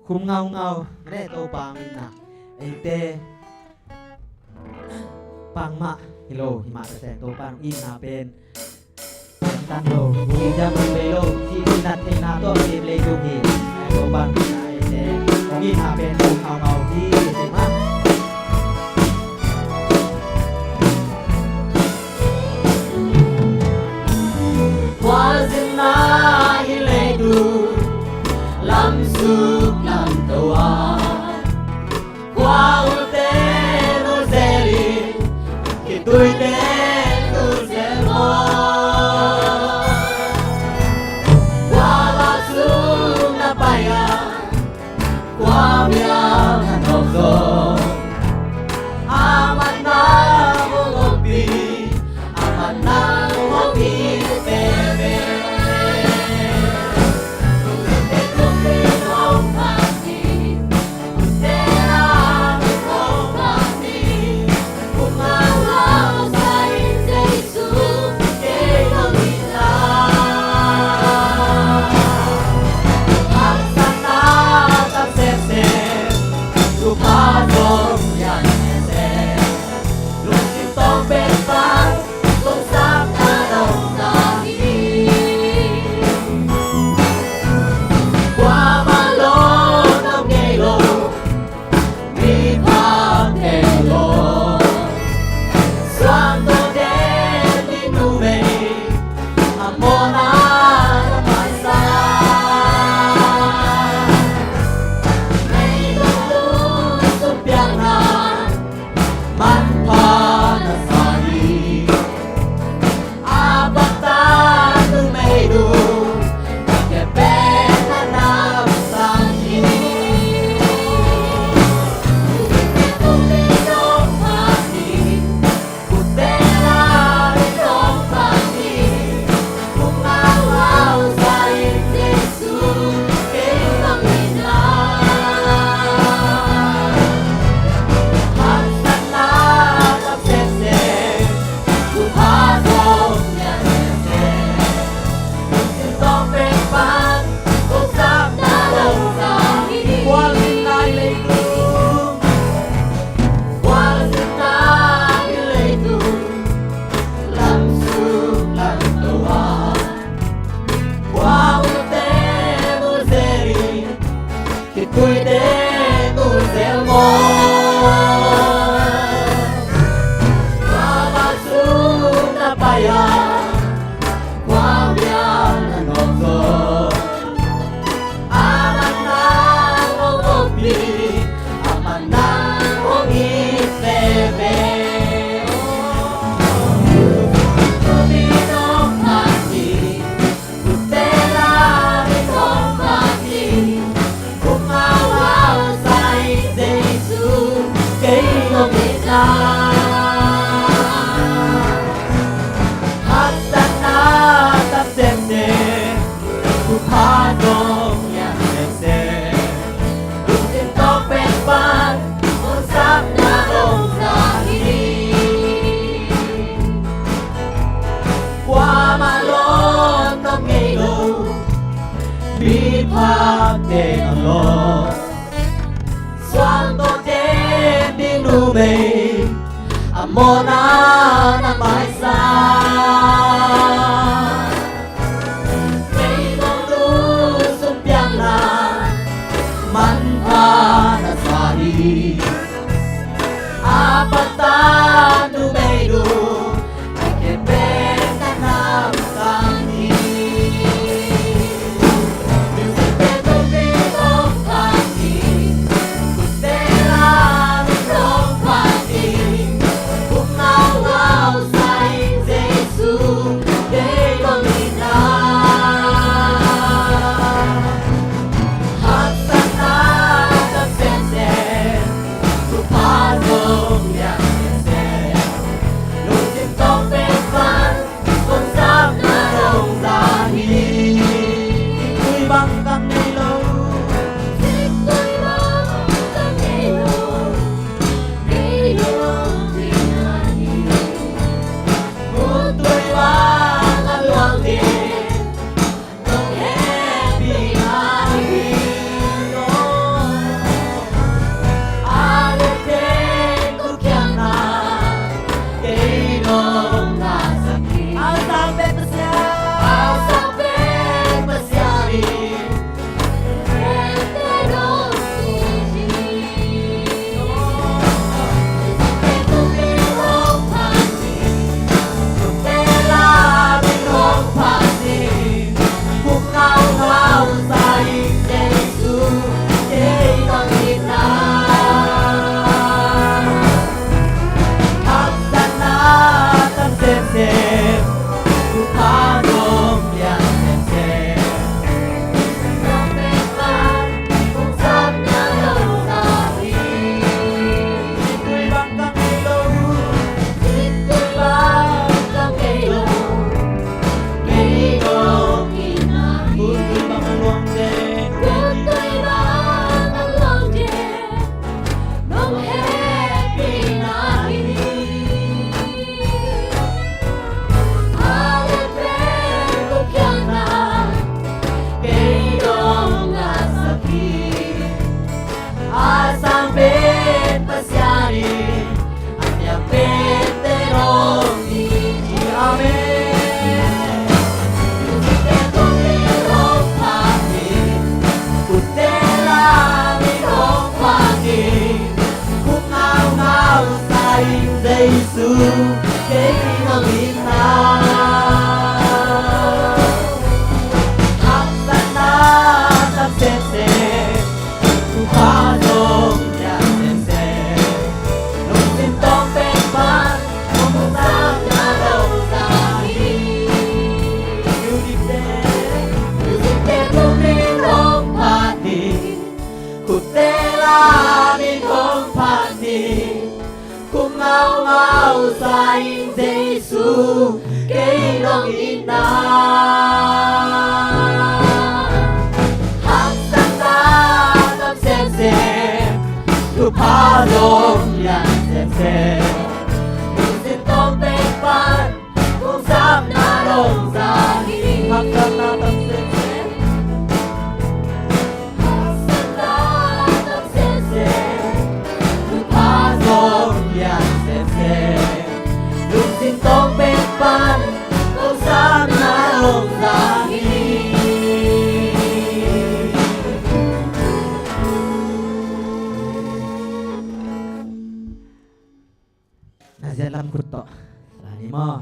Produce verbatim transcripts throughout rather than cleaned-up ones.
Khum ngaungau, ne Topa hong itna. Eite pang mah hi lo, hi mah ta seng Topa hong itna pen pang tan lo, hong it ciang hong bei lo, cih, cih nat theihna tawh kim leitung hi. Topa hong itna, eite hong itna pen khum ngaungau hi, hi mah. Khualzinna hi leitung lamsuk lamto ah, khua ulte nu zel in, khituite nu zel maw. Khua lak sung na pai a, khua biang na nawk zaw, a man nang hong ompih, a man nang hong it veve. Kuamah lawnnop ngei lo, mi phakte nang lawm. Suang tawh den ding numei, a mawhna na maisak. Meigong nu sumpiangna manpha na sa hi. A pata numei nu a khempeuh na namsang hi. Musicte tung ding hong phat hi. Kutte lam hong phat hi. Kung au au sa Kei nong it na, haksatna tam semsem, thupha zong lian semsem, lungsim tawng pek pan, hong sapna dong sa hi. Musicte, musicte tung min hong phat ni, khutte la min hong phat ni. Kum ngaungau sa ing Jesu, kei nong it na. Haksatna tam semsem, thupha zong lian semsem, lungsim tawng pek pan, hong sapna dong sa hi. Haksatna tam semsem, haksatna tam semsem, thupha zong lian semsem, lungsim tawng pek pan, hong sapna dong sa hi. Na ziat lam khut tawh la ni maw.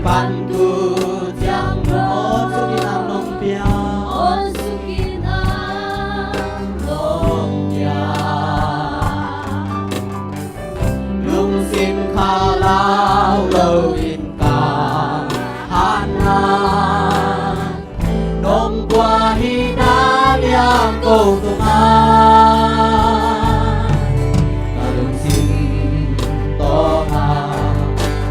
Pan thu ciang lo, aw sukin ang nong pia, aw sukin ang nong pia. Lungsim khalau lo in ka hatna nong guan hi na liang ko tung a, ka lungsim tawh a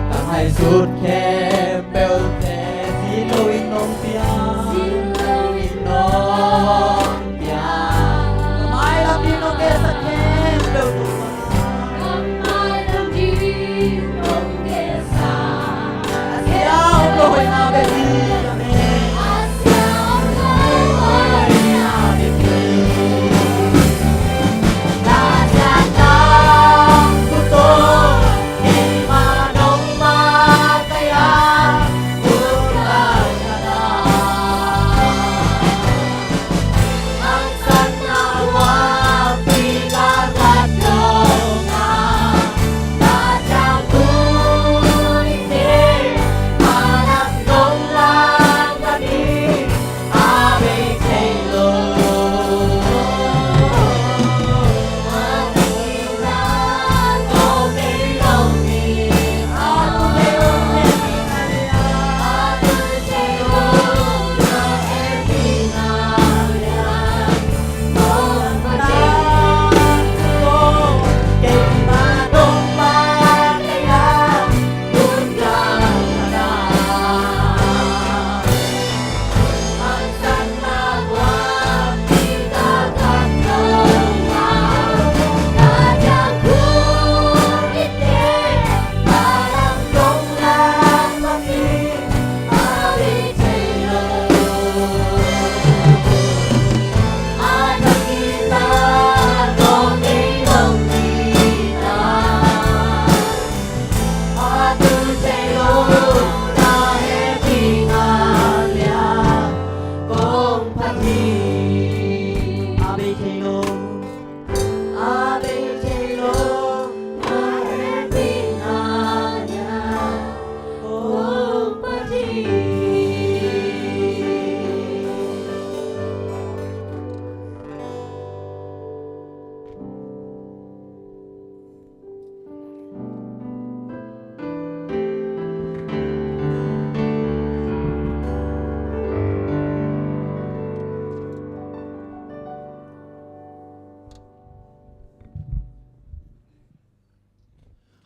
ka ngaihsut khempeuh te zin lo in nong pia, zin lo in nong pia. Ka mailam in nong kehsak khempeuh tung a, ka mailam in nong kehsak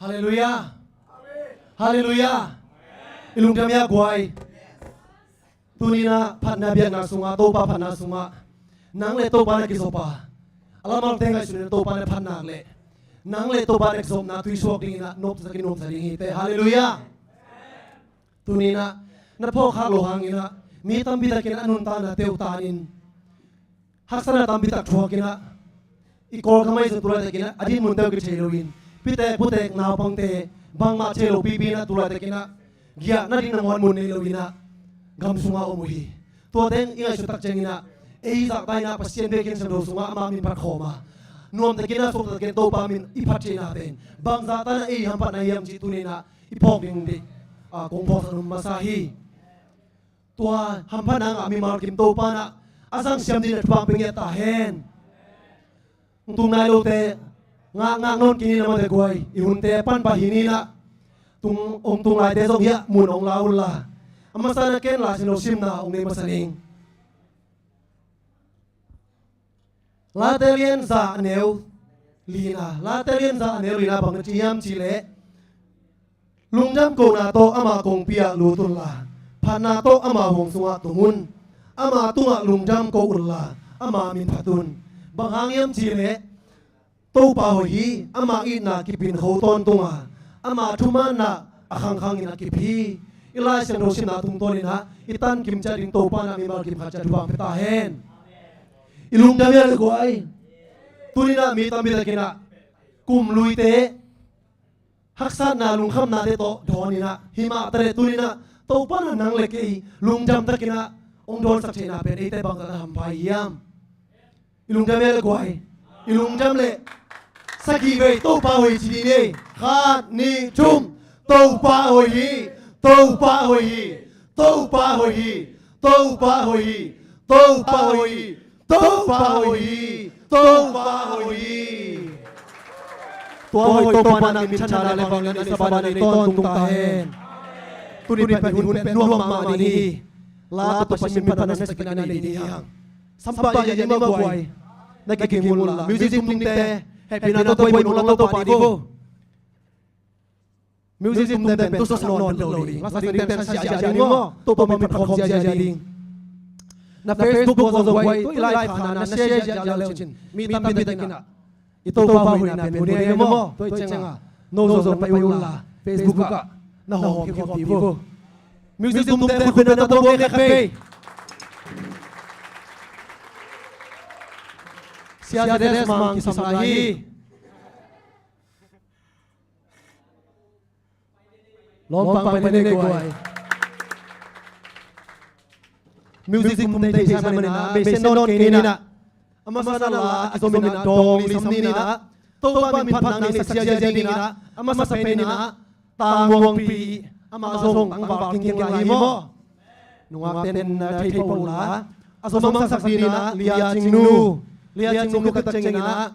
Halleluiah. Halleluiah. I lungdam hia guai? Tuni-in ah phatna biakna sungah, Topa phatna sungah nang le Topa na kizop a, a lamal teng ngaihsun in Topa na phatna leh nang le Topa na kizopna tuisuak dingin ah nopsak in nuamsa ding hi teh. Halleluiah. Tuni-in ah na phawkkhak loh hangin ah mi tampi takin a nuntakna teuh tanin haksatna tampi tak thuakin ah, i Kawlgam ah zong tu laitakin ah a dinmun teuh kithei loin, pitek putek naupangte bangmah thei lo pipi-in ah tu laitakin ah giahna ding nangawn mun nei loin ah gam sungah om uh hi. Tua teng i ngaihsut tak ciangin ah ei zahtakna Pasian biakinn siangtho sungah ama min phat khawm a, nuamtakin ah suaktakin Topa min i phat theihna pen bangzah takin ah ei hamphatna hiam cih tuni-in ah i phawk ding, a, kong phawksak nuam masa hi. Tua hamphatna ngah mimal kim Topa in ah a zangsiam dingin ah thupha pia ngiat ta hen. Hong tung nai lote ngah, ngah nawn kei ni, na mate guai, i hunte pan pah hi ni in ah, tung, hong tung laite zong hiah mun hong la un la. A masa-in ah ken Lai Siangtho simna hong nei masa ning. Late lian za a neu lina, Late lian za a neu lina bang na ci hiam cih leh, lungdam kohna tawh ama kongpi ah lut un la, phatna tawh ama huang sungah tung un. Ama tungah lungdam koh un la, ama min phat un. Bang hang hiam cih leh, Topa hoih hi, ama itna kipin kho tawntung a, ama thumanna a khangkhang in a kip hi. I Lai Siangtho simna tungtawnin ah i tan kim ciat ding Topa in ah mimal kim khat ciat thupha pia ta hen. I lungdam hia le guai? Tuni-in ah mi tampi takin ah kum luite, haksatna, lungkhamnate tawh dawnin ah, himah taleh tuni-in ah Topa in ah nang le kei lungdam takin ah hong dawnsak theihna pen eite bangzah a hampha hiam? I lungdam hia le guai? I lungdam leh sagih vei Topa hoih hi ci dih ni. Khat, nih, thum. Topa hoih hi. Topa hoih hi. Topa hoih hi. Topa hoih hi. Topa hoih hi. Topa hoih hi. Topa hoih hi. Tua hoih Topa na min thanna le vanglian i Sabbath in ei tawntung ta hen. Tuni pen i hun pen nuam mahmah ding hi. La tawh Pasian min phatna na sa kik na nei ding hi hang. Sampa ya ya ma guai. Na kikimul la. Music tumte. Hehpihna tawh tua i mun ong la Topa ding vo. Music tumte pen tu sa nawn lo ding. La sa ding pen sa ziahziah ding maw. Topa min phat khawm ziahziah ding. Na Facebook tua zong guai. Tua i lai phana na share ziahziah le uh cin. Mi tampi takin ah. I Topa hoihna pen mu ding hi maw. Tua i ciangah no zong na pai un la Facebook ah na hawm khawm dih vo. Music tumte khutbetna tawh buang khek pei. Sia Zedes Mang kisam lai hi. Lawm pang pai ne guai. Music tum tei thei sa manin ah, beisen nawn kei ni nah. A masa na la a kizom in ah, dawng li sam ni nah. Topa min phat nang ni sa sia sia ni nah. A masa pen ni nah. Tang Wang Pi, amah zong tangval kingking lai hi maw. Nungak ten na thei pah un la. A zom a mangsak ni nah, Lia Cing Nu. Lia Cing Nu khit tak ciangin ah.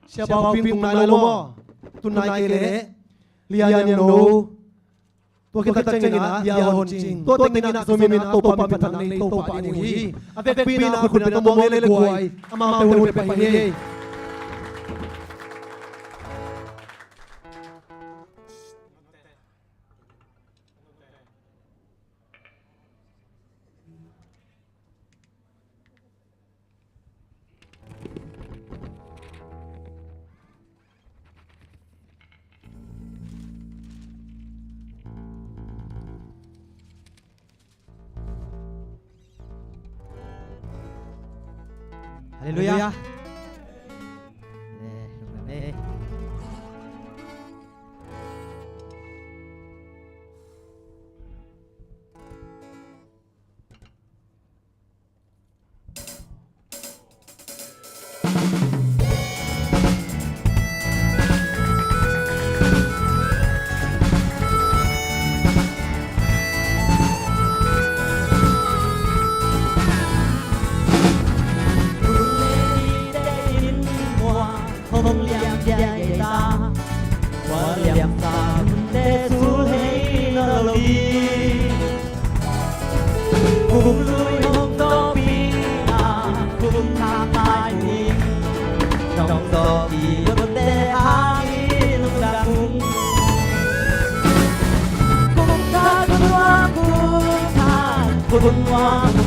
Sia Bau Ping tung nai lo maw. Tun nai kei leh. Lia Niang No. Tua khit tak ciangin ah, Lia Hon Cing. Tua teng in ah, zom in ah, Topa min phat nang nei Topa ding uh hi. A vekpi in ah, khutbetna tawh buang leh guai. Amaute hun pia pai hi. Halleluiah. Hong liam dia ei ta, tua liam sa hunte sul hei na lo ding. Kum lui hong tawpih a, kum thak nai ding. Nong tawpih hunte hangin lungdam ung. Kum thak, kum thak, kum thak, kum thak.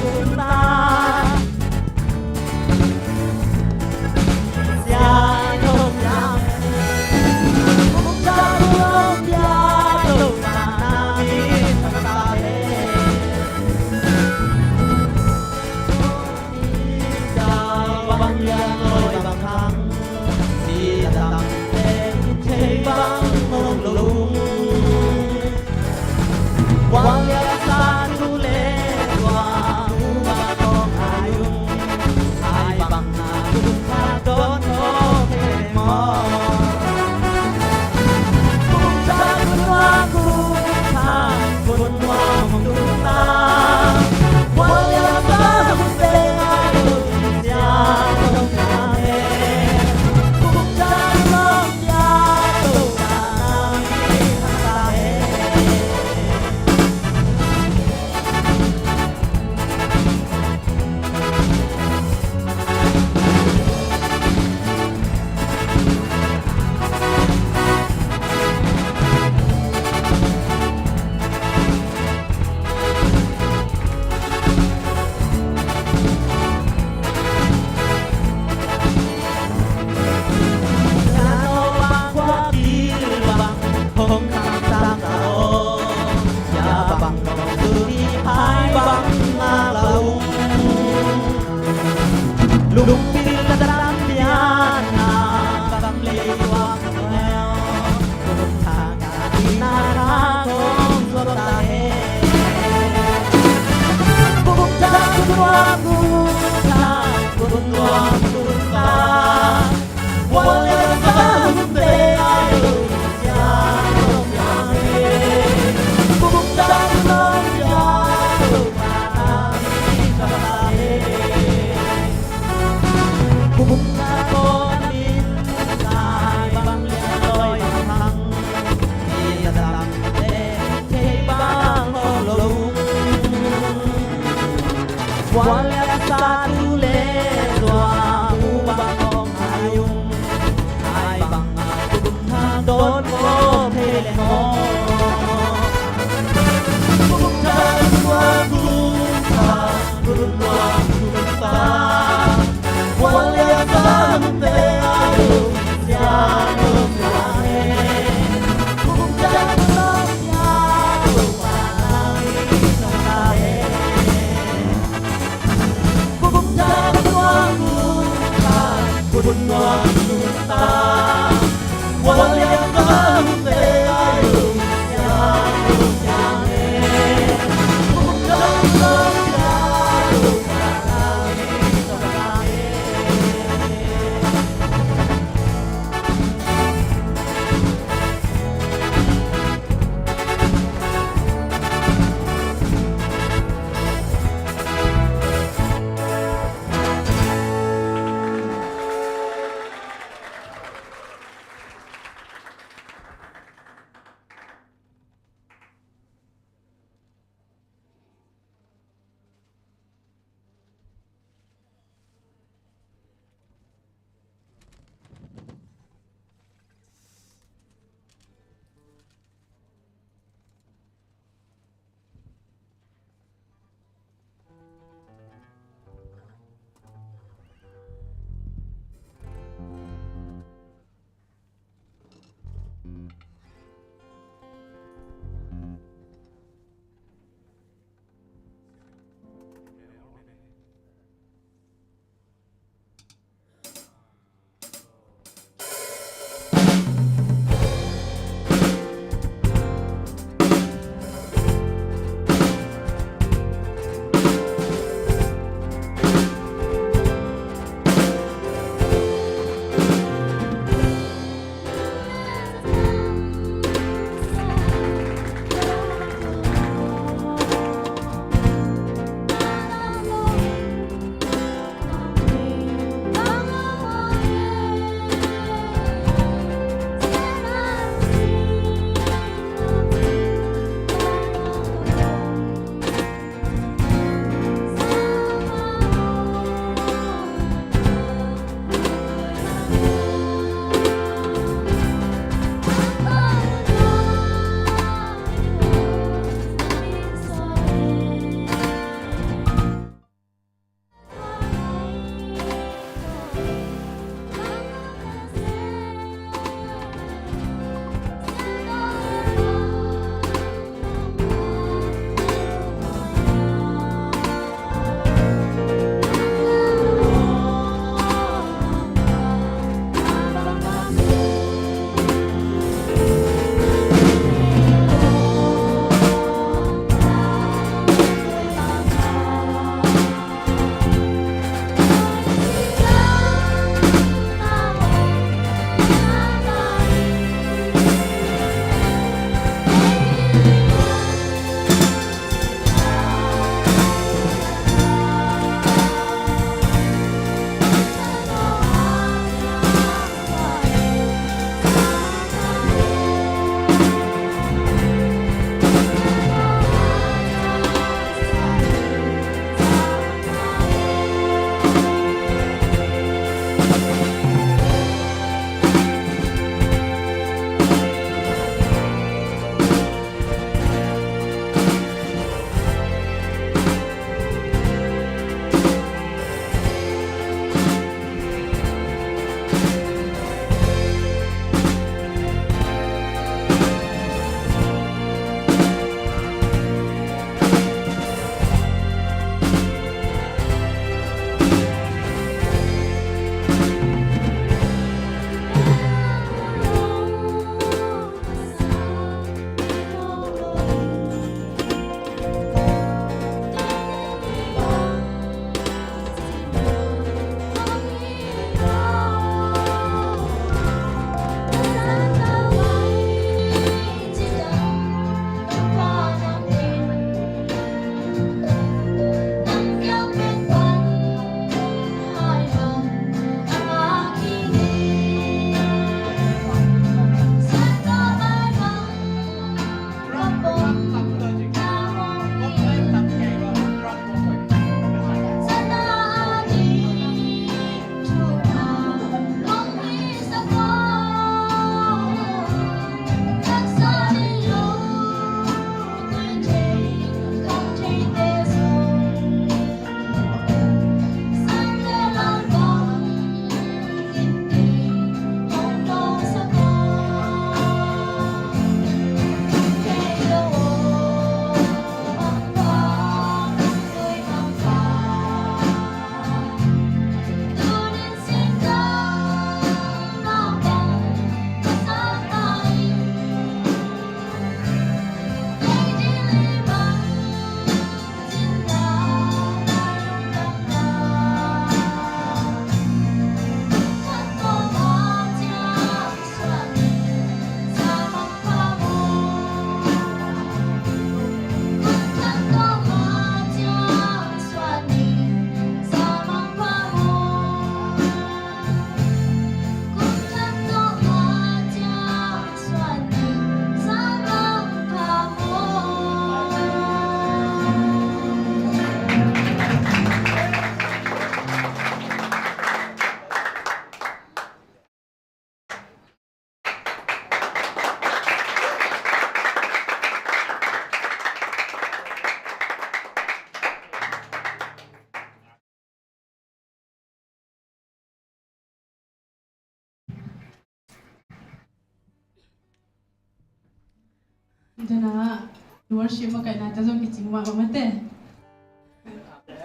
Tuna worship makaihna ta zong kicing mahmah mate.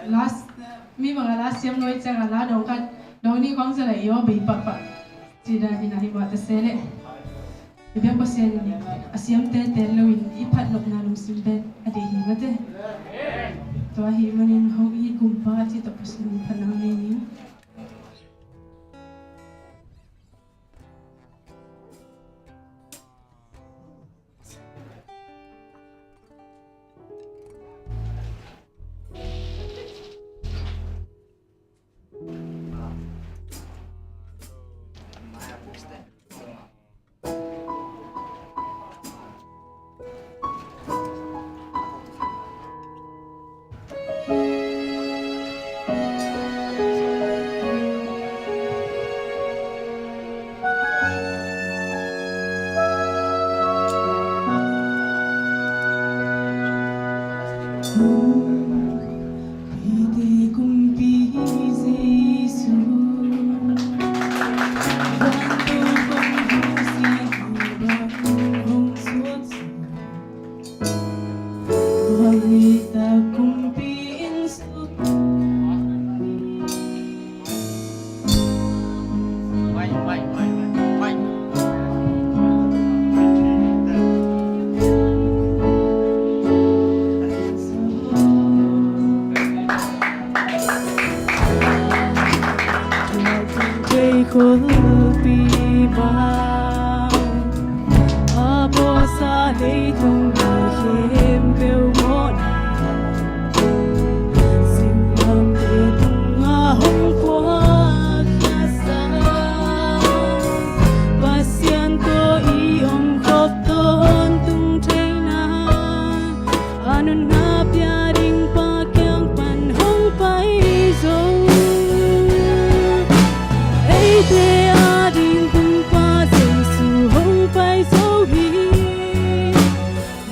Last, mi bangah la siam nuai ciangah la dawng khat, dawng nih khawng zala i aw bei pahpah. Cida hina hi mah ta se leh i biak Pasian a siamte tel loin i phat nopna lungsim pen a deih hi mate. Tua ahih manin hong it kumpa cih tawh Pasian phatna nei ning. Kumpi Jesu, vantung kong hong siat, hong suak, hong suak. Tua hi ta kumpi in suk. Kei khulpi bang a pawsa leitung mi khempeuh mawhna, singlamteh tungah hong puakhiasa, Pasian tawh i om khop tawntung theihna a nunna pia ding Pa kiang pan hong pai zo. Eite ading Kumpa Jesu hong pai zo hi.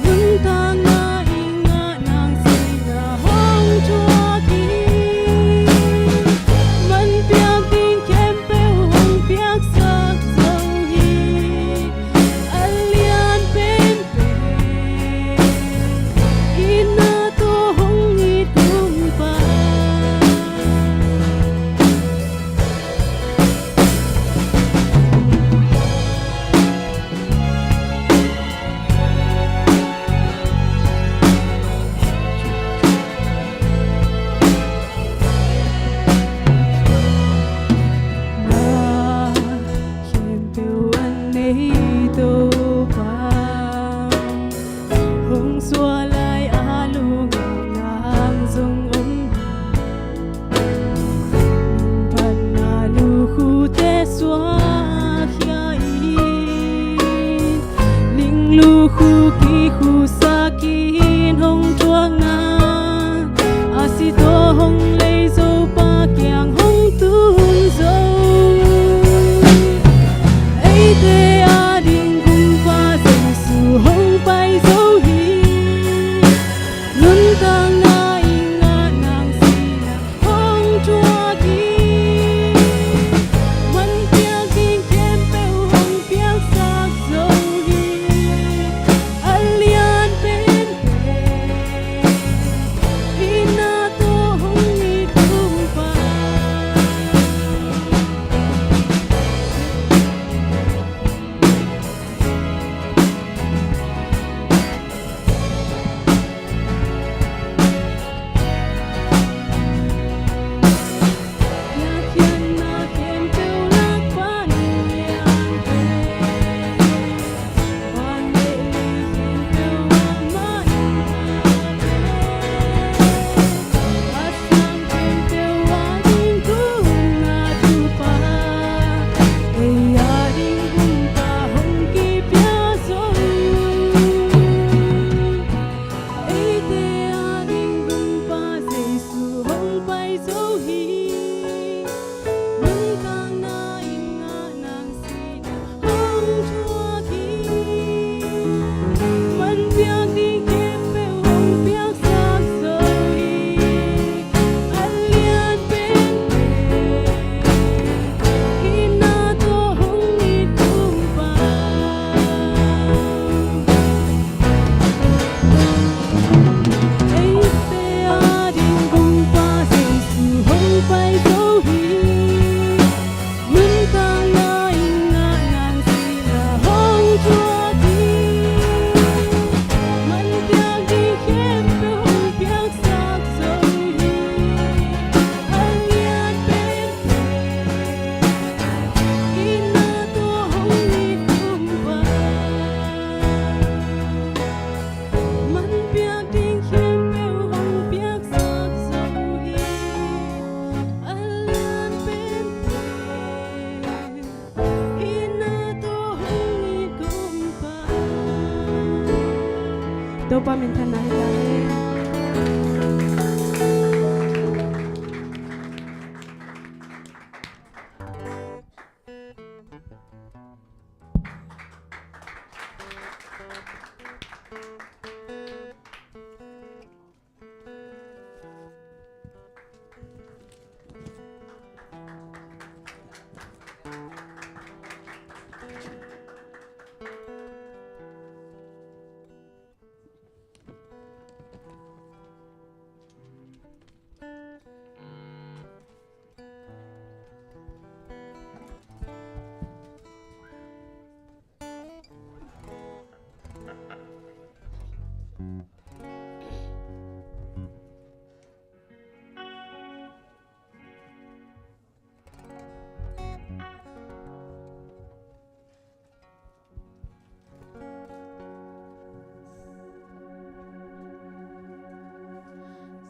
Nuntakna i ngah nang sihna hong thuak hi. Man piak ding khempeuh hong piaksak zo hi. A lian penpen itna tawh hong it Kumpa. Na khempeuh a nei Topa, hong suah lai a lungah nang zong om hi. Phatna lukhute suahkhia in, ling lukhu kikhuhsak in hong thuakna a si tawh hong lei zo Pa kiang hong tung zo. Eite ading Kumpa Jesu hong pai zo hi. Nuntakna i ngah nang sihna hong thuak hi. Man piak ding khempeuh hong piaksak zo hi. A Topa minthanna hi ta hen.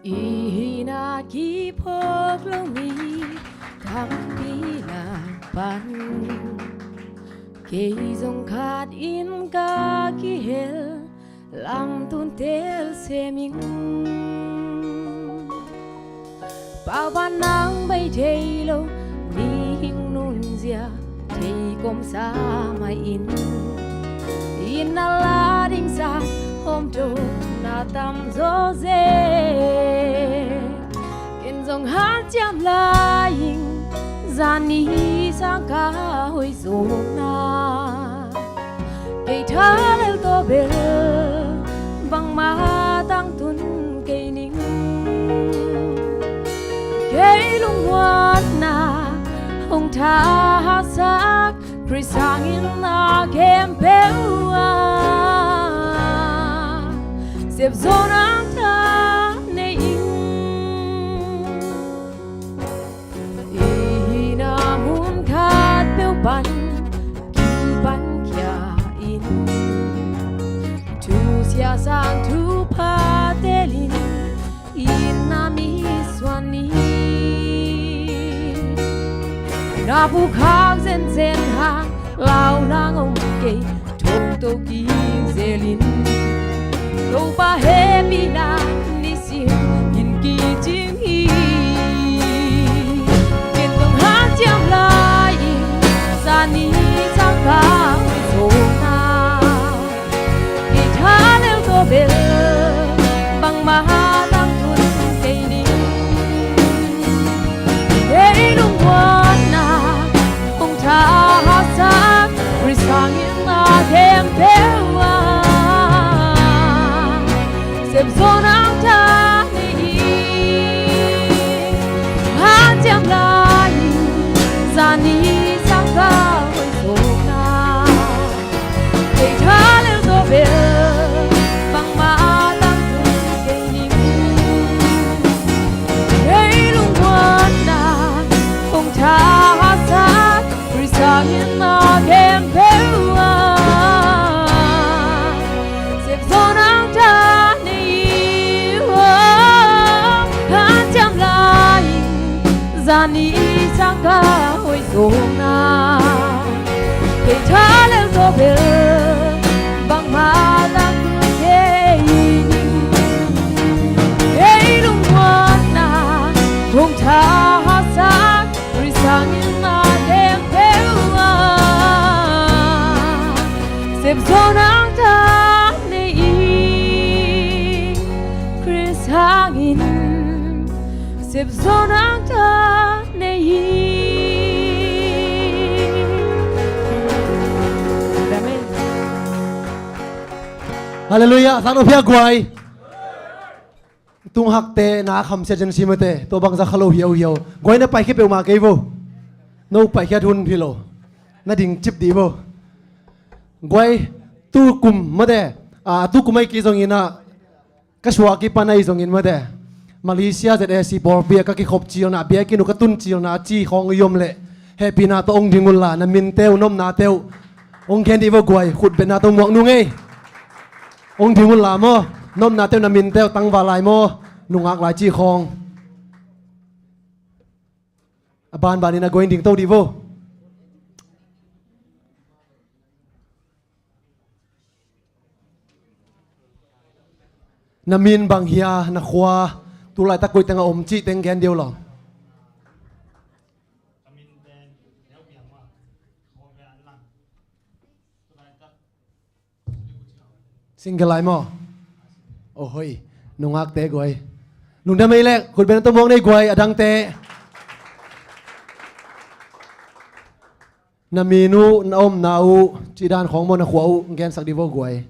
I hihna kiphawk lo mi tampi lak pan kei zong khat in ka kihel, lamtun tel sem ing. Pau pan nang bei thei lo, mihing nunzia thei kawmsa mah in, inn a la dingsa hawmtawkna tam zawzen. Ken zong hanciam lai ing, zani sang ka hoih zawkna. Kei thalel tawh bel bangmah tangtun kei ning. Kei lungmuanna hong thahatsak Khrist hangin a khempeuh ah sepzawna ta nei ing. I hihna mun khatpeuh pan kipankhia in, thusia sang thupha telin inn ah mi suan ni. Na phukhak zenzen hang lau nang om kei, thongto kik zelin Topa hehpihna nisim in kicing hi. Ken tong hanciam lai-in zani sang ka hoih zawkna. Kei thalel tawh bel bangmah tangtun kei ning. Kei lungmuanna hong thahatsak Khrist hangin a khempeuh ah sepzawna ta nei hi. Hanciam lai-in zani sang ka hoih zawkna. Kei thalel tawh bel bangmah tangtun kei ning. Kei lungmuanna hong thahatsak Khrist hangin a khempeuh ah sepzawna ta nei hi. Hanciam lai-in zani sang ka hoih zawkna. Kei thalel tawh bel bangmah tangtun kei ning. Kei lungmuanna hong thahatsak Khrist hangin a khempeuh ah sepzawna ta nei hi. Khrist hangin sepzawna ta nei hi. Amen. Halleluiah. Sang no pia guai. Tung hakte na khamsia zen si mate, tua bangza kha lo hiauhiau. Guai na paikhia peuhmah kei vo. No paikhia hun hi lo. Na ding cip dih vo. Guai, tu kum mate, a, tu kum ai kei zongin ah, ka suah kipan ai zongin mate, Malaysia Z A C pawlpi ah ka kikhop cilna, biakinn uh ka tun cilna ci khawng i om leh, hehpihna tawh ong ding unla, na minte uh, nopnate uh ong gen dih vo guai, khutbetna tawh muak nung ei. Ong ding unla maw, nopnate uh, na minte uh, tangval lai maw, nungak lai ci khawng. A banbanin a guai ding to dih vo. Na min bang hia, na khua, tu laitak koi teng a om cih teng gen dih lo. Single lai maw? Oh hoi. Nungakte guai. Lungdam ei leh, khut beng tawh muang nei guai, a dangte. Na min uh, na omna uh, cih dan khawng maw, na khua uh, gensak dih vo guai.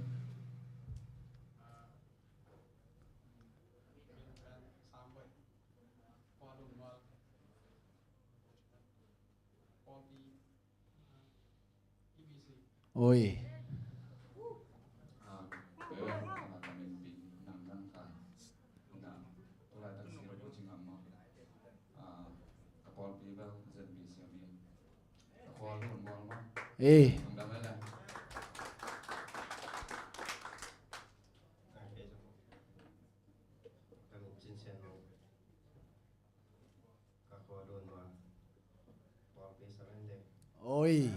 Oi. Eh. Oi.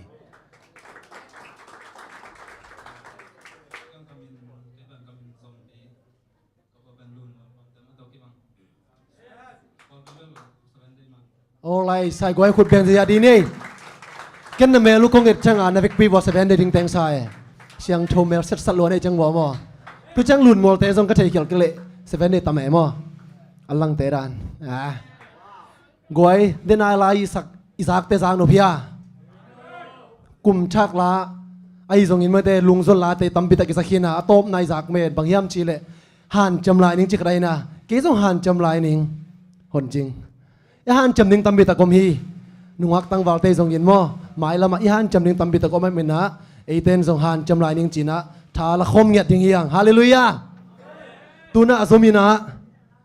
Aw lai, sai guai khut beng zia di ni. Ken na mel uh kong et ciang a na vekpi vua Seven Day ding teng sa e. Siangtho mel setsat lua nei ciang vua maw. Tu ciang Lunmualte zong ka thei khial kei leh Seven Day tam e maw. A langte dan. Ah. Guai, den ai lai i sak, i zakte zak nop hia. Kum thak la, ahi zongin mate lungzon late tampi tak i sak hi na, a tawpna i zak met bang hiam cih leh hanciam lai ning ci khat ahi na. Kei zong hanciam lai ning. Hon cing. I hanciam ding tampi tak om hi. Nungak tangvalte zongin maw, mailam ah i hanciam ding tampi tak om ahih manin ah, eite in zong hanciam lai ning ci-in ah, tha la khawm ngiat ding hi hang. Halleluiah. Tu-in ah a zom in ah,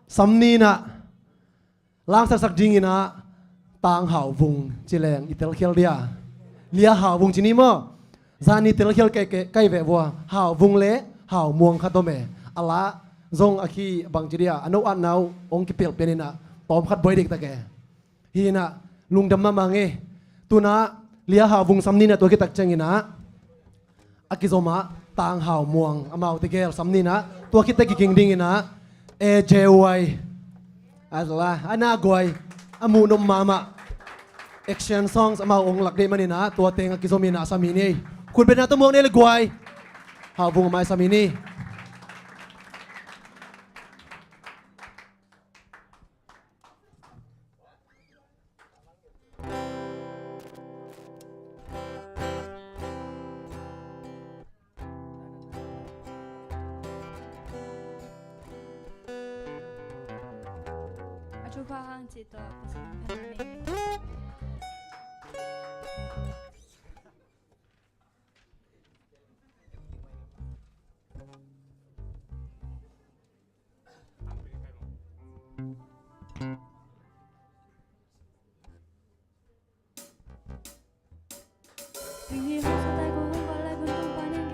sam ni-in ah, langsaksak dingin ah, Tang Hau Vung ci leng i telkhial dia. Lia Hau Vung ci ni maw. Zani telkhial kai, kai, kai veh vua. Hau Vung le Hau Muang khat om e. A la zong a khi bang ci dia, a no at nau ong kipelh pian in ah, tawm khat buai diktak e. Hi in ah, lungdam mahmah ing e. Tu-in ah, Lia Hau Vung sam ni-in ah tua khit tak ciangin ah, a kizom ah, Tang Hau Muang, amau tegel sam ni-in ah, tua khit teh kiking dingin ah, A J Y. A la, a na guai, a muh nop mahmah. Action songs amau ong lak dih manin ah, tua teng a kizom in ah sam hi ni. Khut beng tawh muang nei le guai. Hau Vung a mai sam hi ni. A thupha hang cih tawh, Pasian a phat na meng.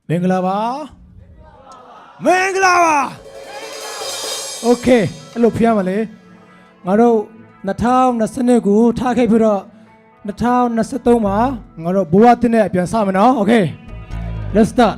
မင်္ဂလာပါ။ မင်္ဂလာပါ။ Okay, အဲ့လိုဖျားပါလေ။ ငါတို့နှစ်ထောင်နှစ်ဆယ့်နှစ်ကိုထားခဲ့ပြီးတော့ နှစ်ထောင်နှစ်ဆယ့်သုံးမှာ ငါတို့ဘဝသစ်နဲ့ပြန်စမယ်နော်။ Okay, let's start.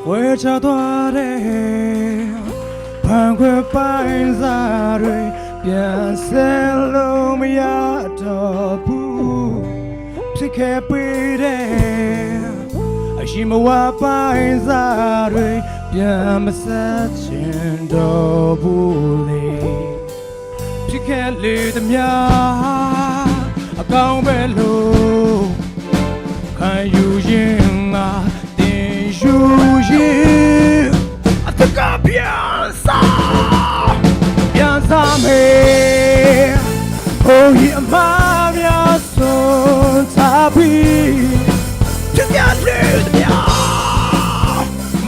ကွဲခြားသွားတဲ့ ဖန်ခွေပိုင်းစားတွေ ပြန်ဆဲလို့မရတော့ဘူး ဖြစ်ခဲ့ပြီးတဲ့ အရှိမဝါပိုင်းစားတွေ ပြန်မဆက်ချင်တော့ဘူးလေ ဖြစ်ခဲ့လေသမျှ အကောင်းပဲလို့ ခံယူရင်းငါသင်ယူရင်း အသက်ကပြန်စား ပြန်စားမယ် ဘုန်းကြီးအမှားများစွန့်ထားပြီး ဖြစ်ခဲ့လေသမျှ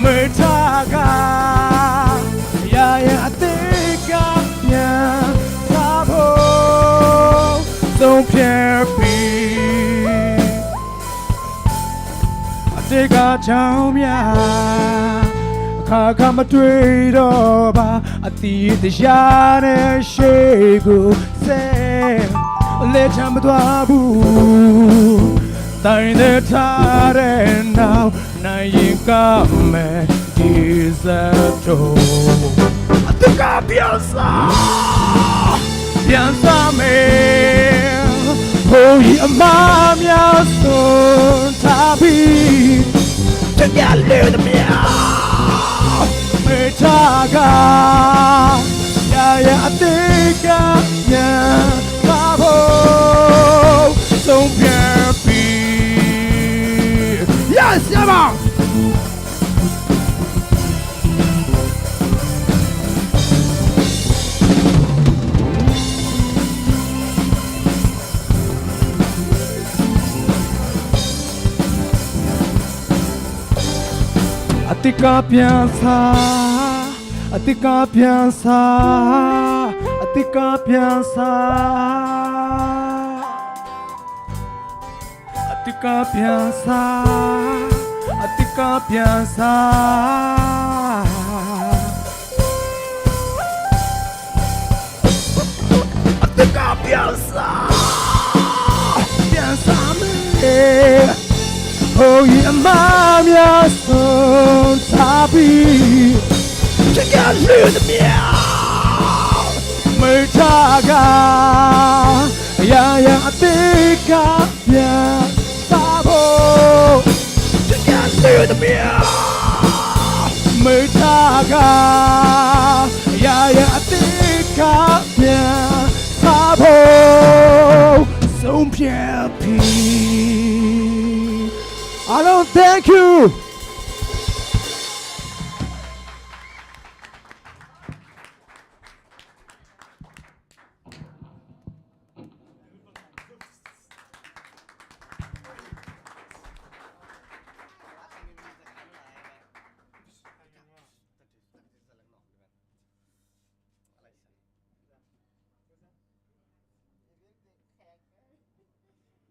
မေ့ထားက ရရန်အသက်ကပြန်စားဖို့ ဆုံးဖြတ်ပြီ။ အတိတ်ကကြောင်းများအခါခါမတွေ့တော့ပါ။ အသီးတရားနဲ့ရှေ့ကိုဆက် လဲချမသွားဘူး။ တိုင်းနဲ့ထားတဲ့နောက် နိုင်ရင်ကောင်းမယ် ဒီဇတ်တို့ အသက်ကပြန်စားပြန်စားမယ် ဘုန်းကြီးအမှားများစွန့်ထားပြီး တကယ်လို့သမျှ မေ့ထားက ရရန်အသက်ကပြန်စားဖို့ ဆုံးဖြတ်ပြီ။ Yes, yeah, man. အသက်ကပြန်စား အသက်ကပြန်စား အသက်ကပြန်စား အသက်ကပြန်စား အသက်ကပြန်စား အသက်ကပြန်စား ပြန်စားမယ်။ ဘုန်းကြီးအမှားများစွန့်ထားပြီး ချစ်ကပ်လူသမျှ မေ့ထားက ရရန်အသက်ကပြန်စားဖို့ ချစ်ကပ်လူသမျှ မေ့ထားက ရရန်အသက်ကပြန်စားဖို့ ဆုံးဖြတ်ပြီ။ အားလုံး thank you.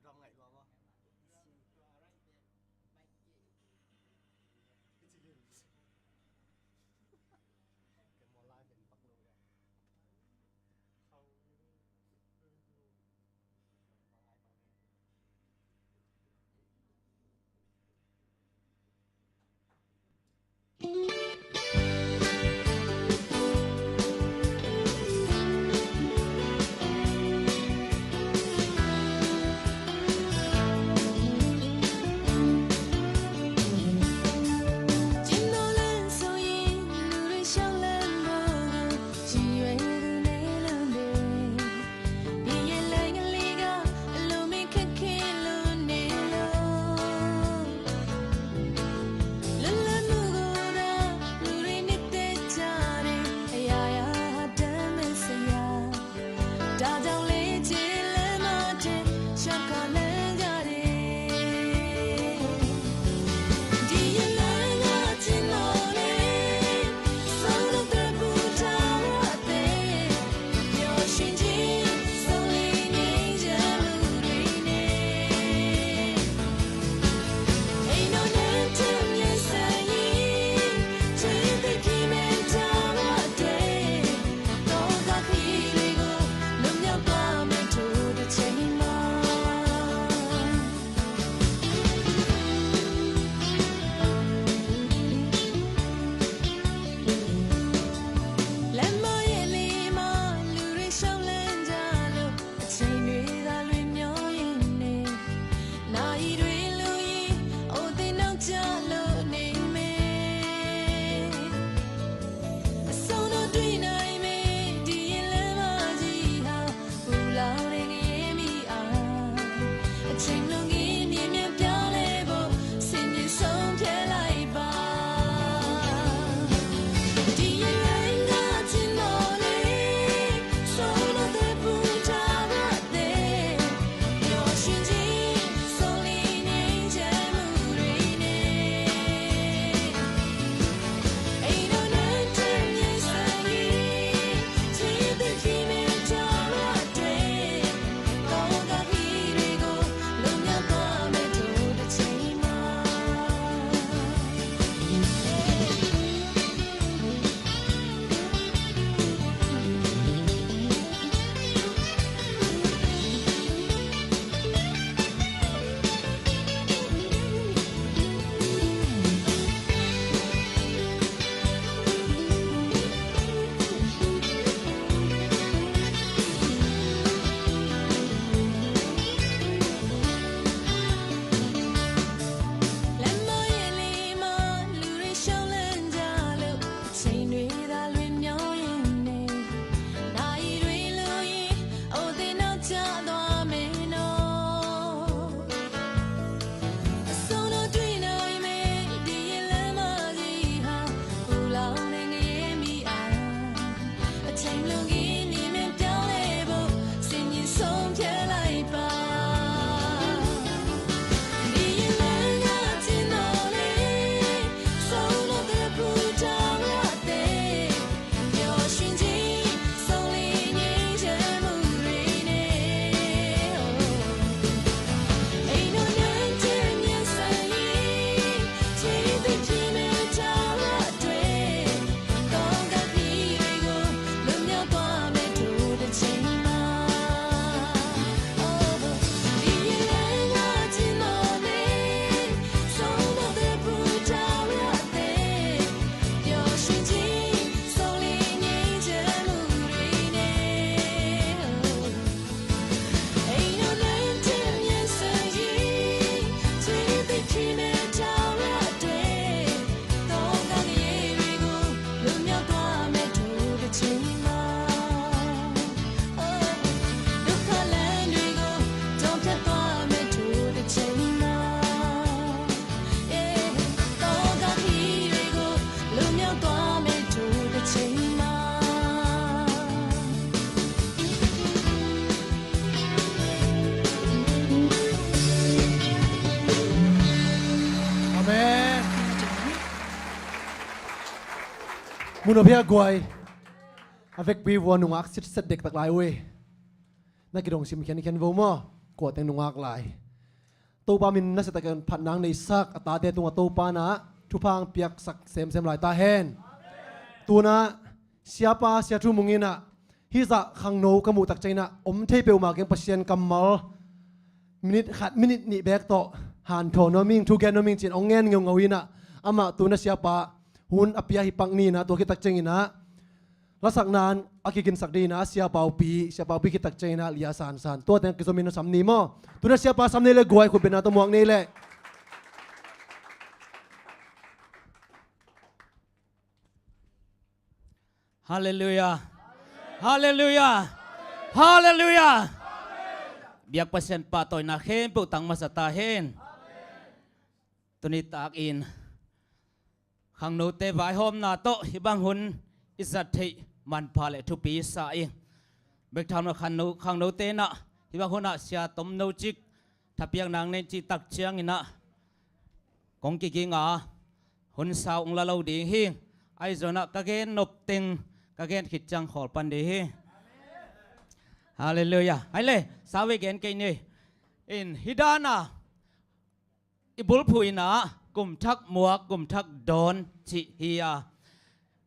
รำไงรวมวะ Mun a pia guai. A vekpi vua nungak sitset dektak lai ui. Na kidong sim khiankhian vo maw? Kuateng nungak lai. Topa min na siatakin phatna ang neisak a tate tungah Topa na thupha ang piaksak semsem lai ta hen. Tuna siapa sia thu mung inah hih zah khangno ka muhtak cianginah om thei peuhmah keng Pasian kammal minit khat minit nih bek tawh hanthawn nuam ing, thugen nuam ing ci-in ong ngen ngeungau inah amah tuna siapa hun a pia hi pak ni inah tua khittak cianginah lasakna a kiginsak ding inah siapaupi, siapaupi khittak cianginah lia sansan tua teng kizomin a sam ni maw? Tuna siapa sam nei le guai khutbetna tawh muak nei le. Halleluiah. Halleluiah. Halleluiah. Biak Pasian pahtawina khempeuh tang masa ta hen. Tuni takin khangnote vaihawmna tawh hih bang hun i zat theih manpha le thupi sa ing. Bek tham lo khangno, khangnote inah hih bang hunah sia tomno cik thapiakna ang nei cih tak cianginah kong kiginga hun sau ong la lo ding hi. Ahi zongah ka gen nop teng ka gen khit ciang khawl pan ding hi. Halleluiah. Hai le, sau ve gen kei ni. In hih dana i bulphuh inah kumthak muak kumthak dawn cih hi a.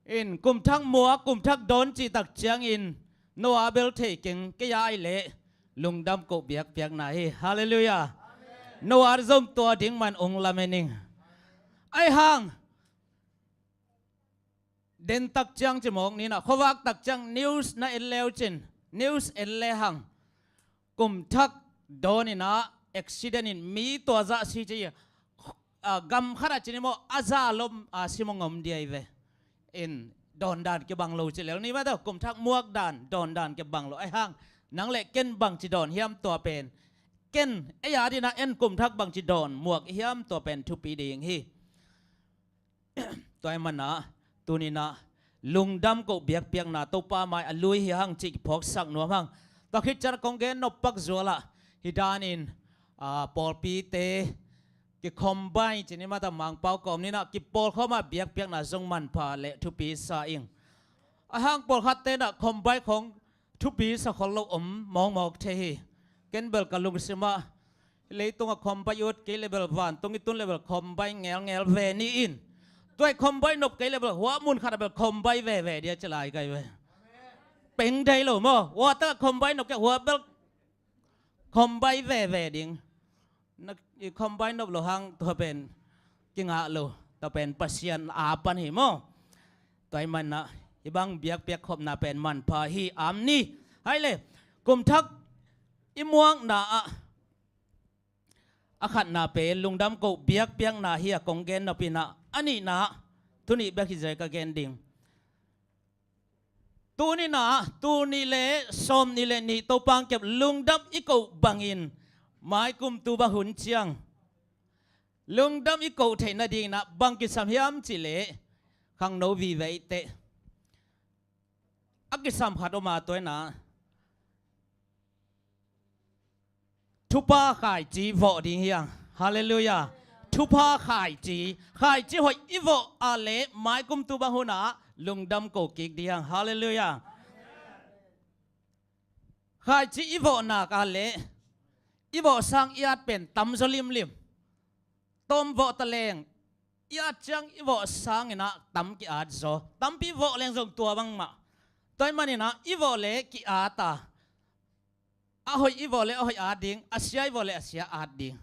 In kumthak muak kumthak dawn cih tak ciangin Noah bel thei keng, kei a ai leh lungdam koh biakpiakna hi. Halleluiah. Noah zong tua ding man ong lamen ing. Ai hang dentak ciang ci mawk ni inah khuavak tak ciang news na en leu cin, news en le hang kumthak dawn inah accident in mi tua zah si ci, ah, gam khatah ci ni maw, a zah lom a si mawng om dia hi ve. In dawn dan kibang lo ci lel ni mah tawh kumthak muak dan dawn dan kibang lo. Ai hang nang le ken bangci dawn hiam tua pen, ken ei a dinah en kumthak bangci dawn muak hiam tua pen thupi ding hi. Tua ahih manah tuninah lungdam koh biakpiakna Topa mai a lui hi hang cih kiphawksak nuam hang. Tua khit ciang kong gen nop pak zualah hih danin, ah, pawlpite kikhawmbai ci ni mah ta Mangpau kawm ninah kipawlkhawma biakpiakna zong manpha le thupi sa ing. A hang pawlkhatte inah khawmbai khawng thupi sa khol lo om mawkmawk thei hi. Ken bel ka lungsimah leitungah khawmbai ut kei le bel vantung i tun le bel khawmbai ngelngel ve ni in. Tua i khawmbai nop kei le bel hua mun khatah bel khawmbai veve dia ci lai kai ve. Peng dai lo maw? Hua takah khawmbai nop kei hua bel khawmbai veve ding. Na i khawmbai nop lo hang tua pen kingah lo, tua pen Pasian a pan hi maw? Tua ahih manah hih bang biakpiak khopna pen manpha hi am ni. Hai le, kumthak i muakna ah a khatna pen lungdam koh biakpiakna hi a kong gen nop inah, a nihna ah tuni bek hi zai ka gen ding. Tuninah, tul nih le sawm nih le nih Topa hong kep lungdam i koh bangin maikum tu bang hun ciang lungdam i koh theih nadinginah bang kisam hiam cihleh khangno vive i teh. A kisam khat om a, tua inah thupha khaici vawh ding hi hang. Halleluiah. Thupha khaici, khaici hoih i vawh a leh maikum tu bang hunah lungdam koh kik ding hi hang. Halleluiah. Khaici i vawh nak a leh i vawh sang i at pen tamzaw limlim. Tawm vawh taleng i at ciang i vawh sanginah tam ki-at zaw. Tampi vawh leng zong tua bangmah. Tua ahih maninah i vawh leh ki-at a, a hoih i vawh leh a hoih at ding, a sia i vawh leh a sia at ding.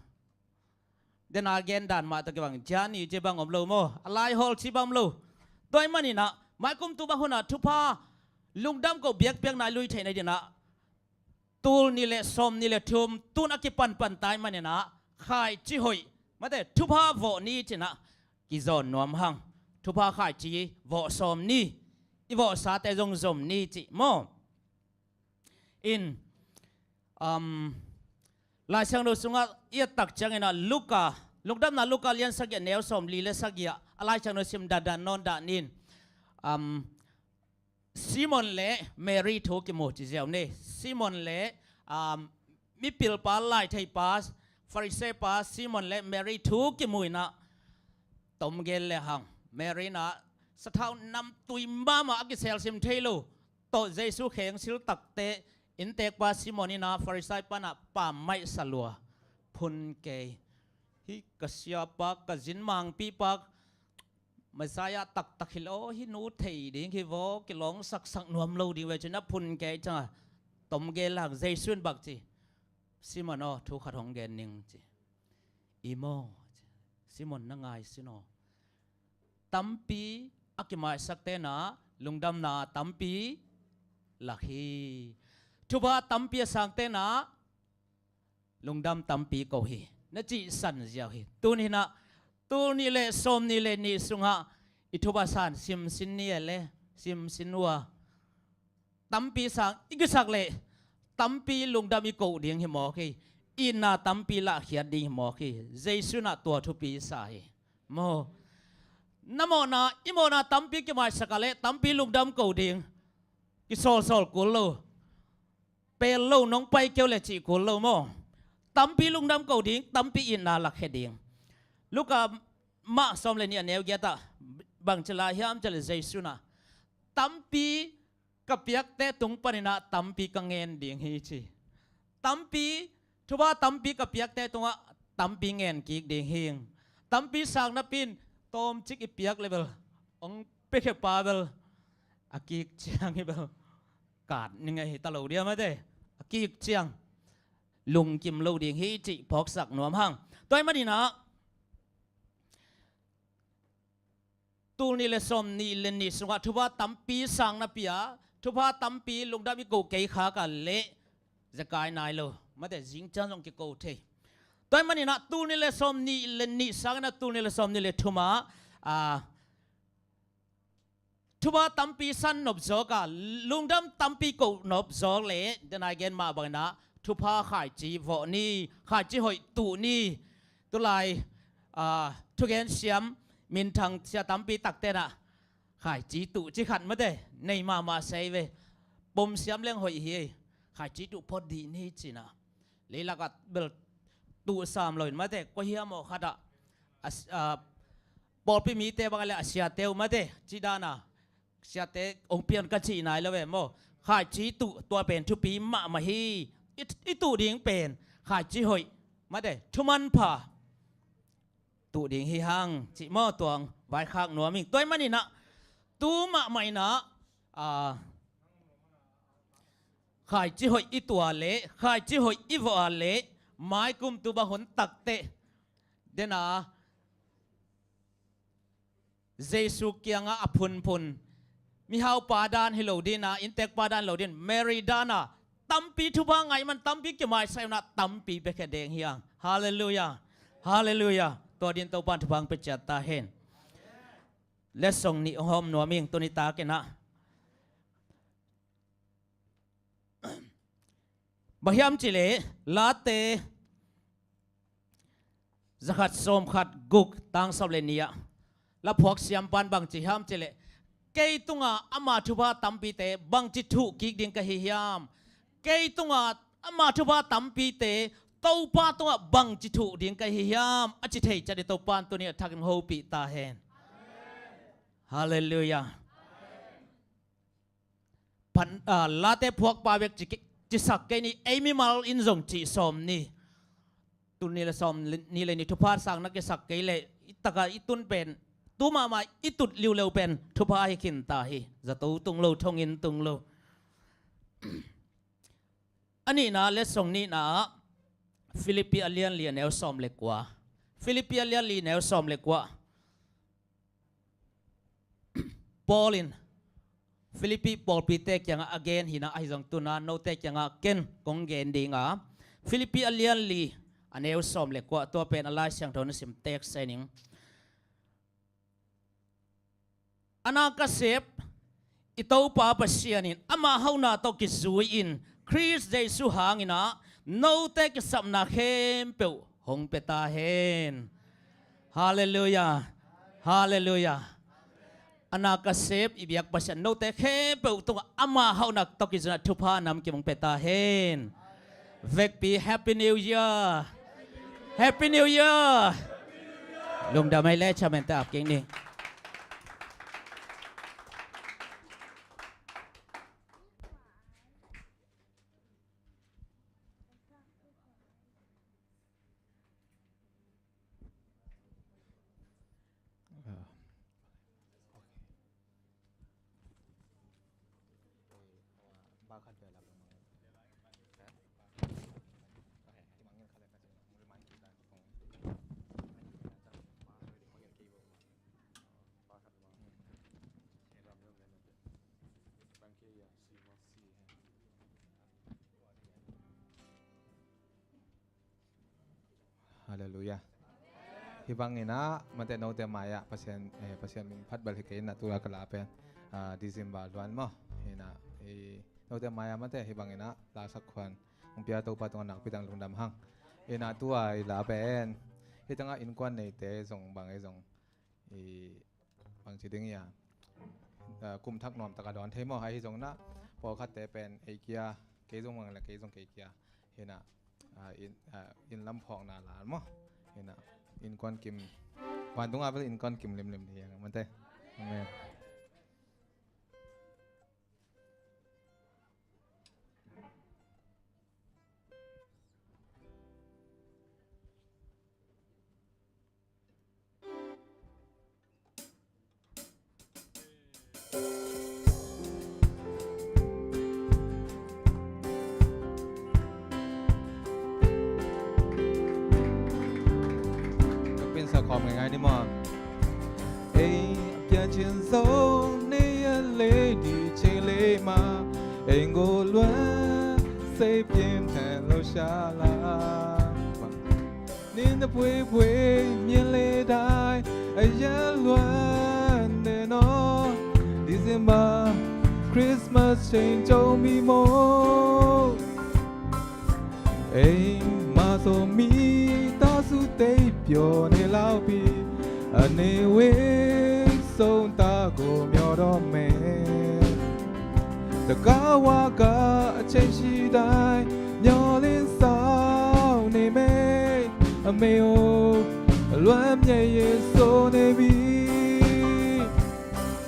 Dena gen dan mah tawh kibang ciani ci bang om lo maw? A laihawl ci bang om lo. Tua ahih maninah maikum tu bang hunah thupha lungdam koh biakpiakna i lui theih nadinginah tul nih le sawm nih le thum tun a kipanpan ta ahih maninah khaici hoih, mate, thupha vawh ni cinah kizawn nuam hang. Thupha khaici vawh sawm ni, i vawhsate zong zom ni cih maw? In, um, Lai Siangtho sungah i et tak cianginah Luka, Lungdamna Luka lian sagih a neu sawm li le sagih ah a Lai Siangtho sim dandan nawn dah nin. Um, Simon le Mary thu kimu ci ziau ni. Simon le, um, mipilpa, laitheipa, Pharisee pa Simon le Mary thu kimu inah tom gen le hang. Mary inah sathau namtui mahmah a kiselsim thei lo tawh Jesu khengsil takte inntekpa Simon in ah Farisai panah pammaih sa lua, phun kei. Hih ka siapa, ka zinmangpipa Messiah taktak hi lo, hih nu thei ding hi vaw, kilawngsaksak nuam lo ding ve ci-in a phun kei ciangah tom gel hang. Jesu in bang ci? Simon aw, thu khat hong gen ning ci. I maw? Simon, na ngai sin aw. Tampi a kimaisakte in ah lungdamna tampi lak hi. Thupha tampi a sangte in ah lungdam tampi ko hi. Na cihsan ziau hi. Tuni in ah, tul nih le sawm nih le nih sungah i thupha san simsin ni e le, simsin uh a, tampi sang i kisak leh tampi lungdam i koh ding hi mawk hi. Itna tampi lahkhiat ding hi mawk hi. Jesu in ah tua thupi sa hi. Maw? Na mawhna, i mawhna tampi kimaisak a leh tampi lungdam ko ding. Kisawlsawl kul lo. Pel lo, nong pai keu le cih kul lo maw? Tampi lungdam ko ding, tampi itna lakkhia ding. Luka mah sawm le nih a neu giat ah bang ci lai hiam cih leh Jesu in ah, tampi ka piakte tung panin ah tampi ka ngen ding hi ci. Tampi, thupha tampi ka piakte tungah tampi ngen kik ding hi. Tampi sang napi in tawmcik i piak le bel, hong piakhia pa bel a kik ciang hi bel, kat ni ngei hi ta lo dia mate. A kik ciang lungkim lo ding hi cih phawksak nuam hang. Tua ahih manin ah, tul nih le sawm nih le nih sungah thupha tampi sang napi a, thupha tampi lungdam i koh kei khak a leh zekai nai lo. Mate, zingciang zong kiko thei. Tua ahih manin ah tul nih le sawm nih le nih sangin ah tul nih le sawm nih le thum ah, a, thupha tampi san nop zawk a, lungdam tampi koh nop zawk leh, den a i gen mah bangin ah, thupha khaici vawh ni, khaici hoih tuh ni. Tulai, a, thugen siam minthang sia tampi takte in ah khaici tuh ci khat mate, nei mahmah sei ve. Pom siam leng hoih hi. Khaici tuh phot dih ni ci-in ah, leilak ah bel tuh sam lo in mate, kua hiam aw khat ah, a, a, pawlpi mite bang a leh a siate uh mate, ci dan a, siate hong pian ka cih nai lo ve maw? Khaici tuh, tua pen thupi mahmah hi. I, i tuh ding pen khaici hoih mate, thumanpha tuh ding hi hang cih maw, tua hong vaikhak nuam ing. Tua ahih manin ah, tu mahmah in ah, a, khaici hoih i tuah leh, khaici hoih i vawh a leh, maikum tu bang hun takteh, den a, Jesu kiangah a phunphun, mihaupa dan hi lo ding a, inntekpa dan hi lo ding, Mary dan a, tampi thupha ngah ahih man tampi kimaisak ahih man a tampi piakhia ding hi hang. Halleluiah. Halleluiah. Tua dingin Topa'n thupha hong pia ciat ta hen. Letsong nih hong hawm nuam ing tuni takin ah. Bang hiam cih leh, Late zakhat sawmkhat guk tang sawm le nih ah, laphuak siampa'n bang ci hiam cih leh, kei tungah ama thupha tampite bangci thuh kik ding ka hi hiam? Kei tungah ama thupha tampite Topa tungah bangci thuh ding ka hi hiam? A ci thei ciat dingin Topa'n tuni a thakin hopih ta hen. Halleluiah. Pan, ah, Late phuakpa bek ci, cisak kei ni, ei mimal in zong cih sawm ni. Tul nih le sawm nih le nih thupha sang na kisak kei leh, i takah i tun pen, tu mahmah i tut liuliu pen thupha hi khin ta hi. Zato tung lo, thonginn tung lo. A nihna, letsong nihna ah, Filipi a lian li a neu sawm le kua. Filipi a lian li neu sawm le kua. Paul in Filipi pawlpite kiangah a gen hi-in ah, ahi zong tu-in ah note kiangah ken kong gen ding a, Filipi a lian li a neu sawm le kua, tua pen a Lai Siangtho na sim teek sa ning. A na ka sep i Topa Pasian in ama hauhna tawh kizui-in Khrist Jesu hangin ah note kisapna khempeuh hong pia ta hen. Halleluiah. Halleluiah. A na ka sep i biak Pasian note khempeuh tungah ama hauhna tawh kizui-in ah thupha namkim hong pia ta hen. Vekpi Happy New Year. Happy New Year. Lungdam ei le, chairman te ap kik ni. Halleluiah. Hih bangin ah, mate, note mai-ah Pasian, eh, Pasian min phat bel hi kei in ah, tu-a ka la pen, ah, December luan maw. Hi in ah, i note mai-ah, mate, hih bangin ah la sak khuan hong pia Topa tungah nakpi tak lungdam hang. Hi in ah tu-a i la pen, hih tangah innkuan neite zong bang ei zong, i bangci ding ia, ah, kum thak nuam tak a dawn thei maw. Ahi zongin ah pawlkhatte pen ei kia, kei zong mang le kei zong kei kia. Hi in ah, ah, inn, ah, inn lam phawkna la maw. Hi in ah innkuan kim, vantung ah bel innkuan kim limlim hi hang, mate. Amen. Ka pin sa khawm ngaingai ni maw. Ei a pianchin zo nei a lei di chei lei ma, ei go luan sei pian than lo sha la. 你的不会面泪带，哎呀，乱的喏，December Christmas change me more。哎，马索米大叔得表你老皮，啊，你为送大哥庙的门。 Takawa ka a chen shi dai, nyo lin sao ne mei, a mei o, luan mye ye so ne bi.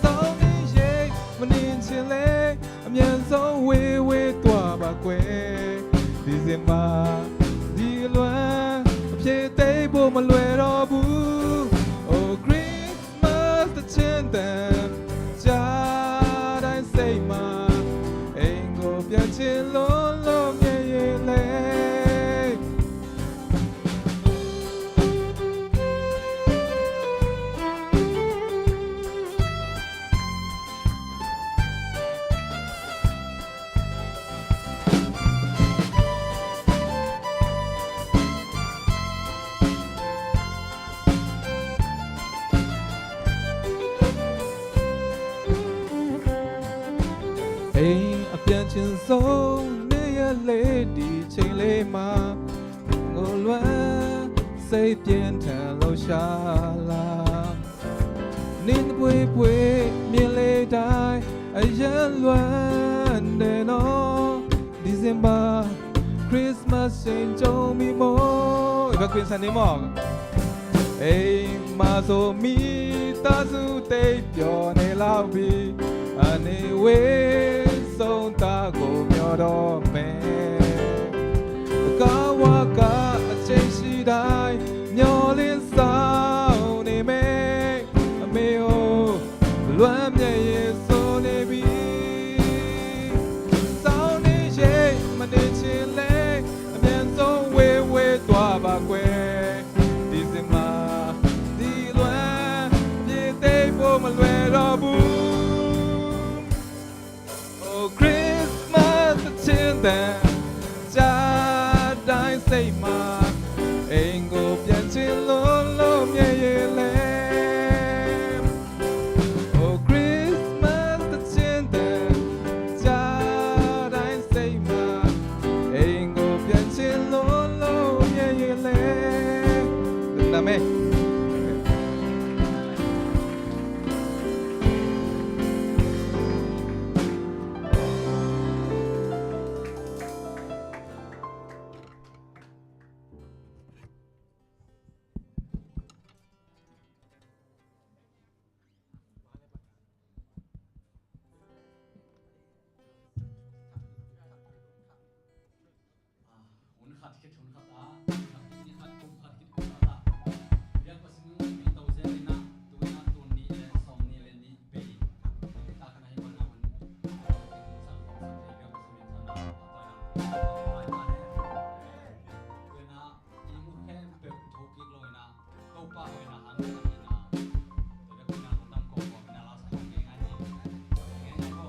Sao ne ye, ma nin chin le, a myan so we we tua ba kwe. December, di luan, a pye tei bo ma lue ro bu. Oh, Christmas. Mas ta chen tem, cha dai sei ma, ei go pian chin lon lo mye ye lei. Ei a pian chin zo, nei a lei di chei lei ma, go luan sei pian than lo sha la. Nin pui pui, mye lei dai, a yan luan de no. December, Christmas, Saint John mi mo. Iba Queen Sunday mo. Ei ma zo mi ta zu tei pyo ne lau bi. A ne we song ta ko myo do me. Ka wa ka a chen shi dai, myo lin sao ne me. A me o, luan mye ye so ne bi. Sao ne ye, ma ne chin le, a myan so we we tua ba kwe. Di zin ma, di luan, di te po ma lue ro bu. Oh, Christmas a chin te, cha dai sei ma, ei go pian chin lo lo mye ye le. Oh, Christmas a chin te, cha dai sei ma, ei go pian chin lo lo mye ye le. Amen. Hun khat khit hun khat a, hun khat khit ni khat kum khat khit kum khat a. Biak Pasian min to zen ina, tu ina tun ni le sawm ni le ni bei. Ni ta khan ahi mana hun. Sang kong sa thei biak Pasian min sana ta na. Ai ma he. Tu ina i mu khempeuh thokik lo ina, Topa hoihna hang ina. Tu le tu ina lungdam kong kong ina la sa kong ngai ngai ni. Ngai ngai ko.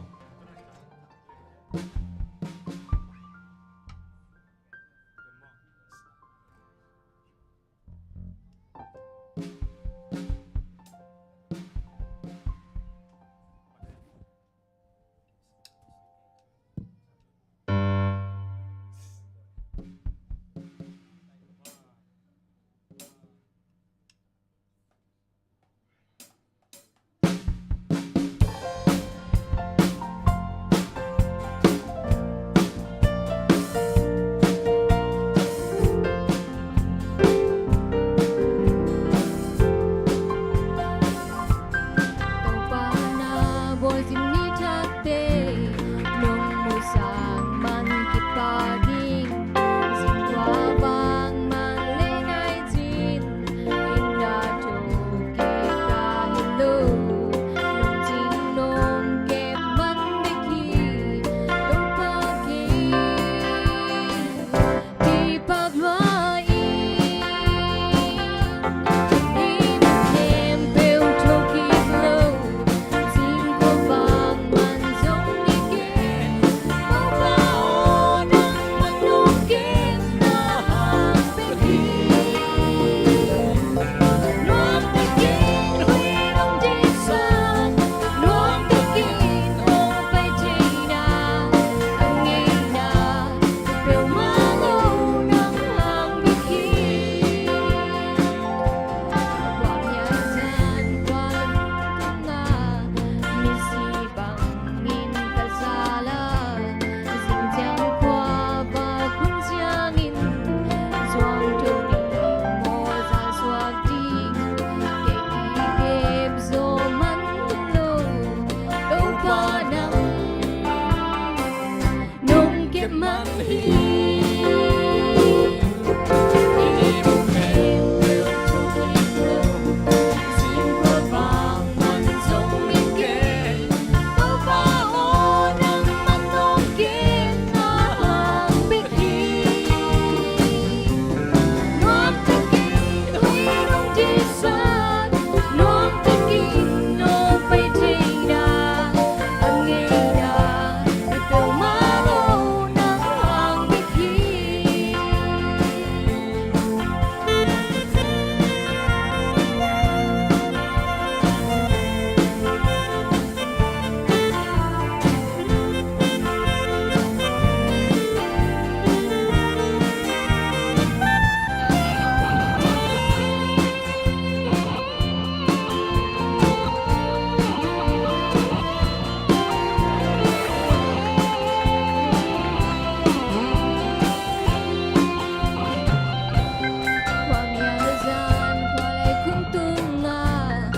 Khuamial zan khualei khung tungah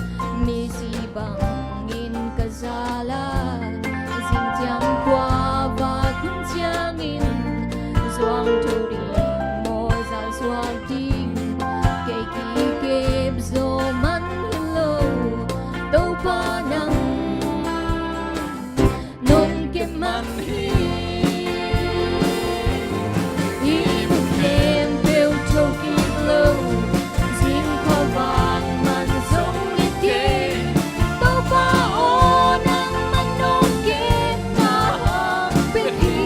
misi bangin ka zal a, zingciang khuavak hun ciangin zuang tho ding maw, zal suak ding kei kikep zaw man hi lo. Topa nang nong kem man hi. Hih mun khempeuh tho kik lo, zing khuavak man zong i kei. Topa aw, nangmah nong kem na hang bek hi.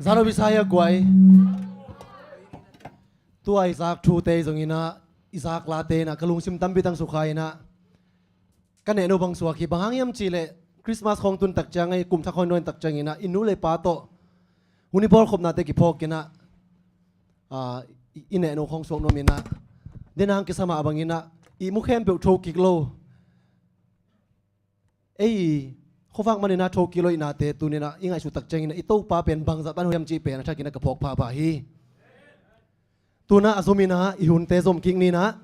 Zan a bisa hi a guai. Tua i zak thute zong inah, i zak late inah ka lungsim tampi tang sukha inah, ka nehno bang suak hi. Bang hang hiam cihleh Christmas khawng tun tak ciang ahi, kum thak khawng nawn tak ciang inah i nu le pa tawh hun i bawlkhopnate kiphawk inah, ah, i, i nehno khawng suak nuam inah, den hang kisam ah bang inah i mu khempeuh tho kik lo. Ei, khuavak man inah tho kik lo i nate tuni inah i ngaihsut tak ciang inah i Topa pen bangzah tan hiam cih pen a thak inah ka phawk phapha hi. Tuna a zom inah i hunte zom kik ni inah,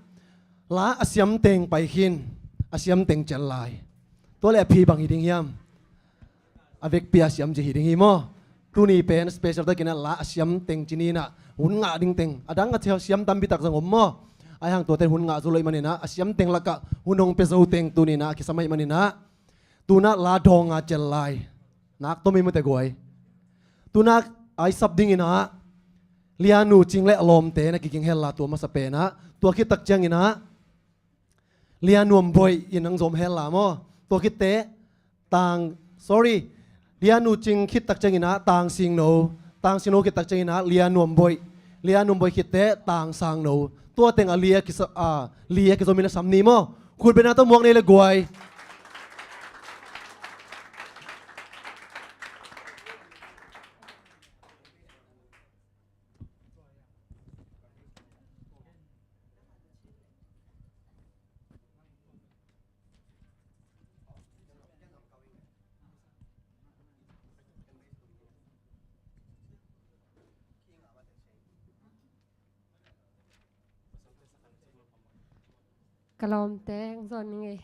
la a siam teng pai khin, a siam teng cial lai. Tua le a phi bang hi ding hiam? A vekpi a siam ci hi ding hi maw? Tuni pen special takin a la a siam teng ci ni inah, hun ngah ding teng. A dang a siam tampi tak zong om maw? Ahi hang tuate hun ngah zo lo i man inah, a siam teng lakah hun hong pia zo teng tuni inah a kisam ahih man inah, tuna la dawng a cial lai. Nak tom i mute guai. Tuna a i sap ding inah, Lianu Cing le a lawmte na kiging hel la tua masa pen ah. Tua khit tak ciang inah Lianuam Boih in hong zom hel la maw? Tua khit teh Tang, sorry, Lianu Cing khit tak ciang inah Tang Singno, Tang Singno khit tak ciang inah Lianuam Boih, Lianuam Boih khit teh Tang Sangno. Tua teng a li a kisa-, a, li a kizom inah sam ni maw? Khut beng na tawh muak ni le guai. Ka lawmte hong zawn ning ei.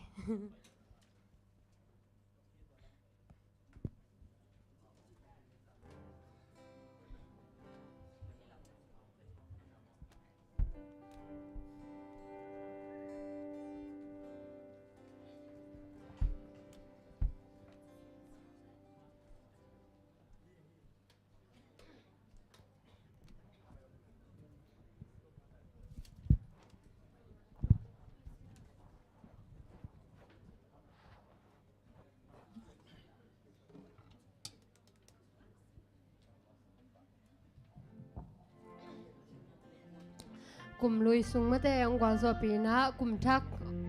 Kum lui sung mate hong gualzawhpih in ah kum thak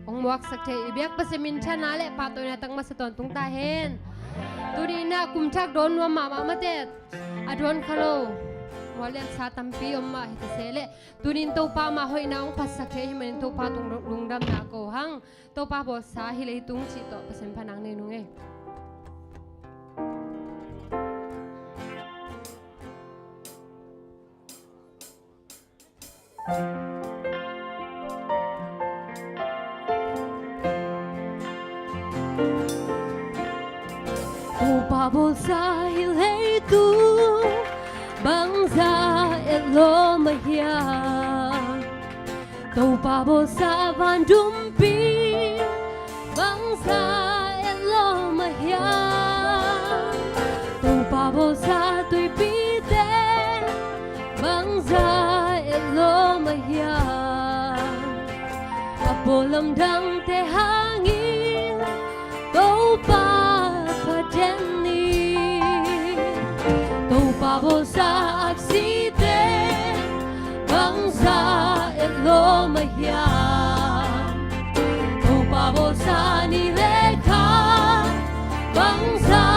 hong muaksak thei i biak Pasian minthanna le pahtawina tang masa tawntung ta hen. Tuni in ah kum thak dawn nuam mahmah mate, a dawn kha lo mual liansa tampi om mah hi ta se leh, tuni in Topa mah hoihna hong phatsak thei ahih manin Topa tung lungdamna ko hang. Topa bawlsa hih leitung cih tawh Pasian phatna nei nung ei. Topa bawlsa hih leitung bangzah etlawm a hiam? Topa bawlsa van dumpi bangzah etlawm a hiam? Topa bawlsa tuipite bangzah etlawm a hiam? A bawl lamdangte hangin Topa pha den ni. Topa bawlsa aksite bangzah etlawm a hiam? Topa bawlsa ni le kha bangzah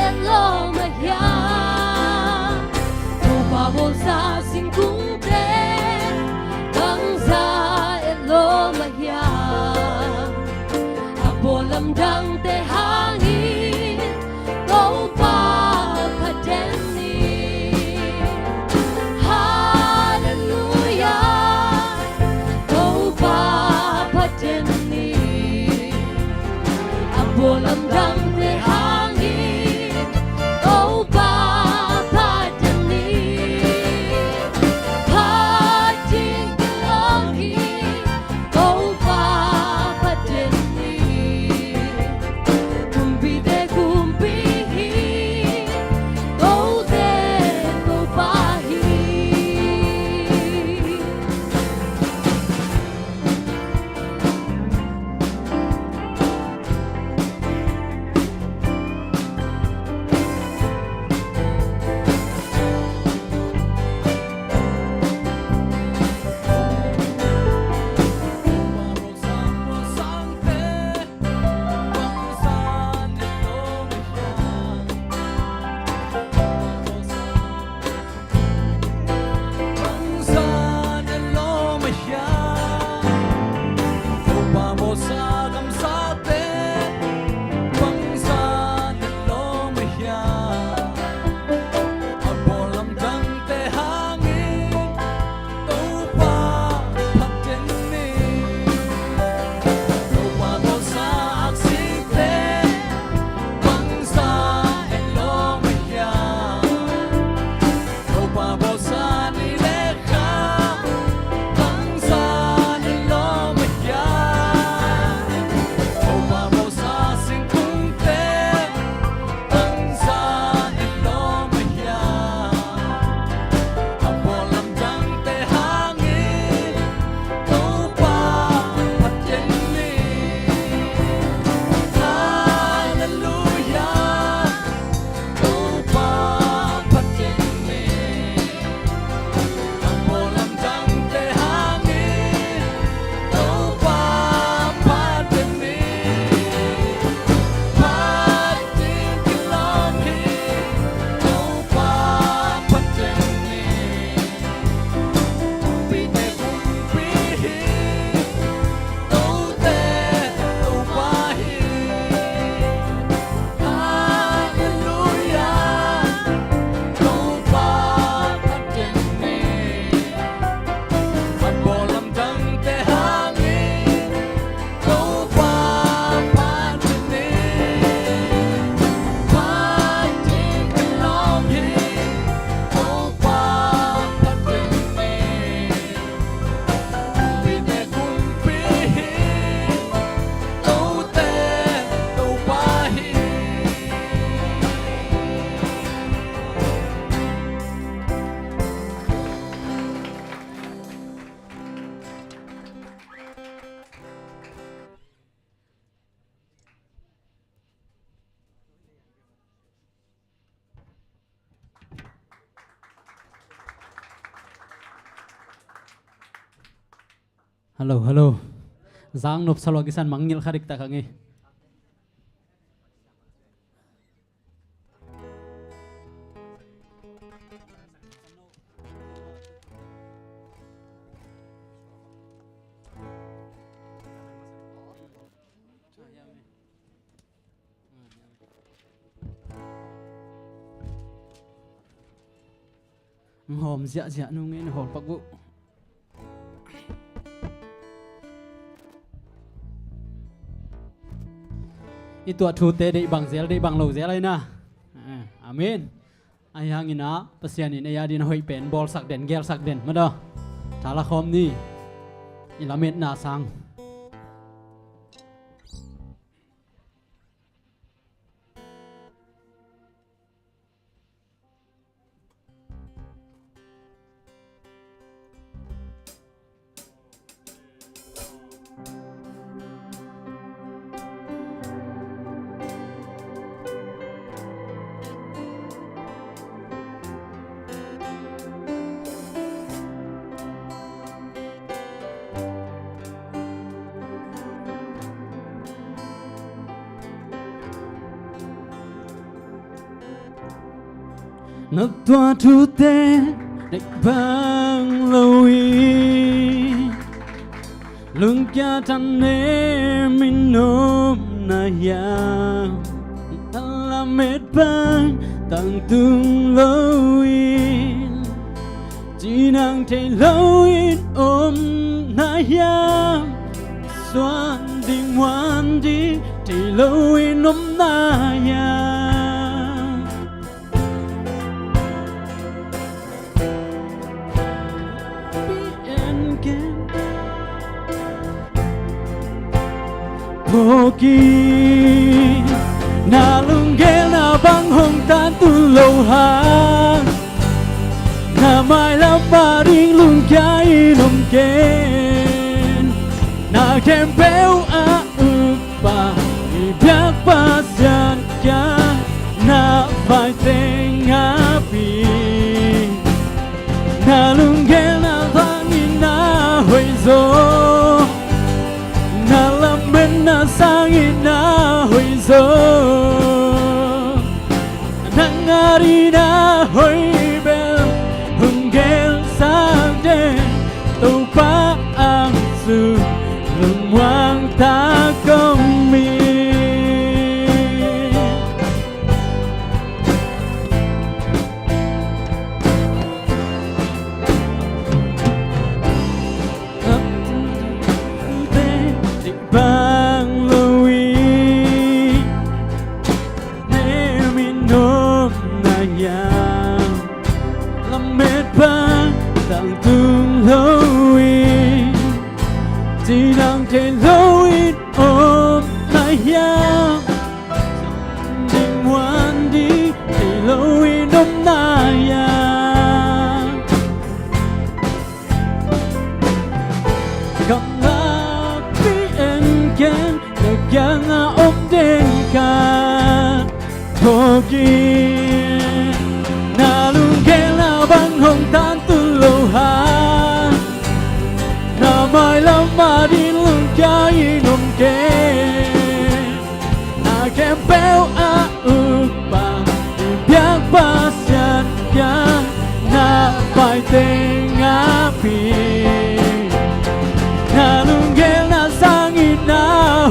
etlawm a hiam? Topa bawlsa singkungte bangzah etlawm a hiam? A bawl lamdangte hangin Topa pha den ni. Halleluia, Topa Hallo, hallo. Zang nop sa lo a kisan mangngilh kha diktak hang hi. Hawm ziahziah nu ngei na hawl pak uh. I tuah thute deih bang zel, deih bang lo zel ahi na. Eh, amen. Ahi hangin ah Pasian in ei a dingin a hoih pen bawlsak den, gelsak den, madaw. Tha la khawm ni. I lametna sang. Na tuah thute deih bang lo hi. Lungkia thanem in om na hiam? A lamet bang tangtung lo in, cinang thei lo in om na hiam? Suan ding muan ding thei lo in om na hiam? Pi en ken. Phawk in, na lunggel na bang hong tangtung lo hang, na mailam a ding lungkia in om ken. Na khempeuh a upa i biak Pasian kiang na vai teng a pi. Na lunggel na sangin na hoih zaw, na lametna sangin na hoih zaw. Nang a dingin a hoih bel hong gelsak den, Topa a sung lungmuang ta kong mi. Bang lo hi. Nemin om na hiam? Lamet bang tangtung lo in, cinang thei lo in om na hiam? Ding muan ding thei lo in om na hiam? Kamlak pi en ken, na kiangah om den ka. Phawk in, na lunggel na bang hong tangtung lo hang, na mailam a ding lungkia in om ken. Na khempeuh a upa i biak Pasian kiang na vai teng a pi. Na lunggel na sangin na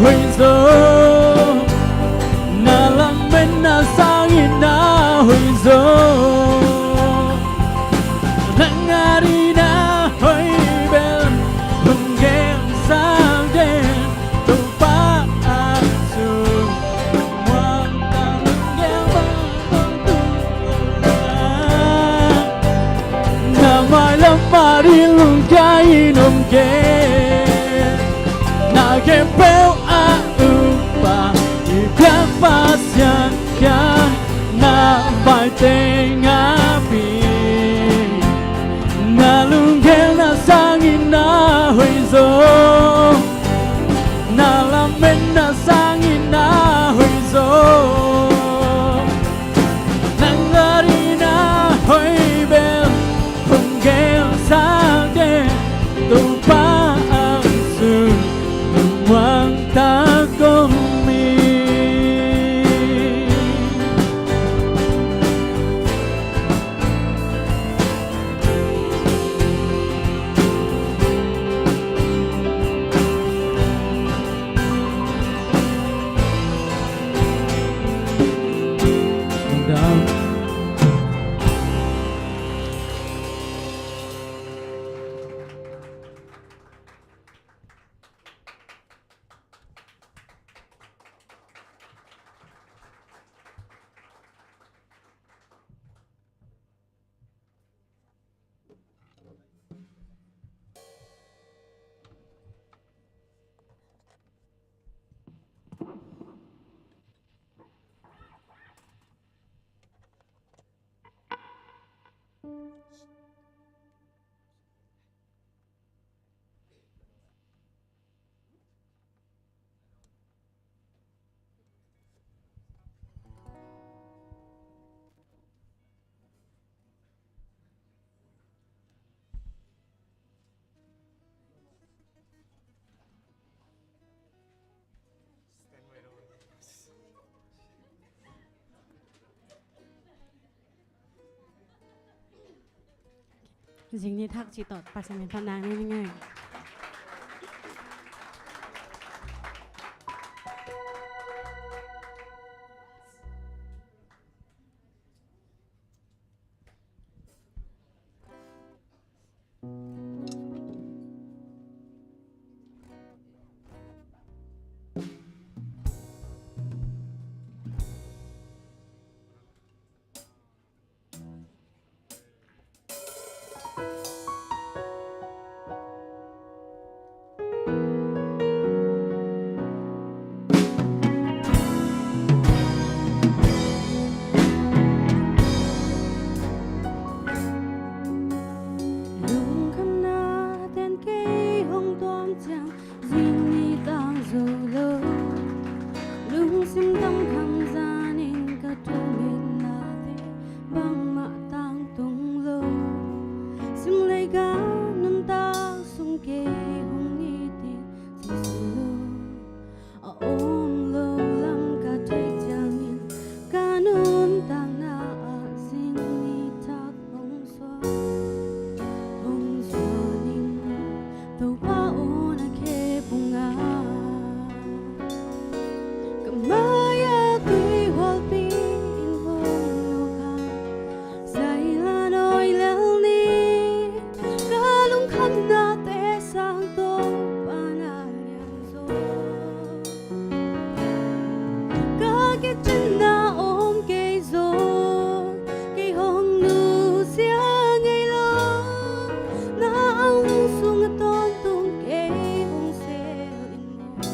hoih zaw, na lametna sangin na hoih zaw. Nang a dingin a hoih bel hong gelsak den, Topa a sung lungmuang ta, lunggel bang tangtung lo hang, na mailam a ding lungkia in om ken. Na khempeuh a upa i biak Pasian kiang na vai teng a pi. Na lunggel na sangin na hoih zaw, na lametna sangin na hoih zaw. Nang a dingin a hoih bel hong gelsak den, Topa a Zing ni thak cih tawh Pasian min phat nang ni ning ei. Lungkhamna ten kei hong tuam ciang, zing ni tang zo lo. Lungsim tam kham zanin ka thungetnate bangmah tangtung lo. Simleika nuntak sung kei hong it in, Jesu lo. A om lo lam ka theih ciangin ka nuntakna ah zing ni thak hong zuan, hong zuan in, Topa aw na khep ung a. Ka mai-ah tuihualpi in hong nawk a, zai la nawi lel ni. Ka lungkhamnate sang Topa na lian zaw. Ka kicinna om kei zaw, kei hong nusia ngei lo. Na anglung sung a tawntung kei hong sel in maw.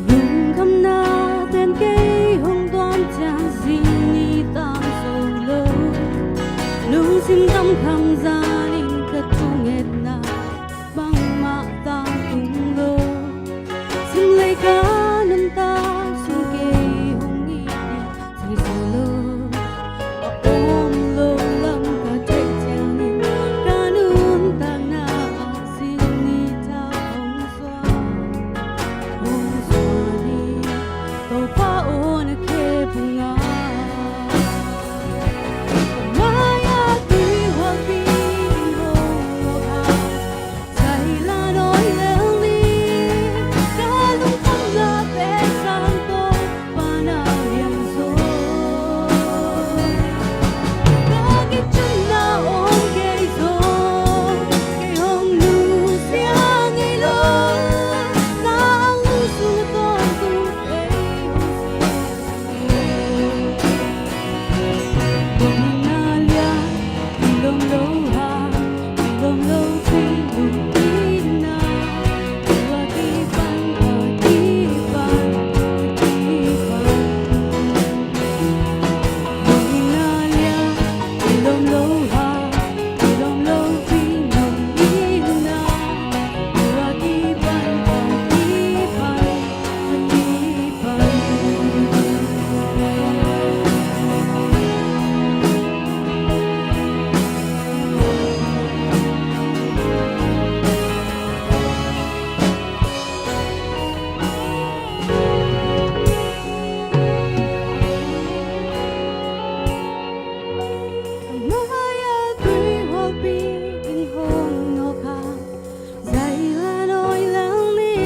Lungkhamna ten kei hong tuam ciang, zing ni tang zo lo. Lungsim tam kham zanin ka thungetna bangmah tangtung lo. Simleika nuntak sung kei hong it in, Jesu lo. A om lo lam ka theih ciangin ka nuntakna ah zing ni thak hong zuan, hong zuan in, Topa aw na khep ung a. Ka mai-ah tuihualpi in hong nawk a, zai la nawi lel ni. Ka lungkhamnate sang Topa na lian zaw. Ka kicinna om kei zaw, kei hong nusia ngei lo. Na anglung sung a tawntung kei hong sel. Ka mai-ah tuihualpi in hong nawk a, zai la nawi lel ni.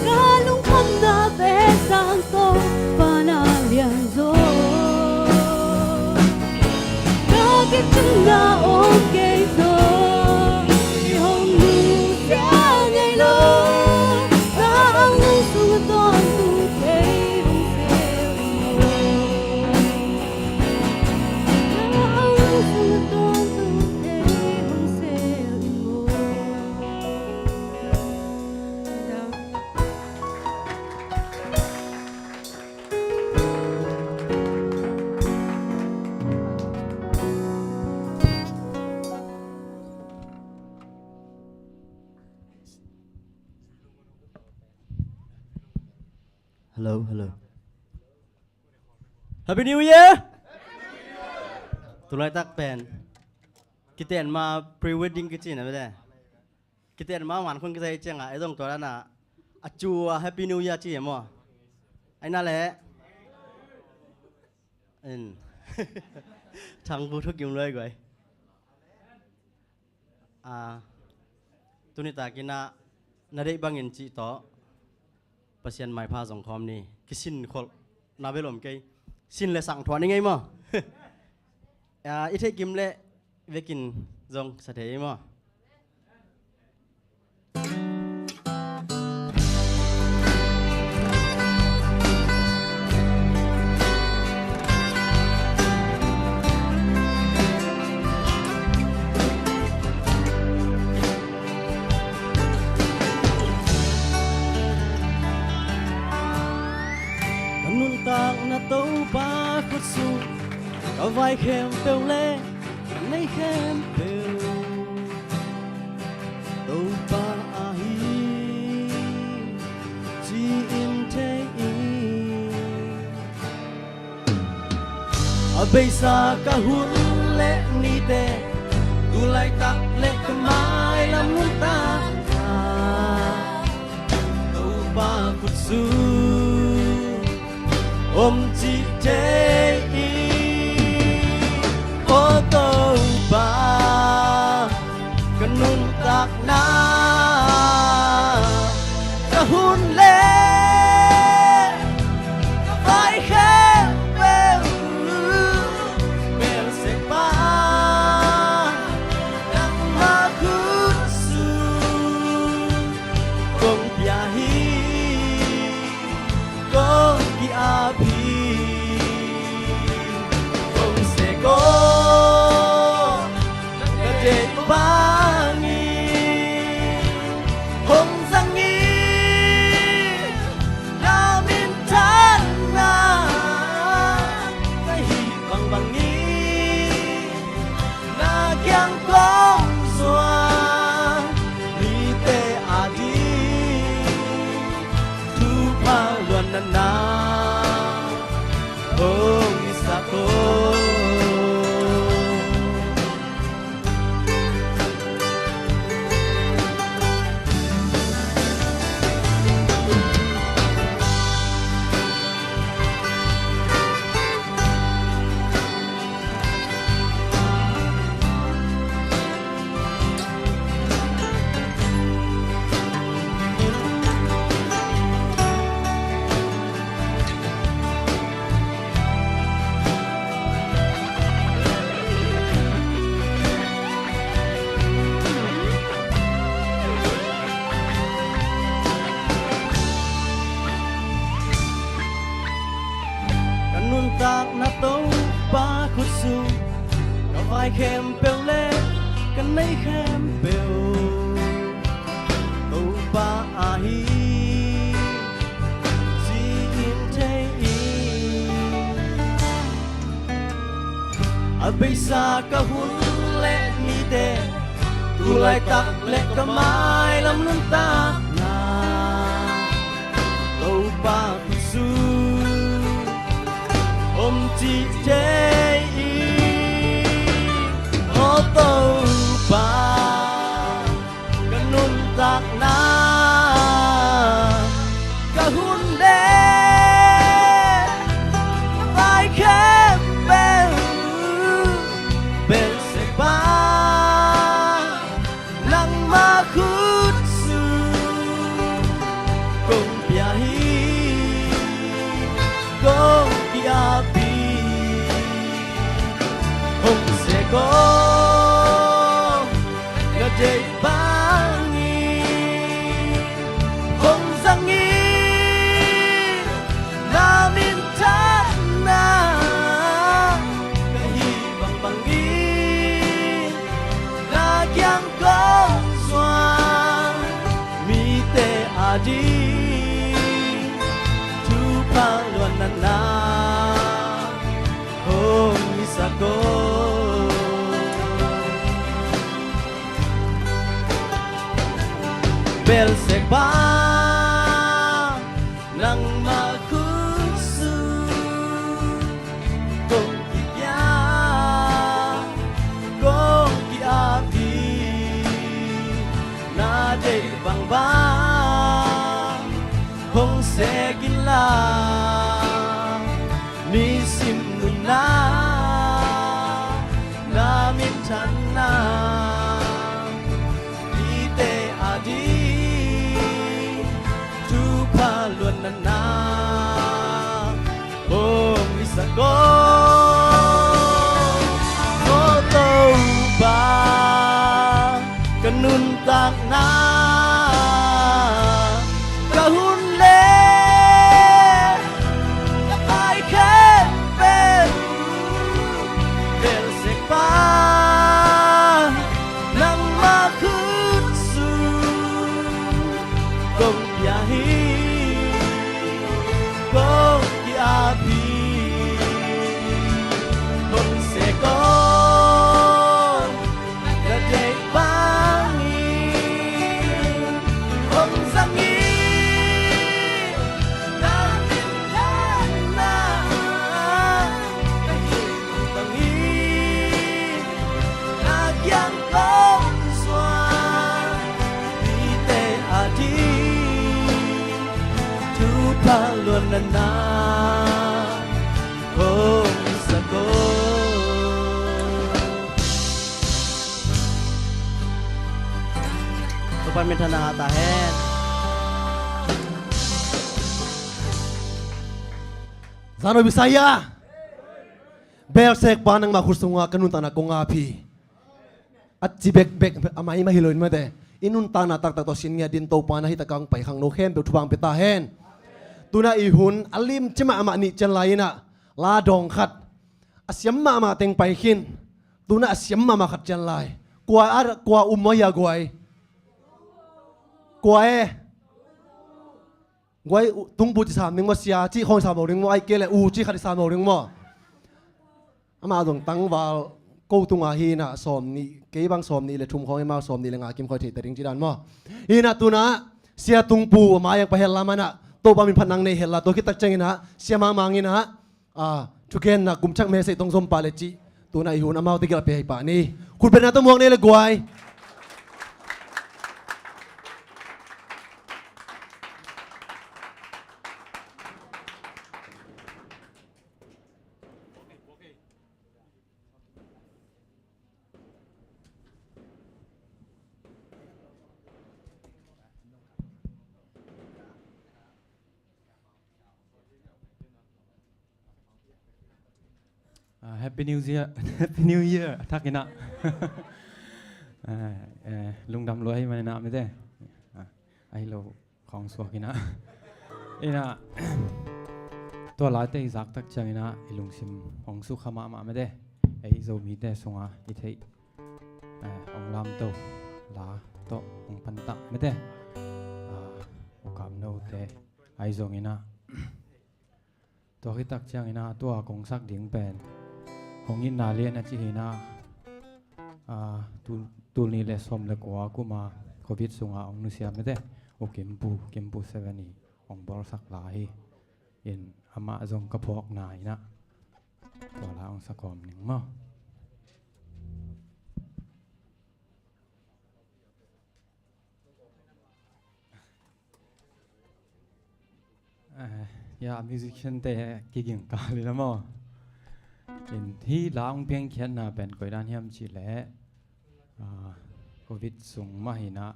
Ka lungkhamnate sang Topa na lian zaw. Ka kicinna om kei zaw, kei hong nusia ngei lo. Na anglung sung a tawntung kei hong sel in maw. Hello, hello. Happy New Year! Tulaitak pen kiten ma pre-wedding kici na bete. Kiten ma man khong kisai cianga ei zong tua dana a cu a Happy New Year ci e maw? Aina le in thangbu thukim luai guai. A, tuni takinah na deih bangin cih tawh Pasian maipha zong khawm ni. Kisin kholh na bel om kei. Sin le sang thuah ni ngei maw? A, i theih kim leh vekin zong sa thei maw? Ka nuntakna Topa khut sung ka vai khempeuh le ka nei khempeuh Topa ahi ci-in thei in. A beisa ka hun le nite, tu laitak le ka mailam nuntakna Topa khut sung om cih thei in. Aw Topa, ka nuntakna, ka hun le ka vai khempeuh, Belsekpa, nangmah khut sung kong pia hi. Kong ki-ap hi, kong sek aw, ka deih bangin hong zang in, na minthanna ka hih bangbangin na kiang kong zuan, mite ading thupha luanna na hong hisak aw. Ka nuntakna Topa khut sung ka vai khempeuh le ka nei khempeuh Topa ahi ci-in thei in. A beisa ka hun le nite, tu laitak le ka mailam nuntakna Topa khut sung om cih thei in. Aw Topa, ka nuntakna, ka hun le ka vai khempeuh Belsekpa, nangmah khut sung kong pia hi. Kong ki-ap hi, hong sek aw, Tekin la nisim nunna na minthanna mite a ding thupha luanna na hong i sak aw. Aw Topa, ka nuntakna, ka hun le ka pai khempeuh, Belsekpa, nangmah khut sung kong pia hi, kong ki-ap hi. Hong sek aw, na deih bangin hong zang hi. Na minthanna ka hih bangin na kiang kong suan, mite a ding thupha luanna na hong i sak aw. Topa'n minthanna ngah ta hen. Zan aw, bisa hi a. Belsekpa, nangmah khut sungah ka nuntakna kong ap hi, a ci bekbek a mai mah hi lo in mate. I nuntakna taktak tawh sin ngiat dingin Topa na hih takah hong pai khangno khempeuh thupha hong pia ta hen. Tu-in ah i hun a limci mahmah nih ciang lai-in ah la dawng khat, a siam mahmah teng pai khin. Tu-in ah a siam mahmah khat ciang lai. Kua a, kua um maw hia guai? Kua e? Guai, u, tungbu ci sam ding maw, sia cih khawng i sam lo ding maw, ahih kei leh u cih khat i sam lo ding maw? Amah zong tangval ko tungah hi-in ah sawmnih, kei bang sawmnih le thum khawng, amau sawmnih le nga kim khawng, thei ta ding ci dan maw? Hi-in ah tu-in ah sia tungbu a mai-ah pai hen la, amah in ah Topa min phat nang nei hen la, tua khit tak ciangin ah sia Mang Mang in ah, a, thugenna kum thak message tawh zom pah leh cih, tu-in ah i hun amaute gilh ah pia hi pah ni. Khut beng na tawh muak ni le guai. Ah, Happy New Year, Happy New Year a thak in ah. Ah, eh, lungdam lua ahih manin ah mite. Ah, ahi lo khawng suak in ah. In ah, tua late i zak tak ciangin ah i lungsim hong sukha mahmah mite. Ei Zomite sungah i theih, eh, hong lamto la tawh hong pan ta mite. Ah, U Kap Note ahi zongin ah, tua khit tak ciangin ah tua kong sak ding pen hong itna lian a ci hi-in ah, ah, tul, tul nih le sawm le kua kum a Covid sungah hong nusia mite U Kimpu, Kimpu Seven i hong bawlsak la hi. In amah zong ka phawkna in ah tua la hong sak kawm ning maw? Eh, ya, musician te kiging kal hi la maw? In hih la hong piangkhiatna pen koi dan hiam cih leh, ah, Covid sung mah hi-in ah,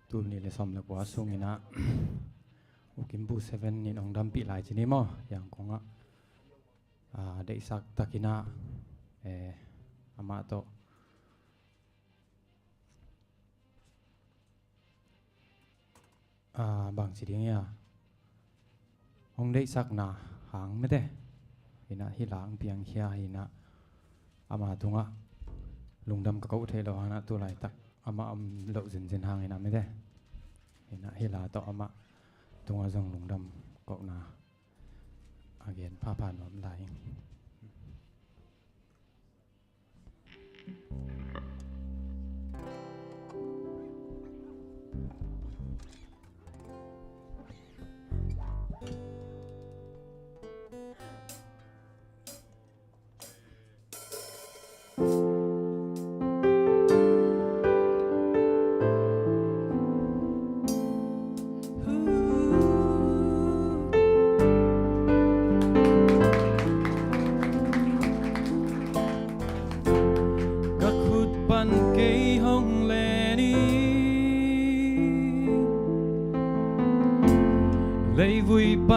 tul nih le sawm le kua sungin ah U Kimpu Seven in hong dampih lai ci ni maw, Yangon ah. Ah, deihsak takin ah, eh, amah tawh, ah, bangci ding hia, hong deihsakna hang mite in ah hih la hong piangkhia hi-in ah, amah tungah lungdam ka koh theih loh hangin ah, tu laitak amah om loh zenzen hangin ah mite, in ah hih la tawh amah tungah zong lungdam kohna a gen phapha nuam lai ing.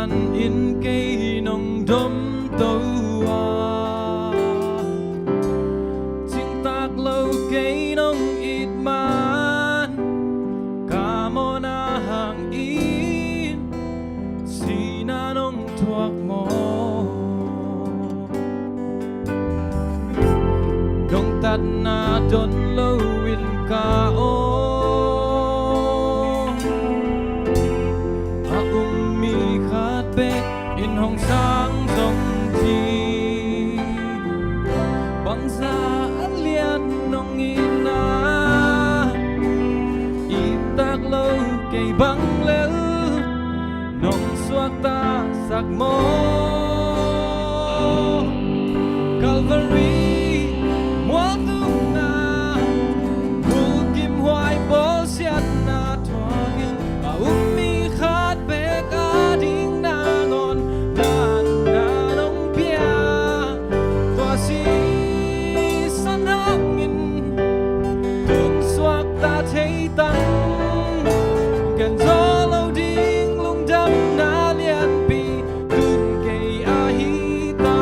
In kei nong domto a, cingtak lo kei nong it man, ka mawhna hangin sihna nong thuak maw? Dongtatna don loin ka aw, a um mi khat bek in hong sang zong ci. Bangza a lian nong itna, ittak lo kei bang lel nong suaktasak maw? Calvary mualtungna, bulkimhuai bawlsiatna thuakin, a um mi khat bek ading nangawn na, na nong pia. Tua sisan hangin tun suakta thei tang, ken zaw lo ding lungdamna lianpi tun kei ahi ta.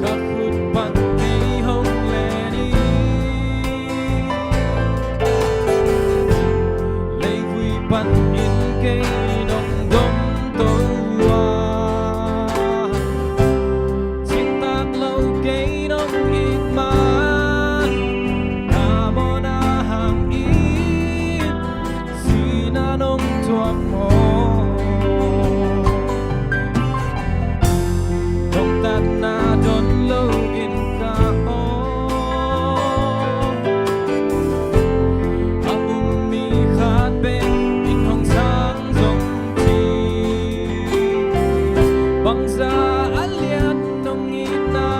Ka khut pan kei hong len in, leivui panin kei nong domto a, cingtak lo kei nong it man, ka mawhna hangin sihna nong thuak maw? Dongtatna don loin ka aw, a um mi khat bek in hong sang zong ci. Bangza a lian nong itna,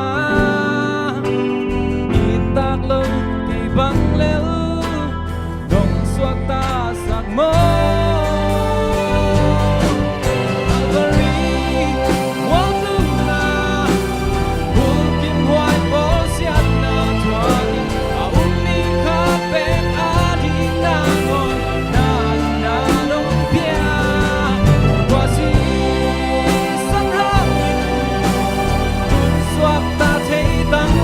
ittak lo kei bang lel nong suaktasak maw? Calvary mualtungna, bulkimhuai bawlsiatna thuakin, a um mi khat bek ading nangawn na, na nong pia. Tua sisan hangin tun suakta thei tang,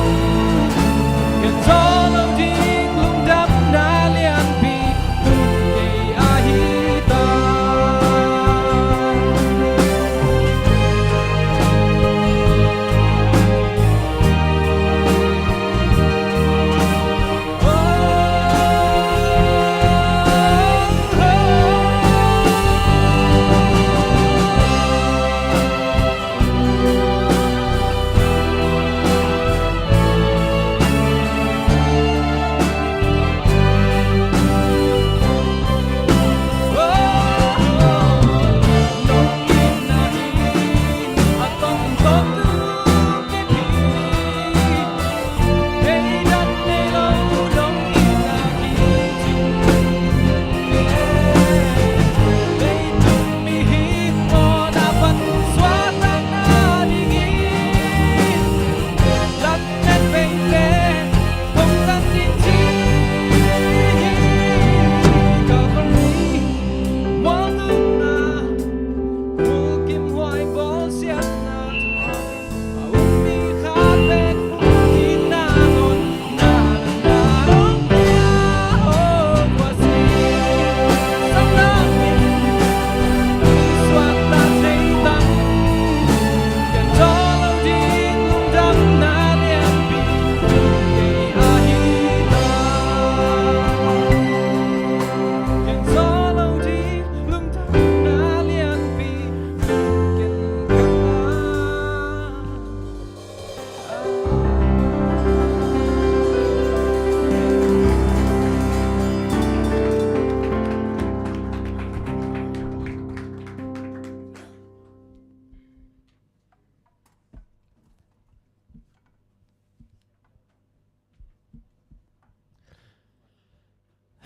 ken zaw lo ding lungdamna lianpi tun kei ahi ta.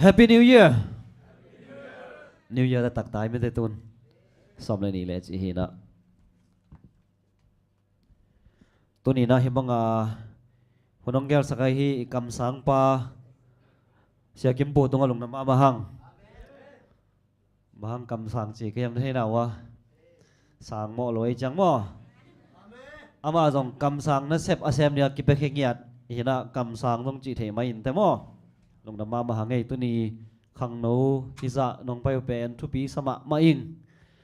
Happy New Year. New Year taktak tai mite tun. Sawm le nih le ci hi na. Tuni na hi manga hun hong gelsak ahi i kamsangpa Sia Kim Pu tungah lungdam mahmah hang. Bang hang kamsang ci kei hiam na thei na uh a? Sang mawh lo ei ciang maw? Amah zong kamsang nasep a sem nia kipiakhia ngiat hi na, kamsang zong cih thei mah in te maw? Lungdam mahmah hang ei. Tuni khangno hizah nong pai uh pen thupi sa mahmah ing.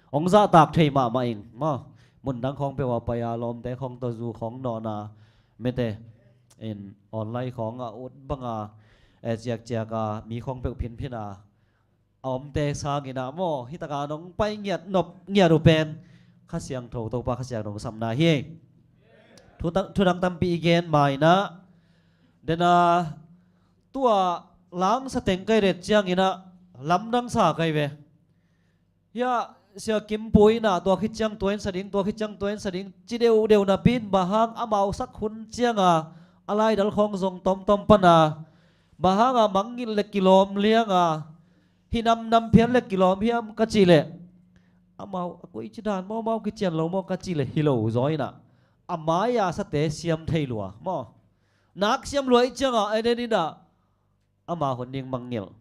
Hong zahtak thei mahmah ing maw? Mundang khawng peuh a pai a, lawmte khawng tawh zu khawng nawna, mete in online khawng a ut banga, eh, ciakciak a mi khawng peuh phinphin a a omte sangin ah maw, hi taka nong pai ngiat nop ngiat uh pen Kha Siangtho, Topa Kha Siangtho sapna hi. Thu ta-, thudang tampi i gen ma in ah, den a tua langsa teng kai ret ciangin ah lamdang sa kai ve. Hiah Sia Kim Pu in ah tua khit ciang tua in sa ding, tua khit ciang tua in sa ding ci deuhdeuh napi in, bang hang amau sak hun cianga a laidal khawng zong tomtom pan a, bang hanga mangngilh le kilawm lianga, hi namnam phial le kilawm hiam ka cih leh, amau a koici dan maw, amau kician lo maw ka cih leh hi lo zaw in ah, a mai-a sate siam thei lua maw? Nak siam lua ih cianga a den in ah ama hun ding mangngilh.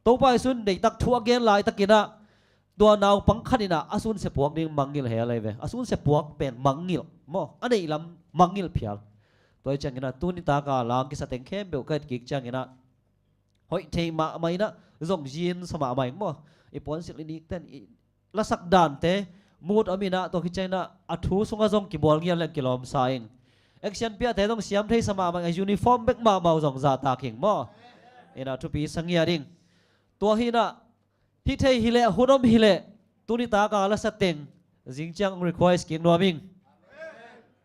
Topa Jesu in deihtak thu a gen laitakin ah, tua naupang khat in ah a sunsia puak ding mangngilh hi a lei ve. A sunsia puak pen mangngilh maw? A neih lam mangngilh phial. Tua ih ciangin ah tuni taka lang kisa teng khempeuh ka et kik ciangin ah hoih thei mahmah in ah, zong zin sa mahmah ing maw? I puansilh i nikten, i lasak dante, mood om in ah, tua khit ciangin ah a thu sungah zong kibual ngiat leng kilawm sa ing. Action piahte zong siam thei sa mahmah ing, a uniform bek mahmah uh zong zahtak ing maw? In ah thupi sa ngiat ing. Tua hi in ah, hi thei hi leh, hun om hi leh, tuni taka lasa teng zing ciang hong request kik nuam ing.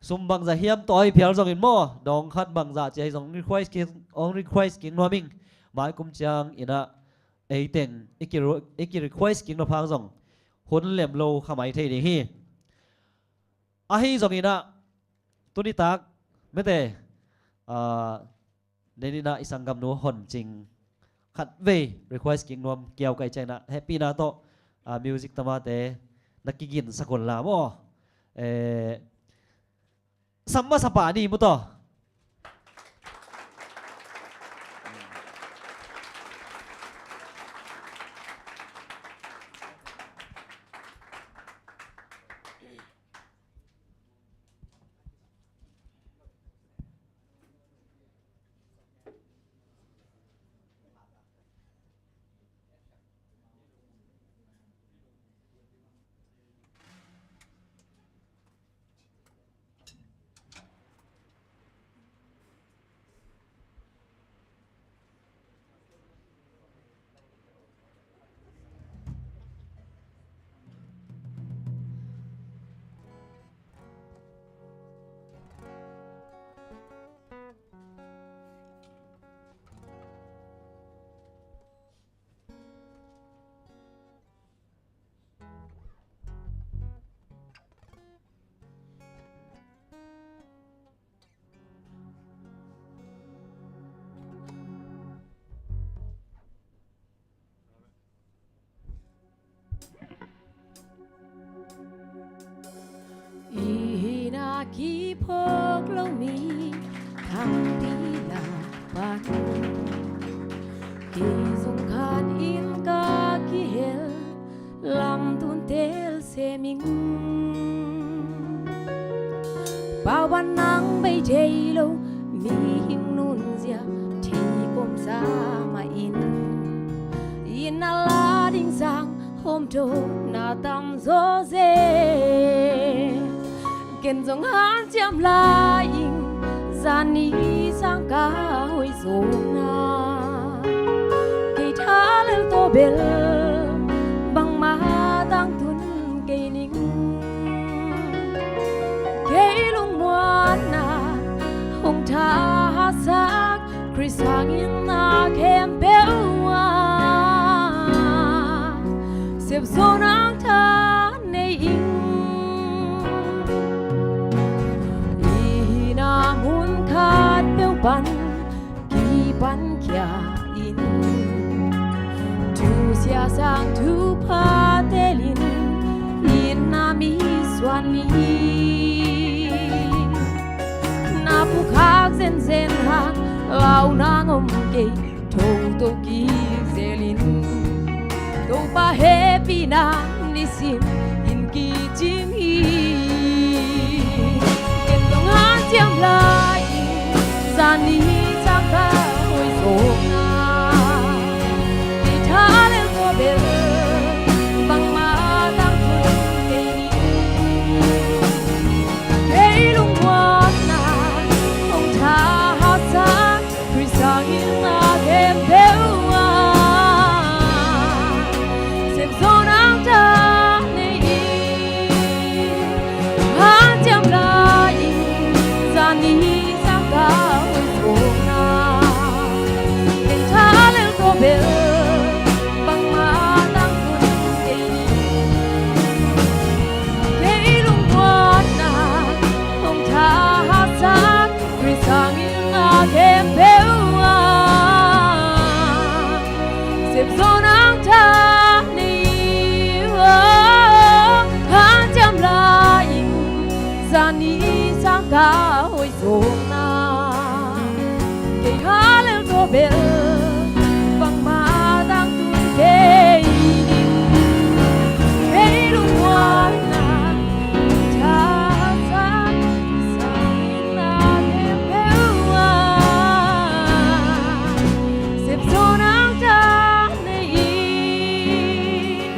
Sum bangzah hiam tawh ahi phial zongin maw, dawng khat bangzah ci ahi zong request kik, hong request kik nuam ing. Mai kum ciangin ah ei teng i ki, i ki request kik nop hang zong hun lem lo kha mai thei ding hi. Ahi zongin ah tuni tak mete, ah, den in ah i sanggamnu Hon Cing khat vei request kik nuam kiau kai ciangin ah, hehpihna tawh, ah, music tamate na kiginsak un la maw? Eh, sam masa pah ni mu taw. I hihna kiphawk lo mi tampi lak pan, kei zong khat in ka kihel, lamtun tel sem ing. Pau ban nang bei thei lo, mihing nunzia thei kawmsa mah in, inn a la ding sang hawmthawhna tam zawzen. Ken zong hanciam lai ing, zani sang ka hoih zawna. Kei thalel tawh bel bangmah tangtun kei ning. Kei lungmuanna hong thahatsak Khrist hangin na khempeuh ah sepzo nang tha nei ing. I hihna mun khat peuh pan kipankhia in, thusia sang thupha telin, inn a mi suan ni. Na phukhak zenzen hang, lau nang om kei, thoto kik zelin, Topa hehpihna nisim in kicing hi. Ken zong hanciam lai-in zani sang ka hoih zawkna, kei tha lel tua bel bangmah tangtun kei ni. Kei lungmuanna hong tha haksa Khrih sangin a khempeuh ah sepzawh nang ta nei in. Hanciam lai-in zani sang ka hoih zawkna, ken tha lel tua bel bangmah tangtun kei ni. Kei lungmuanna hong tha haksa Khrih sangin a khempeuh ah sepzawh nang ta nei uh. Hanciam lai-in zani sang ka hoih zawkna, kei tha lel tua bel bangmah tangtun kei ni. Kei lungmuanna tha haksa Khrih sangin a khempeuh ah sepzawh nang ta nei in.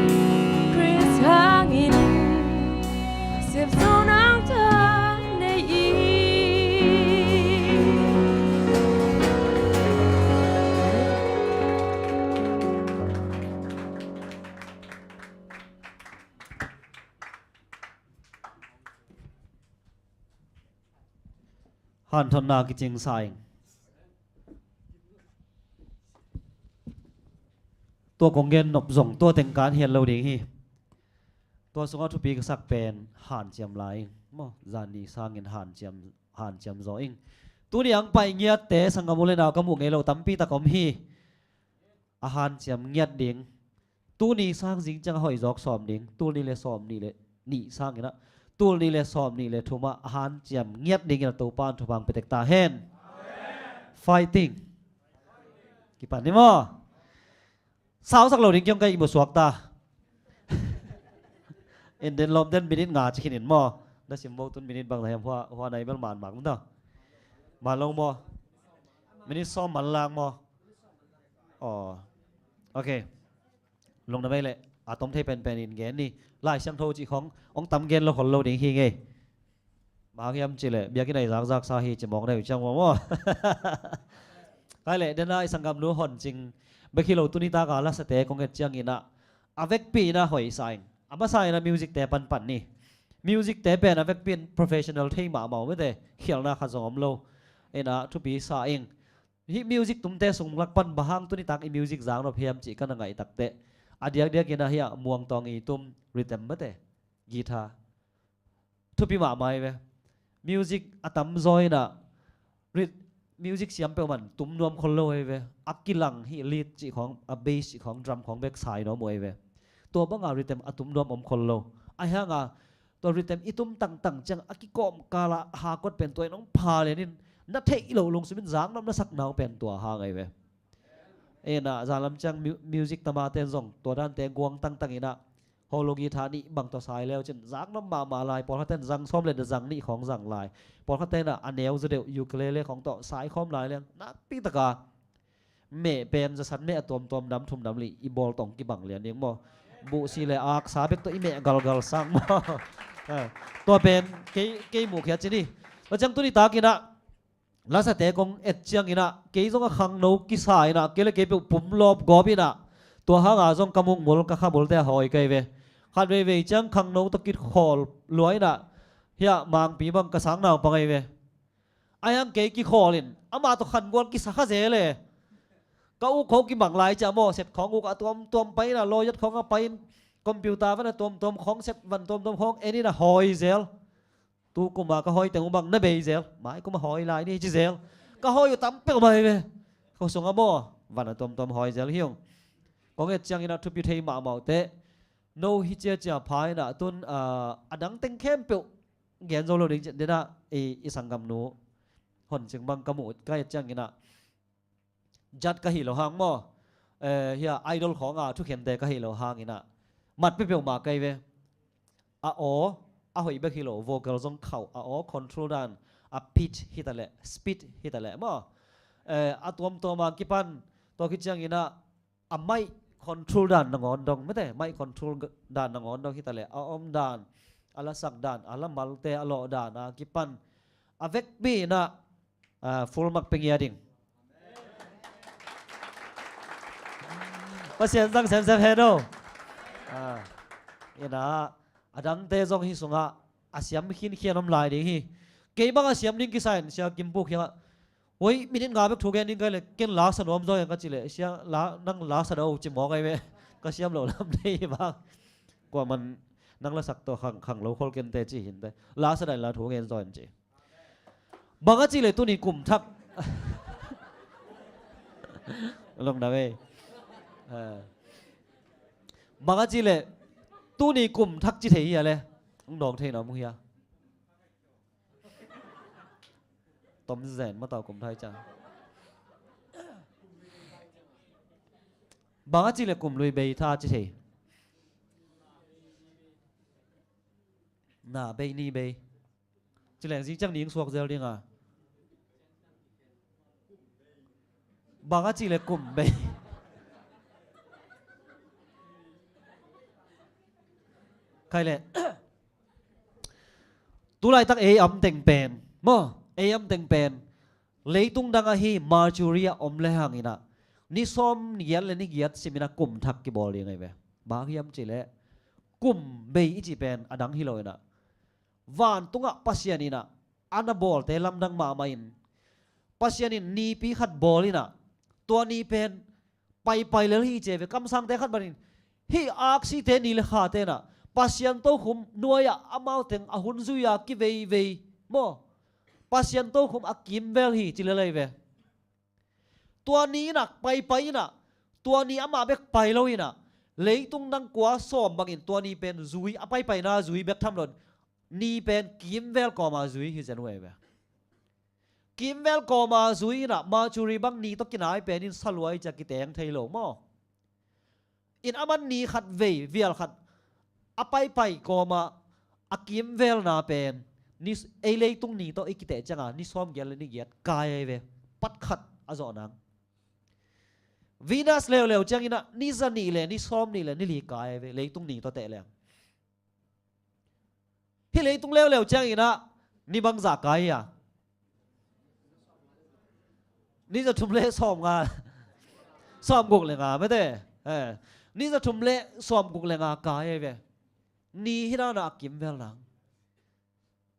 Khrih sangin sepzawh nang ta nei in. Hanthotna kicing sa ing. Tua kong gen nop zong tua teng kan hian lo ding hi. Tua sungah thupi ka sak pen hanciam lai ing maw, zani sangin hanciam, hanciam zaw ing. Tuni ang pai ngiatte sanggam u le nau ka muh ngei lo tampi tak om hi. A hanciam ngiat ding. Tuni sang zing ciang a hoih zawk sawm ding. Tul nih le sawm nih le nih sangin ah, tul nih le sawm nih le thum ah a hanciam ngiat dingin a Topa in thupha pia tek ta hen. Fighting. Kipan ni maw? Sausak lo ding kiong ka ihmu suak ta. Indian lawmten minit nga ci khin in maw? Na sim bo tun minit bang na hiam, hua, hua nai bel man mak ta. Man lo maw? Minit sawm man lang maw? Aw. Ok. Lungdam ei leh a tom thei penpen in gen ni. Lai Siangtho cih khong hong tam gen lo khol lo ding hi ngei. Bang hiam cih leh biakinn ah i zakzak sa hi ci mawk deuh ciang maw maw? Kai leh dena i sanggamnu Hon Cing bek hi lo, tuni taka lasate kong et ciangin ah a vekpi in ah hoih sa ing. A masa in ah music te panpan ni. Music te pen a vekpi in professional thei mahmah uh mete, khialhna khat zong om lo. In ah thupi sa ing. Hih music tumte sung lak pan bang hang tuni tak i music zang nop hiam cih ka na ngaih takteh, a diakdiakin ah hiah muangtawng i tum rhythm mate, guitar, thupi mahmah hi ve. Music a tamzaw in ah rit-, music siam peuhmah tum nuam khol lo hi ve. A kilang hih lead cih khawng, a bass cih khawng, drum khawng bek sai nuam uh hi ve. Tua banga rhythm a tum nuam om khol lo. Ahi hanga tua rhythm i tum tangtang ciang a kikawmkal ah hakot pen tua in hong pha lianin na theih loh lungsim in zak nop na sak nau pen tua hang ahi ve. Ena zan lam ciang mu-, music tama ten zong tua dante guang tangtang in ah holo guitar nih bang tua sai leu cin zak nop mahmah lai. Pawlkhat ten zang sawm le zang nih khawng zang lai. Pawlkhat ten ah a neu zaw deuh ukulele khawng tawh sai khawm lai leng nakpi taka meh pen zasat meh a tuamtuam dam thum dam lih i bawl tawh kibang lian ding maw? Buhsi le aksa bek tawh i meh galgal sang maw? Eh, tua pen kei, kei muhkhiat ci ni. Tua ciang tuni takin ah lasate kong et ciangin ah kei zong a khangno kisa in ah kei le kei peuh pum lawp gawp in ah tua hanga zong ka mukmul ka khabulte a hawi kei ve. Khat veivei ciang khangno tawh kikhawl lua in ah hiah Mangpi bang ka sang naupang ahi ve. Ahi hang kei kikhawl in amah tawh khangual kisa kha zel e. Ka uk khawng kibang lai ciah maw, set khawng uk a tuamtuam pai in ah, lawyer khawng a pai in, computer van a tuamtuam khawng, set van tuamtuam khawng en in a hawi zel. Tu kuma ka hawi teng uh bang na bei zel, mai kuma hawi lai ni ci zel. Ka hawi uh tam peuh mai ve. Kho sungah maw, van a tuamtuam hawi zel hi ung. Kong et ciangin ah thupi thei mahmah uh teh. No hi ciacia pha in ah tun, ah, a dang teng khempeuh gen zo lo ding cin den ah i, i sanggamnu Hon Cing bang ka muh ka et ciangin ah jat ka hi lo hang maw. Eh, hia idol khawng a thukhente ka hi lo hangin ah mat peuhmah kei ve. A aw a hoih bek hi lo, vocal zong khauh, a aw control dan, a pitch hi ta leh, speed hi ta leh maw. Eh, a tuamtuam a kipan, tua khit ciangin ah a mic control dan nangawn dong, mete, mic control dan nangawn dong hi ta leh, a om dan, a lasak dan, a lamalte a lawh dan a kipan a vekpi in ah, ah, full mark pia ngiat ding. Pasian zang semsem hen aw. Ah, in ah a dangte zong hih sungah a siam khinkhian om lai ding hi. Kei bang a siam ding kisa in Sia Kim Puk kiangah, "Oi, minute nga bek thu gen ding ka hih leh ken la sa nuam zaw hiang," ka cih leh, "Sia, la, nang la sa do," ci mawk ahi ve. Ka siam loh lam thei hi bang. Kuaman nang lasak tawh khang, khang lo khol kei inteh ci hi inteh. La sa dan la thu gen zaw in ci. Bang a cih leh tuni kum thak. Long na ve. Ah. Bang a cih leh tuni kum thak ci thei hi a leh. Hong dawng thei na mu hia. Tom zen ma tau kum thak ciang. Bang a cih leh kum lui bei tha ci thei. Na bei, ni bei. Ci leng zing ciang ni hong suak zel ding a. Bang a cih leh kum bei. Khai leh. Tulaitak ei am teng pen maw, ei am teng pen leitung dang ahi Mercury a om le hangin ah ni sawm ni giat le ni giat simin ah kum thak kibawl ding ahi ve. Bang hiam cih leh kum bei i cih pen a dang hi lo in ah, vantungah Pasian in ah a na bawlte lamdang mahmah in, Pasian in nipi khat bawl in ah, tua ni pen paipai lel hi ci ve. Kamsangte khat bangin hih aksite ni le khate in ah Pasian tokhom nuai-ah amau teng a hun zui-a kiveivei maw, Pasian tokhom a kimvel hi ci lel ahi ve. Tua ni in ah paipai in ah, tua ni amah bek pai lo in ah, leitung dang kua sawm bangin tua ni pen zui, a paipaina zui bek tham lo in, ni pen kimvel kawma zui hi zen uh ahi ve. Kimvel kawma zui in ah Mercury bang ni tawh kinai pen in sa lua i ci a kiteng thei lo maw. In aman ni khat vei vial khat a paipai kawma a kimvelna pen ni, ei leitung ni tawh i kiteh cianga ni sawm giat le ni giat kai ahi ve. Pat khat a zawh nang. Venus leuleu ciangin ah ni za nih le ni sawm nih le ni li kai ahi ve, leitung ni tawh teh leng. Hih leitung leuleu ciangin ah ni bangzah kai hi a? Ni za thum le sawm nga, sawm guk le nga mete. Eh, ni za thum le sawm guk le nga kai ahi ve. Ni hi nana a kimvel nang.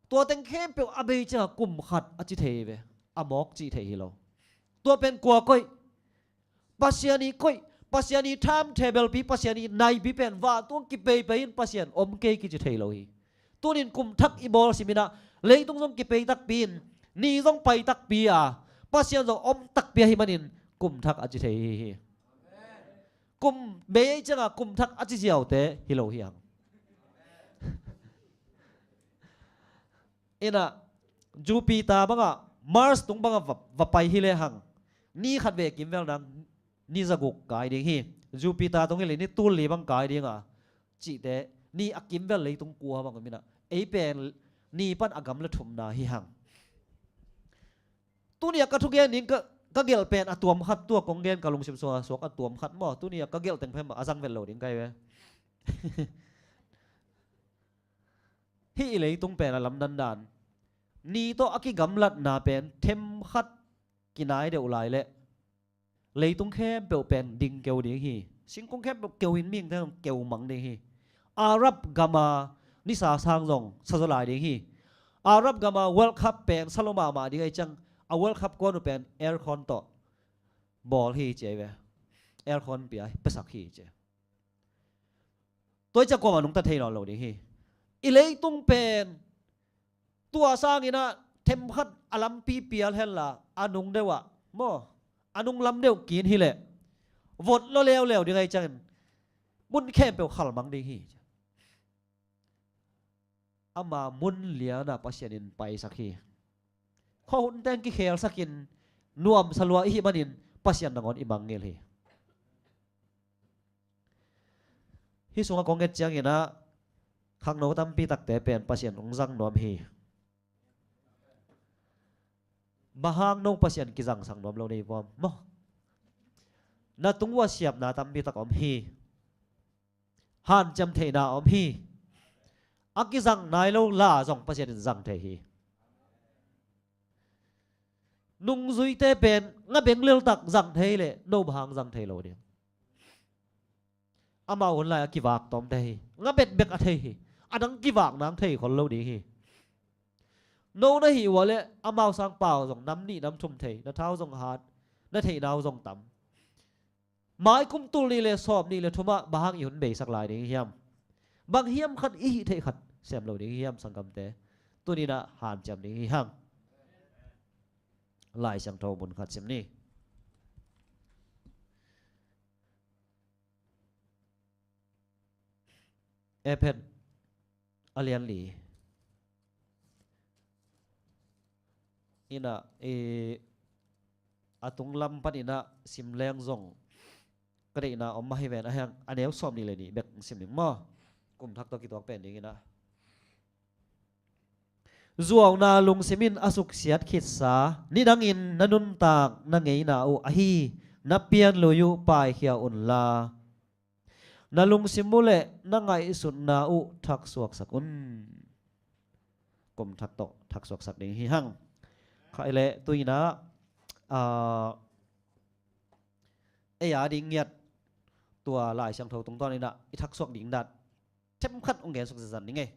Tua teng khempeuh a bei ciangah kum khat a ci thei hi ve. A mawk cih thei hi lo. Tua pen kua koih? Pasian i koih, Pasian i timetable pi, Pasian i naipi pen vantung kipeipei in Pasian om kei kici thei lo hi. Tunin kum thak i bawl simin ah leitung zong kipei takpi in, ni zong pai takpi a, Pasian zong om takpi ahih manin kum thak a ci thei hi hi. Kum bei ei ciangah kum thak a ci ziaute hi lo hi hang. In ah Jupiter bangah, Mars tung bangah va, va pai hi le hang, ni khat vei kimvel nang ni za guk kai ding hi. Jupiter tung hi le ni tul li bang kai ding a, cihte ni a kimvel leitung kua bang om in ah, ei pen ni pan a gam le thumna hi hang. Tuni a ka thugen ding ka, ka gelh pen a tuam khat, tua kong gen ka lungsim sungah suak a tuam khat maw, tuni a ka gelh teng phem a zang vet lo ding kai ve. Hih i leitung pen a lamdang dan, ni tawh a kigamlatna pen themkhat kinai deuh lai leh leitung khempeuh pen ding keu ding hi. Singkung khempeuh keu in mihingte keu mang ding hi. Arab gama nisa sang zong sa zaw lai ding hi. Arab gama World Cup pen sa lo mahmah ding ahi ciang, a World Cup kuan uh pen aircon tawh bawl hi ci ahi ve. Aircon pia, piasak hi ci. Tua i ciang kuamah nungta thei nawn lo ding hi. I leitung pen tua sangin ah themkhat a lampi pial henla a nung deuh ah maw, a nung lam deuh kin hi leh vot lo leuleu ding ahi ciangin mun khempeuh khalmang ding hi. Ama mun lianah Pasian in paisak hi. Khuahun teng kikhelsakin nuamsa lua i hih manin Pasian nangawn i mangngilh hi. Hih sungah kong et ciangin ah khangno tampi takte pen Pasian hong zang nuam hi. Bang hang no Pasian kizangsak nuam lo na hi hiam maw? Na tung uh ah siapna tampi tak om hi. Hanciam theihna om hi. A kizang nai lo la zong Pasian in zang thei hi. Nungzuite pen nga beng leltak zang thei leh no bang hang zang thei lo ding? Amau hun lai a kivak tawmte hi. Nga bet bek a thei hi. A dang kivak nang thei khol lo ding hi. No na hih uh ah leh amau sang pau zong nam nih nam thum thei, na thau zong hat, na theihna uh zong tam. Mai kum tul nih le sawm nih le thum ah bang hang i hun beisak lai ding hiam? Bang hiam khat i hih theih khat sem lo ding hiam sanggamte? Tuni-in ah hanciam ding hi hang. Lai Siangtho mun khat sim ni. Efesa a lian li in ah, i, a tung lam panin ah sim leng zong ka deihna om mah hi ven, a hiang a neu sawm nih le nih bek sim ding maw? Kum thak tawh kituak pen dingin ah. Zuauna lungsim in a suksiat khitsa, nidangin na nuntak na ngeina uh ahi na pianlui uh paikhia unla, na lungsim uh le na ngaihsutna uh thaksuaksak un. Kum thak tawh thaksuaksak ding hi hang. Khaih le tu-in ah, ah, ei a ding ngiat tua Lai Siangtho tungtawnin ah i thaksuak ding dan themkhat hong gensuk zenzen ning ei.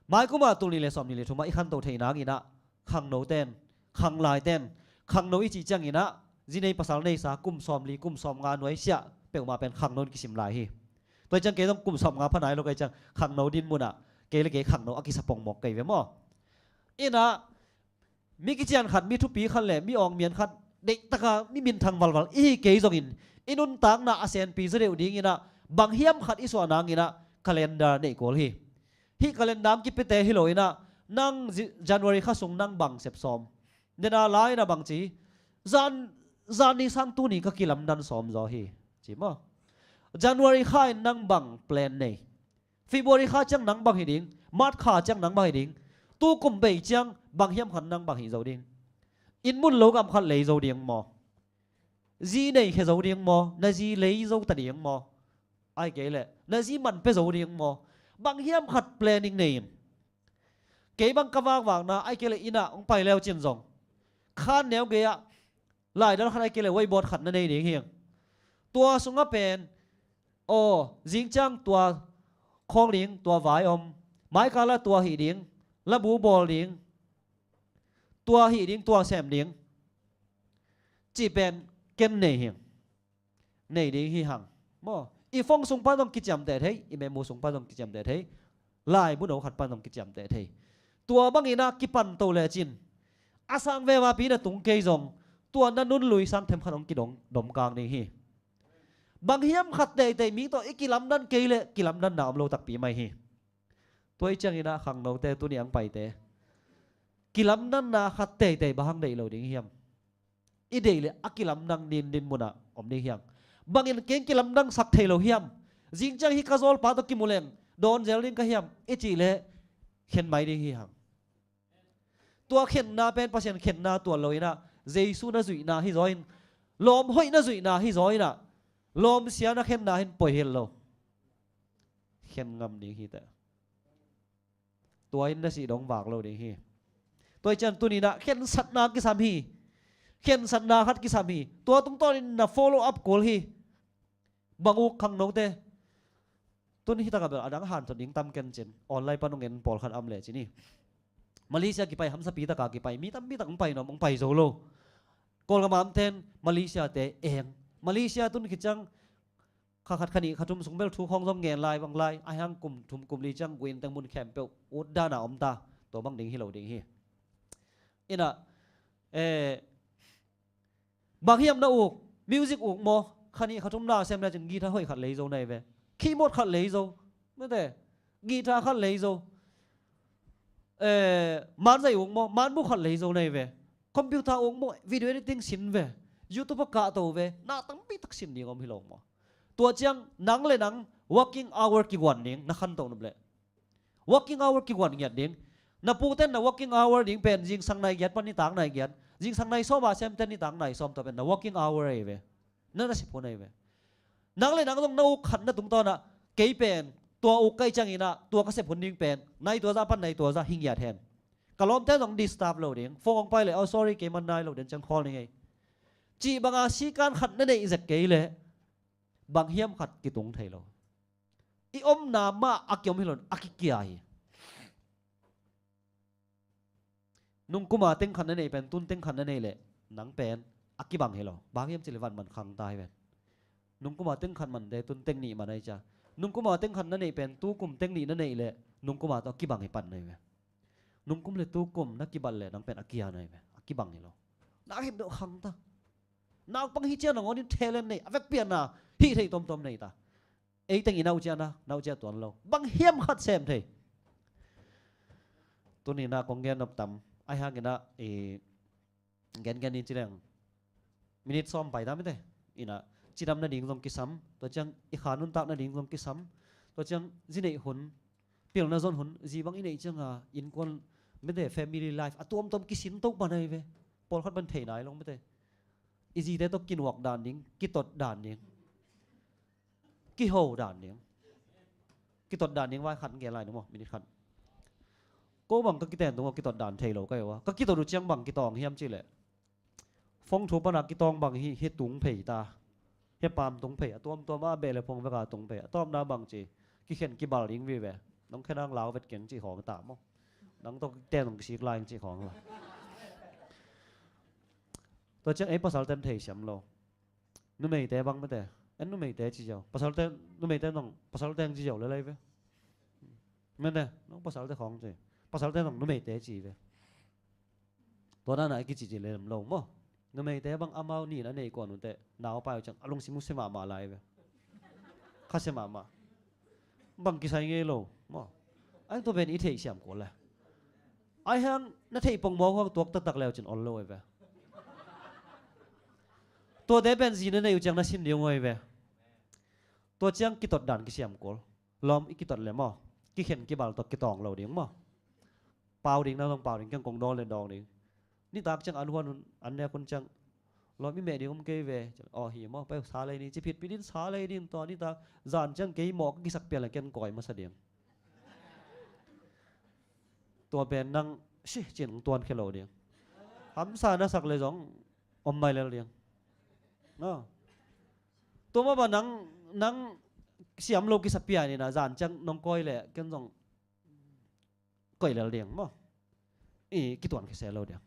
Mai kum a tul nih le sawm nih le thum ah i khanto thei nangin ah khangno ten, khanglai ten, khangno i cih ciangin ah zi nei pasal neisa kum sawmli kum sawmnga nuaisiah peuhmah pen khangno in kisim lai hi. Tua hi ciang kei zong kum sawmnga pha nai lo ka hih ciang khangno din munah kei le kei khangno a kisa pongmawk kei ve maw? In ah mi kician khat, mi thupi khat le mi awngmian khat deihtaka mi minthang valval i hi kei zongin i nuntakna a senpi zaw deuh dingin ah bang hiam khat i suah nangin ah calendar neih kul hi. Hih calendar hong kipiate hi lo in ah nang zi-, January kha sung nang bang sep sawm? Nena lai in ah bang ci? Jan, jan ni sang tuni ka kilamdan sawm zaw hi, ci maw? January kha in nang bang plan nei? February kha ciang nang bang hi ding? March kha ciang nang bang hi ding? Tu kum bei ciang bang hiam khat nang bang hi zo ding? Inn mun lo gam khat lei zo ding maw? Zi nei khia zo ding maw? Na zi lei zo ta ding maw? Ai kei leh na zi man pia zo ding maw? Bang hiam khat planning nei in. Kei bang ka vakvakna ai kei leh inn ah hong pai leu cin zong khan neu gei ah laidal khat ai kei leh whiteboard khat na nei ding hi. Tua sungah pen aw, zing ciang tua khawng ding, tua vai om, maikal ah tua hih ding, labu bawl ding, tua hih ding, tua sem ding cih pen ken nei hi. Nei ding hi hang maw? I phone sung pan zong kiciamteh thei, i memu sung pan zong kiciamteh thei, laibu no khat pan zong kiciamteh thei. Tua bangin ah kipan to lecin a sang veva pi na tung kei zong tua na nun lui sang themkhat hong kidong domkang ding hi. Bang hiam khat teitei mi tawh i kilamdan kei leh kilamdanna om lo takpi mai hi. Tua hi ciangin ah khangnote, tuni hong paite, kilamdanna khat teitei bang hang deih lo ding hiam? I deih leh a kilamdang din, din munah om ding hiam? Bangin kei kilamdangsak thei lo hiam? Zing ciang hih ka zawlpa tawh kimu leng dawn zel ding ka hiam? I cih leh khen mai ding hi hang. Tua khenna pen Pasian khenna tuan lo in ah, Jesu na zuihna hi zaw in, lawm hoih na zuihna hi zaw in ah, lawm sia na khenna hin poi hi lo. Khen ngam ding hi teh. Tua in na sih dong vak lo ding hi. Tua hi ciang tuni in ah khensatna kisam hi. Khensatna khat kisam hi. Tua tungtawnin na follow up kul hi. Bang uk khangnote? Tun hi takah bel a dang hanthot ding tam ken cin. Online pan hong en pawlkhat a om lecin hi. Malaysia kipai, hamsapi taka kipai, mi tampi tak hong pai nuam, hong pai zo lo. Kawlgam a omten Malaysia te eng. Malaysia tun khit ciang kha khat, kha nih, kha thum sung bel thu khawng zong ngen lai bang lai, a hiang kum thum kum li ciang guin teng mun khempeuh ut dana om ta. Tua bang ding hi lo ding hi. In ah, eh, bang hiam na uk? Music uk maw? Kha nih kha thum na sem na cin guitar hoih khat lei zo na hi ve. Keyboard khat lei zo. Mate, guitar khat lei zo. Eh, manzai uk maw? Manbu khat lei zo na hi ve. Computer uk maw? Video editing sin ve. YouTube ah kahto ve. Na tampi tak sin ding om hi lo maw? Tua ciang nang le nang Working hour kiguan ding, na khantoh nop leh. Working hour kiguan ngiat ding. Na pute in na working hour ding pen zingsang nai giat pan nitak nai giat. Zingsang nai sawm a sem ten nitak nai sawm, tua pen na working hour ahi ve. Na nasep hun ahi ve. Nang le nang zong na uk khat na tungtawn ah, kei pen tua uk ka hih ciangin ah, tua ka sep hun ding pen nai tua zah pan nai tua zah hi ngiat hen. Ka lawmte zong disturb lo ding. Phone hong pai leh, "Oh, sorry, kei man nai lo den ciang call ning ei," cih banga sikan khat na neih zek kei leh bang hiam khat kitung thei lo. I omna mah a kiom hi lo in a kikia hi. Nungkuma teng khat na neih pen tun teng khat na neih leh nang pen a kibang hi lo. Bang hiam cih leh van man khang ta hi ven. Nungkuma teng khat mante tun teng nih man ahi cia. Nungkuma teng khat na neih pen tu kum teng nih na neih leh nungkuma tawh a kibang hi pan na hi ve. Nungkum le tu kum na kibat leh nang pen a kia na hi ve. A kibang hi lo. Na hip deuh khang ta. Naupang hi cia nangawn in talent nei, a vekpi a na hih theih tawmtawm nei ta. Ei teng i naucia na, naucia tuan lo. Bang hiam khat sem thei. Tuni na kong gen nop tam. Ahi hangin ah i gengen in ci leng. Minute sawm pai ta mite. Ina cidam nading zong kisam. Tua ciang i kha nuntak nading zong kisam. Tua ciang zi neih hun, pilna zon hun, zi bang i neih cianga innkuan mite family life a tuamtuam kisin to pan ahi ve. Pawlkhat ban thei nai lo mite. I zite tawh kinuak dan ding, kitot dan ding, kiho dan ding. Kitot dan ding vai khat nge lai ding maw, minute khat. Ko bang ka kiten tung a kitot dan thei lo ka hi ua. Ka kitot uh ciang bang kitawng hiam cih leh, fong thu pana kitawng bang hi, hi tung phei ta. Hi pam tung phei, a tuamtuam a beh le phong veka tung phei. A tawpna bang ci, kikhen kibal ding vive. Nong khen ang lau vet keng cih khawng ta maw. Nang tawh kiten nong kisik lai cih khawng la. Tua ciang ei pasal ten thei siam lo. Numeite bang mete. En numeite ci ziau. Pasalte, numeite nong pasalte ang ci ziau le lai ve. Mete, nong pasalte khawng ci. Pasalte nong numeite ci ve. Tua dana i kici ci le lam lo maw. Numeite bang amau ni na nei kuan unte. Nau pai uh ciang a lungsim uh sia mahmah lai ve. Kha sia mahmah. Bang kisai ngei lo maw. Ai tua pen i theih siam kul le. Ai hang na theih pongmawk hang tuak taktak leu cin ol lo ai ve. Tuate pen zi na nei uh ciang na sin ding uh ai ve. Tua ciang kitot dan kisiam kul. Lawm i kitot le maw. Kikhen kibal tawh kitawng lo ding maw. Pau ding na zong pau ding kiang kong dawn le dawng ding. Nitak ciang an huan hun an nek hun ciang lawm i meh ding om kei ve. Aw hi maw, pai sa lei ni, ci phitphit in sa lei ding tua nitak zan ciang kei mawh ka kisak pian le ken kawi masa ding. Tua pen nang si cin tuan khia lo ding. Hamsa na sak le zong om mai lel ding. No. Tua mah bang nang, nang siam lo kisak pian ina zan ciang nong kawi le ken zong koih lel ding maw. I kituan khia se lo ding.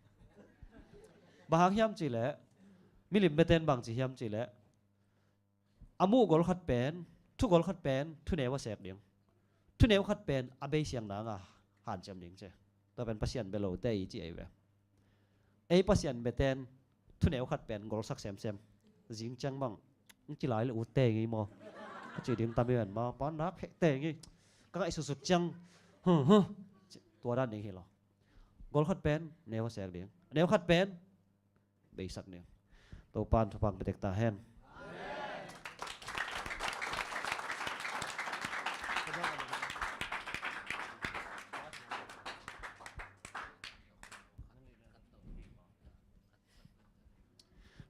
Bang hang hiam cih leh milim beten bang ci hiam cih leh a muh gol khat pen, thu gol khat pen thuneu a sek ding. Thuneu khat pen a bei siang nanga hanciam ding ci. Tua pen Pasian bia lote i ci ei ve. Ei Pasian beten thuneu khat pen golsak semsem. Zing ciang bang, "Ng ci lai le ut teng i maw?" ka ci ding tam i ven maw, pa nak heh teng i. Ka ngaih sutsut ciang, "Huh, huh." Tua dan ding hi lo. Gol khat pen neu a sek ding. Neu khat pen beisak ding. Topan thupha pia tek ta hen.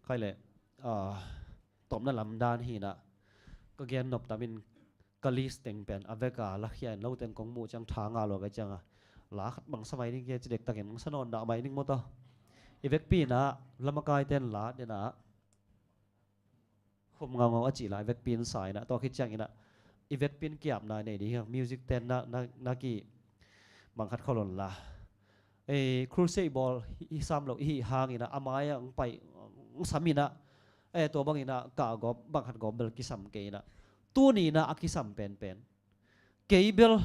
Khai le, ah, tawpna lam dan hi na, ka gen nop tamin ka list teng pen a veka lakhia in lo teng kong muh ciang tha nga lo ka cianga la khat bang sa mai ding kia ci dektakin sa nawn dah mai ding maw taw. I vekpi na lamakai ten la dena khum ngaungau a cih lai vekpi in sa ina tua khit ciang ina i vekpi in kiapna nei ding hiang music ten na, na, na ki bang khat kholon la. Ei, crusade bawl hi, hi sam lo, i hi hang ina, a mai a ang pai, ang sam ina, ei, tua bang ina, ka gawp, bang khat gawp bel kisam kei ina. Tuni ina a kisam penpen. Kei bel,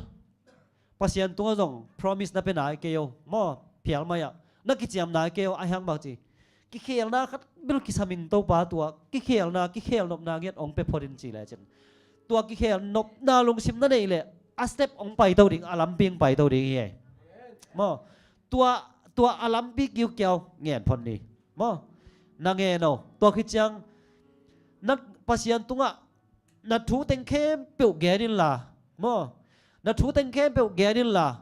Pasian tunga zong, promise na pe nai kei o, maw, phial mai a, na kiciam nai kei o, a hiang bang ci. Kikhelna khat bel kisam ing Topa tua, kikhelna, kikhel nopna ngiat ong pe phot in ci le cin. Tua kikhel nopna lungsim na nei le, a step ong pai to ding, a lampi ong pai to ding hi ei. Maw, tua, tua a lampi kiukiau ngen phot ni. Maw, na ngen o, tua khit ciang, na Pasian tungah, Na thu teng khempeuh gen inla, maw, na thu teng khempeuh gen inla,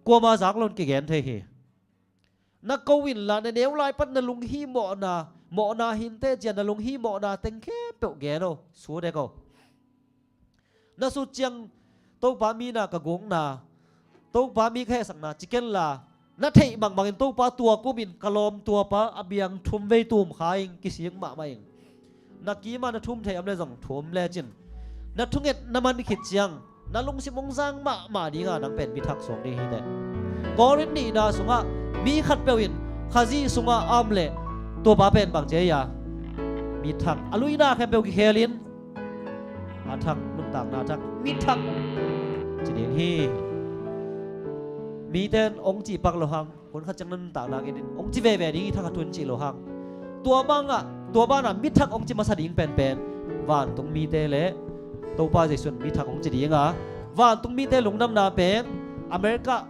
kuama zak loin kigen thei hi. Na ko inla, na neu lai pan na lunghimawhna, mawhna hinte cian na lunghimawhna teng khempeuh gen o, su dek o. Na sut ciang Topa mina ka gukna, Topa mi ka hehsakna ci kenla, na theih mangbangin Topa tua kumin ka lawm tuapa a biang thum vei tum kha ing, kisik mahmah ing. Na kima na thum thei om le zong thum lecin, na thunget na man khit ciang na lungsim hong zang mahmah dinga nang pen mi thak suak ding hi teh. Korin nihna sungah mi khatpeuh in Khazih sungah a om leh tuapa pen bang ci a, mi thak, a luina khempeuh kikhelin a thak, nuntakna a thak, mi thak ci ding hi. Mite in hong cih pak lo hang, hun khat ciang na nuntakna ngenin hong ci veve ding hi, thak a tun cih lo hang. Tua bangah, tua banah mi thak hong ci masa ding penpen vantung mite le Topa Jesu in mi thak hong ci dinga, vantung mite lungdamna pen America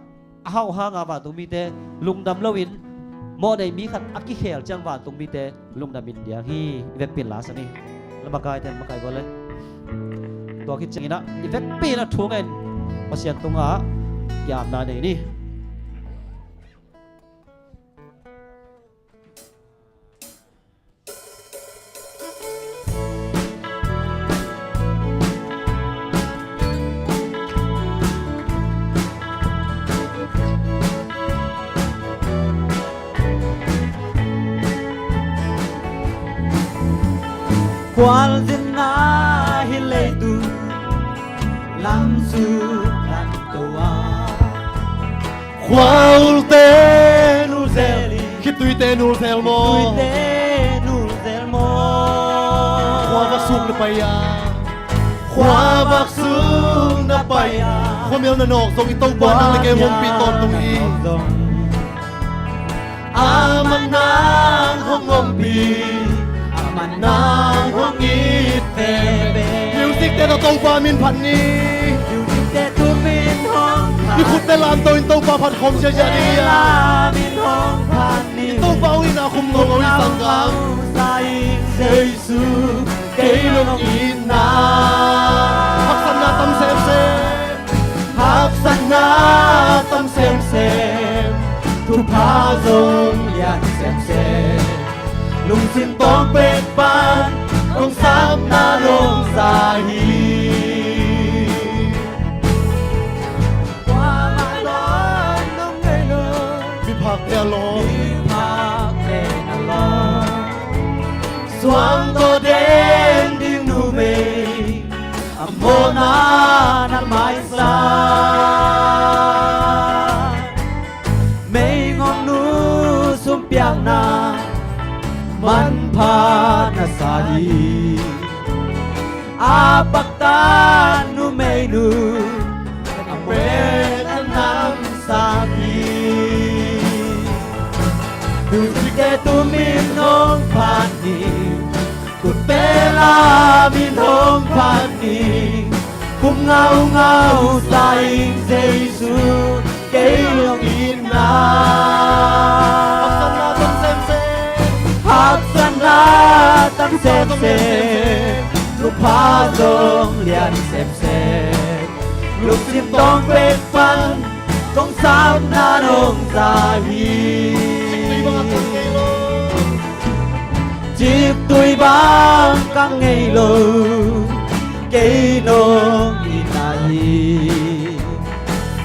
a hauh hanga vantung mite lungdam loin mawhnei mi khat a kikhel ciang vantung mite lungdam in diang hi. I vekpi in la sa ni. La makaite makai gol le. Tua khit ciangin ah i vekpi in a thu ngen Pasian tungah kiapna nei ni. Khualzinna hi leitung lam suk lam to a, khua ulte nulzel in, khitui te nulzel maw? Khitui te nulzel maw? Khua vak sung na pai a, khua vak sung na pai a, khuamial na nawk zong i Topa nang le kei hong ompih tawntung hi. Amah nang hong ompih, amah nang hong it veve. Music te tawh Topa min phat ni. Music te tu min hong phat. I khutte lamto in Topa phat khawm ziazia ding hi a. Lam in hong phat ni. I Topa uh in a khum ngaungau i sanggam. Sa in Jesu, kei nong itna. Haksatna tam semsem. Haksatna tam semsem, thupha zong lian semsem. Lungsim tawng pek pan kong sapna nong za hi. Kuamah lawm nong ngei lo. Miphakte a lawm. Miphakte a lawm. Suang tawh den ding numei a mawhna na maisak. Meigong nu sumpiakna manpha na sa ding. A paktan numeinu a pen a namsak hi. Tusite tumin hong phat ni. Kutte lamin hong phat ni. Kum ngaungau sa in Jesu, kei hong itna. Haksatna tam semsem. Haksatna tam semsem. Thupha zong lian semsem. Lungsim tawng pek pan kong sapna nong za hi. Ciktui bang ka ngei lo, kei nong itna hi.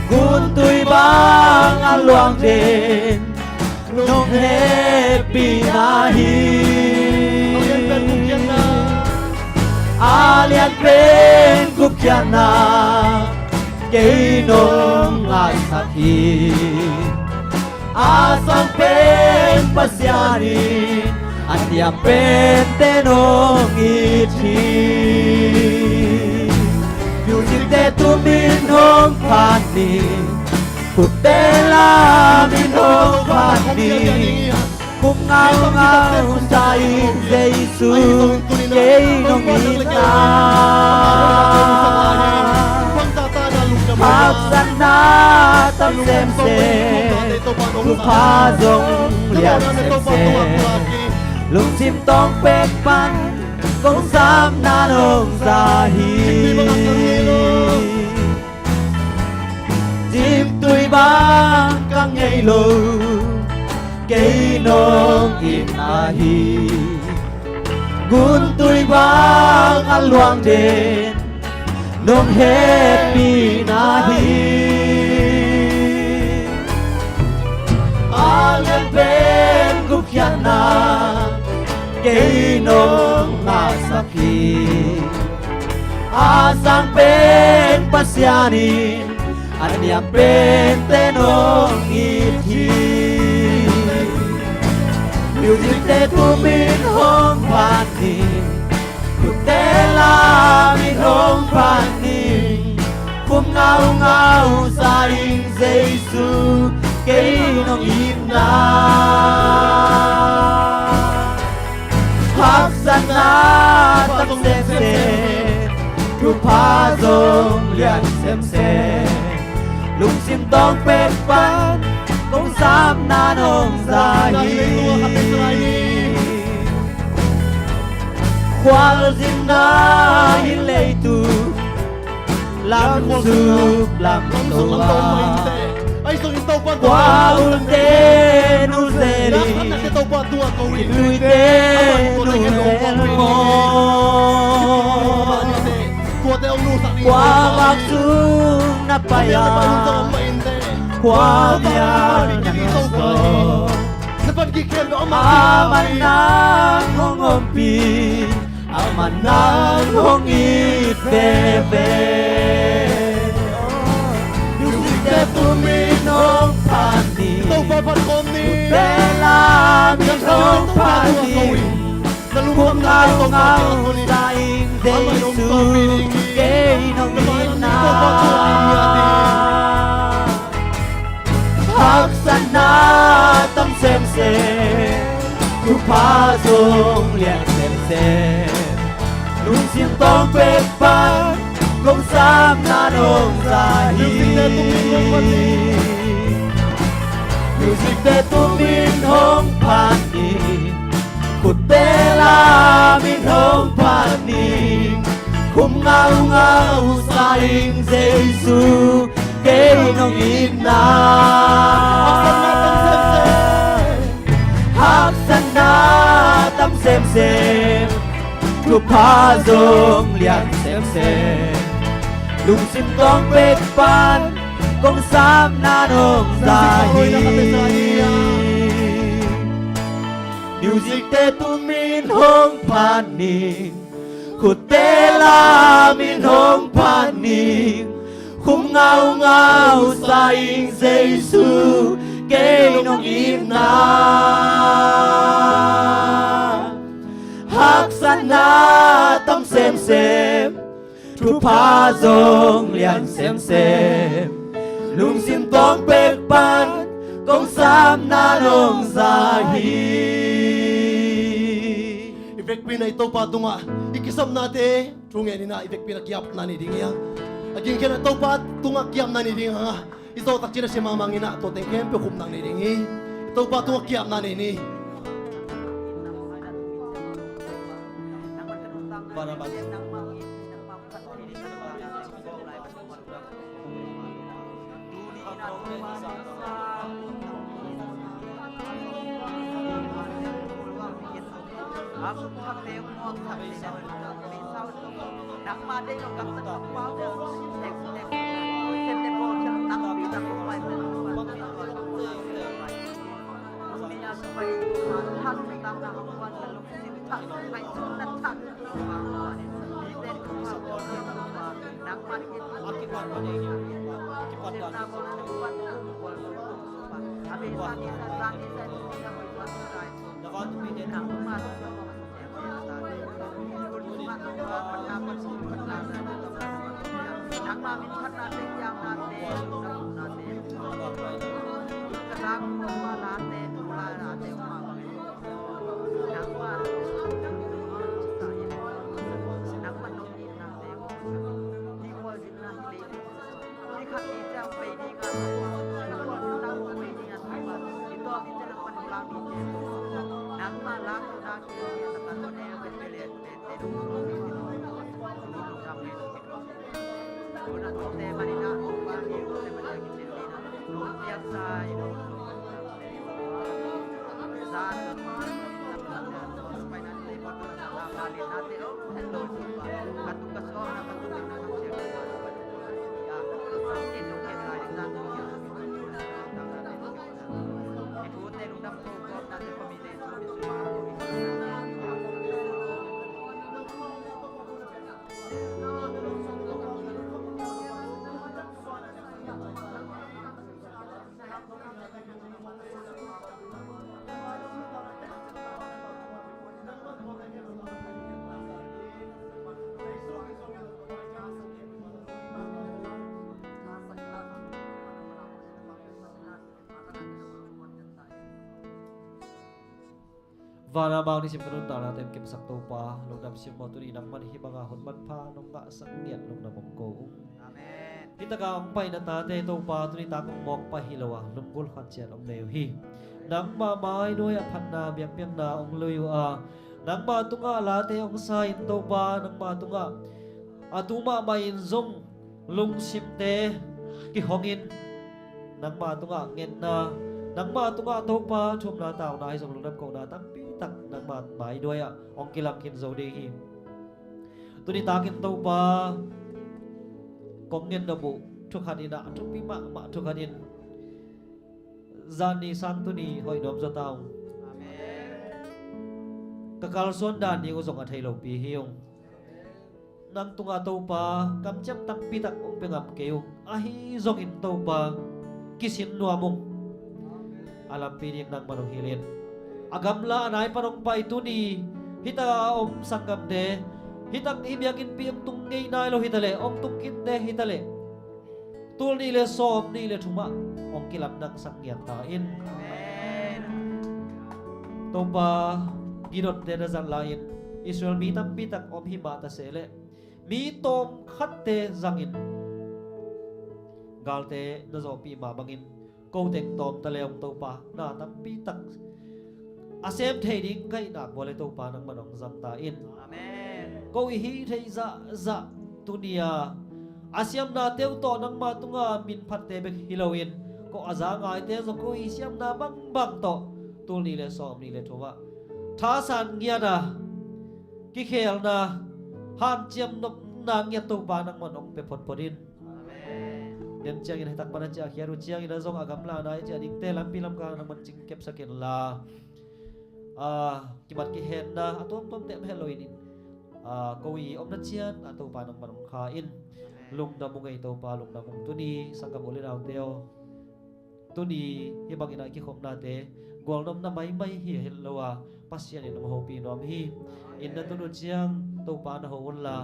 Guntui bang a luang den nong hehpihna hi. A lianpen gupkhiatna kei nong ngaisak hi. A sangpen Pasian in a niampente nong it hi. Musicte tumin hong phat ni. Kutte lamin hong phat ni. Kum ngaungau sa in Jesu, kei nong itna. Haksatna tam semsem, thupha zong lian semsem. Lungsim tawng pek pan kong sapna nong za hi. Cingtui bang ka ngei lo, kei nong itna hi. Guntui bang a luang den, nong hehpihna hi. A lian pen gupkhiatna, kei nong ngahsak hi. A sang pen Pasian in, a niam pente nong it hi. Music te tumin hong phat ning, khutte lamin hong phat ning, khum ngaungau sa ing Jesu, kei nong itna. Haksatna tam semsem, thupha zong lian semsem, lungsim tawng pek pan kong sapna nong za hi. Khualzinna hi leitung, lam suk lam to a, kua ulte nu zel in, luite nu zel maw. Kua vak sung na pai a, kua bia na sawm, a man nang hong ompih, a man nang hong it veve. Music te tumin hong phat ni, Topa phat khawm ni, khutte lamin hong phat ni, khum ngaungau sa ing Jesu, kei nong itna. Haksatna tam semsem, thupha zong lian semsem, lungsim tawng pek pan kong sapna nong za hi. Music te tumin hong phat ni, khutte lamin hong phat ni, khum ngaungau sa ing Jesu, kei nong itna. Haksatna tam semsem, thupha zong lian semsem, lungsim tawng pek pan kong sapna nong za hi. Music te tumin hong phat ni, khutte lamin hong phat ni, khum ngaungau sa ing Jesu, kei nong itna. Haksatna tam semsem, thupha zong lian semsem, lungsim tawng pek pan kong sapna nong za hi. I vekpi-in ah i Topa tungah i kisapnate thu ngen in ah, i vekpi-in ah ki-apna nei ding hi hang. A gingkhiatna Topa tungah ki-apna nei ding hang a, i zawh takciang a sia mahmah in ah, tua teng khempeuh khupna nei ding hi. I Topa tungah ki-apna nei ni. Van a mang nisim ka nuntakna tawh kipsak Topa, lungdam simmawh, tuni nangman hih banga hun manpha nong ngahsak ngiat lungdam hong ko ung. Amen. Hih taka hong pai na tate Topa, tuni tak hong mawk pah hi lo a, lunggulh khat ciat om ve uh hi. Nangmah maiduai ah phatna biakpiakna hong lui uh a, nangmah tungah late hong sa in Topa, nangmah tungah a tu mahmah in zong lungsimte kihong in, nangmah tungah ngetna, nangmah tungah Topa thumna tauna hi zong lungdam kohna tampi tak nangmah maiduai ah hong kilang khin zo ding hi. Tuni takin Topa kong ngen nop uh thukhat in ah, thupi mahmah thukhat in, zani sang tuni hoih nuam zaw ta ung. Amen. Ka kalsuan dan ding uh zong a thei lopi hi ung. Nang tungah Topa kamciam tampi tak hong pia ngam kei ung. Ahi zongin Topa kisin nuam ung. A lampi ding nangman hong hilh in, a gamla a nai pan hong pai tuni hih taka a om sanggamte, hih tak hih biakinnpi hong tung ngei nai lo hi ta leh, hong tung khinte hi ta leh, tul nih le sawm nih le thumah hong kilamdangsak ngiat ta in. Amen. Topa, Gideonte na zat lai-in Israel mi tampi tak om hi mah ta seh leh, mi tawmkhatte zangin galte na zawhpih mah bangin, ko teng tawm ta le hong Topa, na tampi tak a sem thei ding ka hihna bual e Topa, nangman hong zang ta in. Amen. Ko i hih theih zahzah tuni-a a siamnate uh tawh nangmah tunga min phatte bek hi loin, ko a za ngaite zong ko i siamna bangbang tawh tul nih le sawm nih le thumah thasan ngiat a, kikhelna, hanciam nopna ngiat Topa nangman hong pia photphot in. Amen. Ken ciangin hih tak pan a ciahkhiat uh ciangin a zong a gamla nai ciah dingte lampi lamkang nangman cingkepsak inla, a, kimat kihenna a tuamtuamte om het loin in, a, ko i omna ciat a Topa nangman hong kha in. Amen. Lungdam ung ei Topa, lungdam ung. Tuni sanggam u le naute aw, tuni hih bangin a i kikhopnate gualnopna maimai hi het lo a, Pasian in hong hopih nuam hi. Inn na tun uh ciang Topa na ho unla,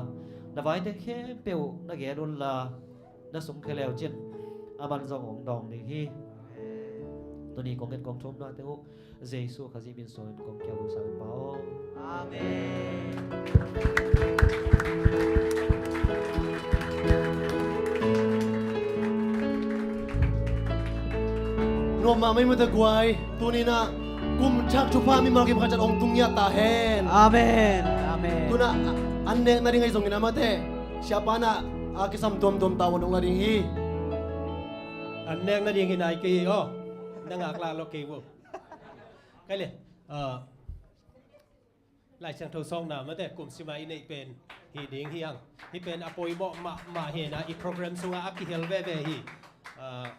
na vaite khempeuh na gen unla, na sungkhia le uh cin aman zong hong dawng ding hi. Tuni kong nget kong thumnate uh Jesu Khazih min suangin kong kiang uh, Sangpa aw. Amen. Nuam mahmah hi mate guai. Tuni-in ah kum thak thupha mimal kim khat ciat hong tung ngiat ta hen. Amen. Amen. Tu-in ah an nek nading ahi zongin ah mate, siapa in ah a kisam tuamtuam tavuan hong la ding hi. An nek nading hi nai kei hi aw. Na ngaklah lo kei vo. Kai le, ah, Lai Siangtho sawngna mate, kum sima i neih pen hi ding hi hang. Hih pen a poimawh mahmah hi-in ah, i program sungah a kihel veve hi. Ah,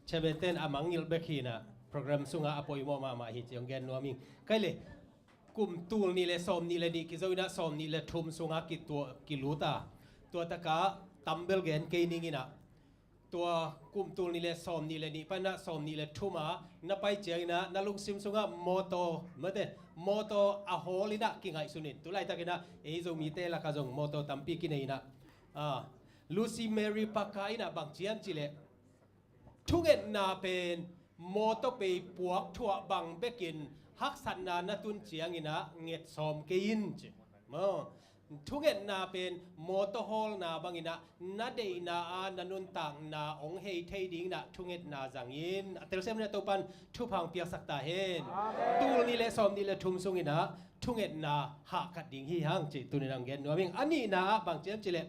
chairman ten a mangngilh bek hi-in ah, program sungah a poimawh mahmah hi ci hong gen nuam ing. Kai le, kum tul nih le sawm nih le nih kizo in ah, sawm nih le thum sungah kitua, kilut a. Tua takah tambel gen kei ning in ah, tua kum tul nih le sawm nih le nih pan ah sawm nih le thum ah na pai ciangin ah, na lungsim sungah mawtaw, mate, mawtaw a hawl in ah kingaihsun in. Tu laitakin ah ei Zomite lakah zong mawtaw tampi kinei in ah, ah, Lucy Mary Parker in ah bang ci hiam cih leh, thungetna pen mawtaw pei puak thuah bang bekin haksatna na tun ciangin ah nget sawm kei in ci. Maw, Thungetna pen mawtaw hawlna bangin ah na deihna a na nuntakna hong hei thei dingin ah thungetna zangin a telsiam in ah Topan thupha hong piaksak ta hen. Amen. Tul nih le sawm nih le thum sungin ah thungetna hahkat ding hi hang ci tunin hong gen nuam ing. A nihna ah bang ci hiam cih leh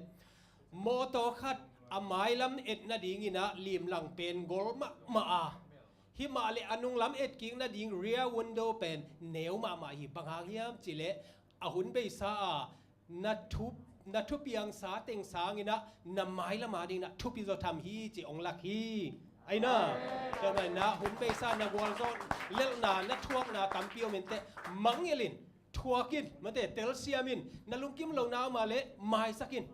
mawtaw khat a mailam et nadingin ah limlang pen gol mahmah a, himah le a nunglam etkik nading rear window pen neu mahmah hi. Bang hang hiam cih leh a hun beisa a na thu, na thupiangsa teng sangin ah na mailam a dingin ah thupi zaw tham hi ci hong lak hi. Ahi na, tua manin ah hun beisa na gualzawh lelhna, na thuakna tampi om inteh, mangngilh in, thuak in, mate, telsiam in, na lungkim lohna om a leh maisak in.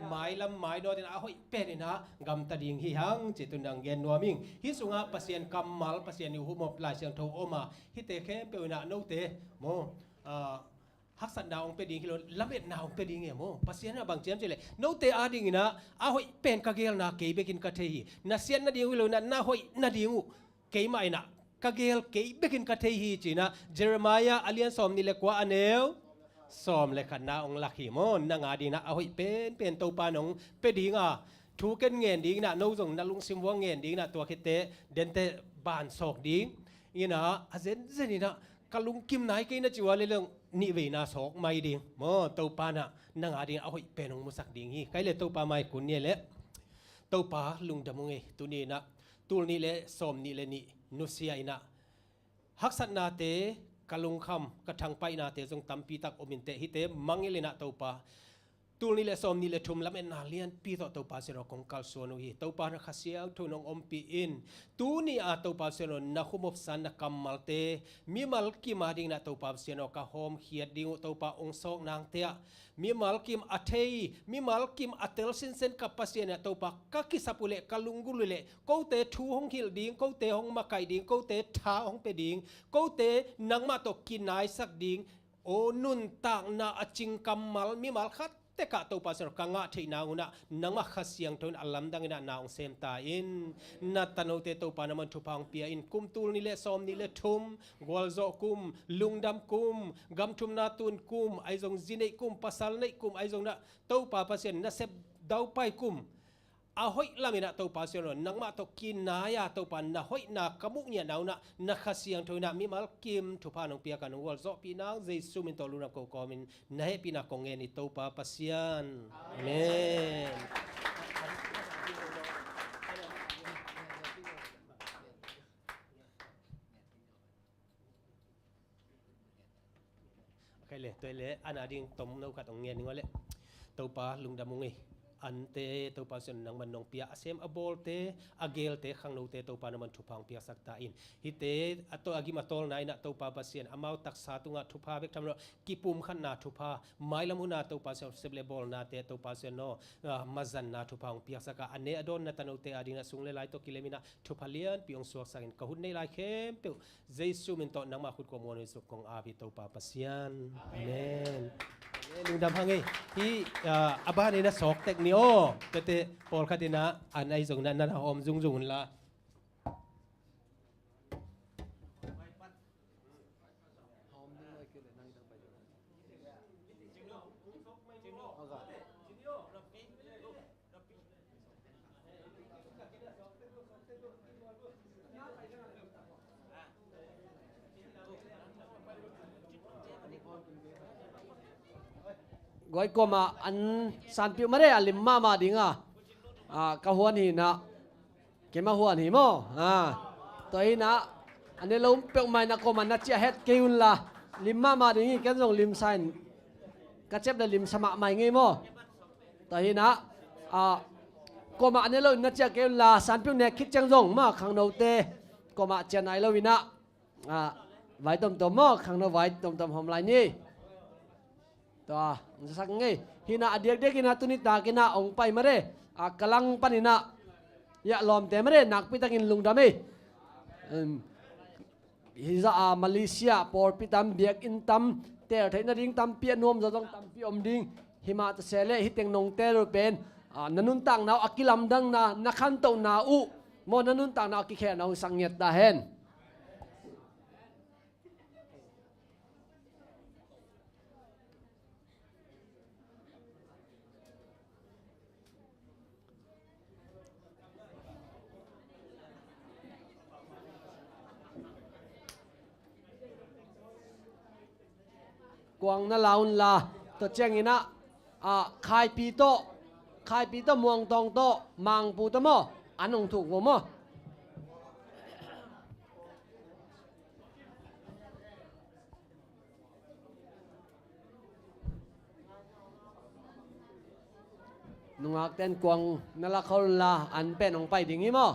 Mailam mainawt in a hoih pen in ah gamta ding hi hang ci tunin hong gen nuam ing. Hih sungah Pasian kammal, Pasian i humop Lai Siangtho om a, hihte khempeuh in ah note maw, ah, haksatna hong pia ding hi lo, lametna hong pia ding hi maw. Pasian in ah bang ci hiam cih leh note a dingin ah a hoih pen ka geelna kei bekin ka thei hi. Na siat nading uh hi lo in ah na hoih nading uh keimah in ah ka geel, kei bekin ka thei hi ci-in ah Jeremiah a lian sawm nih le kua a neu sawm le khatna hong lak hi maw. Nang a dingin ah a hoih penpen Topan hong pia ding a, thu ken ngen dingin ah, no zong na lungsim vuah ngen dingin ah, tua khit teh dente ban sawk ding in ah, a zenzen in ah ka lungkim nai kei na ci uh a leh zong nihveina sawk mai ding maw. Topan ah nang a dingin a hoih pen hong musak ding hi. Kei le Topa mai kun ni leh, Topa lungdam ung ei, tuni in ah tul nih le sawm nih le nih nusia in ah haksatnate, ka lungkham, ka thangpaihnate zong tampi tak om inteh, hihte mangngilh in ah Topa, tul nih le sawm nih le thum lametna lianpi tawh Topa Pasian aw kong kalsuan uh hi. Topa na Kha Siangtho in hong ompih in, tuni a Topa Pasian aw na humopsa na kammalte mimal kim a dingin ah Topa Pasian aw ka hawmkhiat ding uh Topa hong sawk nangte ah, mimal kim a thei, mimal kim a tel sinsen ka Pasian ah Topa ka kisap uh leh, ka lunggulh uh leh, kote thu hong hilh ding, kote hong makaih ding, kote tha hong pia ding, kote nangmah tawh kinaisak ding, aw nuntakna a cing kammal mimal khat tek ah Topa Pasian aw ka ngah theih nang un ah nangmah Kha Siangtho in a lamdang in ah na hong sem ta in. Na tanote Topa na man thupha hong pia in. Kum tul nih le sawm nih le thum, gualzawh kum, lungdam kum, gam thumna tun kum, ahi zong zi neih kum, pasal neih kum, ahi zong na Topa Pasian na sep daupai kum, a hoih lam in ah Topa Pasian aw nangmah tawh kinai a Topa na hoihna ka muh ngiatna un ah na Kha Siangtho in ah mimal kim thupha nong piak a nong gualzawhpih nang Jesu min tawh lungdam ko kawmin na hehpihna kong ngen hi Topa Pasian. Amen. Kei le, tua le, a na ding tomno khat hong ngen ning aw le. Topa lungdam ung ei. Ante Topa Pasian nangman nong pia, a sem a bawlte, a geelte, khangnote Topa nangman thupha hong piaksak ta in. Hihte a to, a gim a tawlna in ah Topa Pasian amau taksa tungah thupha bek tham lo, kipumkhatna thupha, mailam hun a Topa Pasian sep le bawlnate Topa Pasian aw, ah, mazanna thupha hong piaksak a, a ne a dawn na tanote a dingin ah sung le lai tawh kilem in ah thupha lianpi hong suaksak in. Ka hun nei lai khempeuh Jesu min tawh nangmah khut kuang muan uh in suk kong ap hi Topa Pasian. Amen. Amen. Lungdam hang ei. Hih, ah, a ban in ah sawk tek ni aw. Tete pawlkhat in ah an ahi zong na, na, na hawm zungzung un la. Guai kuamah an sanpiuh mare a lim mahmah ding a, ah, ka huan hi na. Keimah huan hi maw? Ah. Tua hi na, a ne lo peuhmah na kuamah na ciah het kei un la. Lim mahmah ding hi, ken zong limsa in ka cep le limsa mahmah ngei maw? Tua hi na, ah, kuamah a ne lo in na ciah kei un la, sanpiuh nek khit ciang zong mah khangnote kuamah ciah nai lo in ah, ah, vai tomtom maw, khangno vai tomtom hawm lai ni. Tua, ang zasak ngei. Hi na a diakdiak in ah tuni tak in ah hong pai mare. A ka lang pan in ah, ya lawmte mare, nakpi takin lungdam ei. Em, hi zah a Malaysia pawlpi tam, biakinn tam, teel theih nading tampi, a nuam zaw zong tampi om ding. Hi mah ta se leh hih teng nong teel uh pen, ah, na nuntakna uh a kilamdangna, na khantohna uh maw, na nuntakna uh a kikhelna uh sak ngiat ta hen. Kuang na la un la, tua ciangin ah, ah, Khaipi tawh, Khaipi tawh, Muangtawng tawh, Mangpu tawh maw, an hong thuk vo maw. Nungakten kuang na la khol un la, an pen hong pai ding hi maw.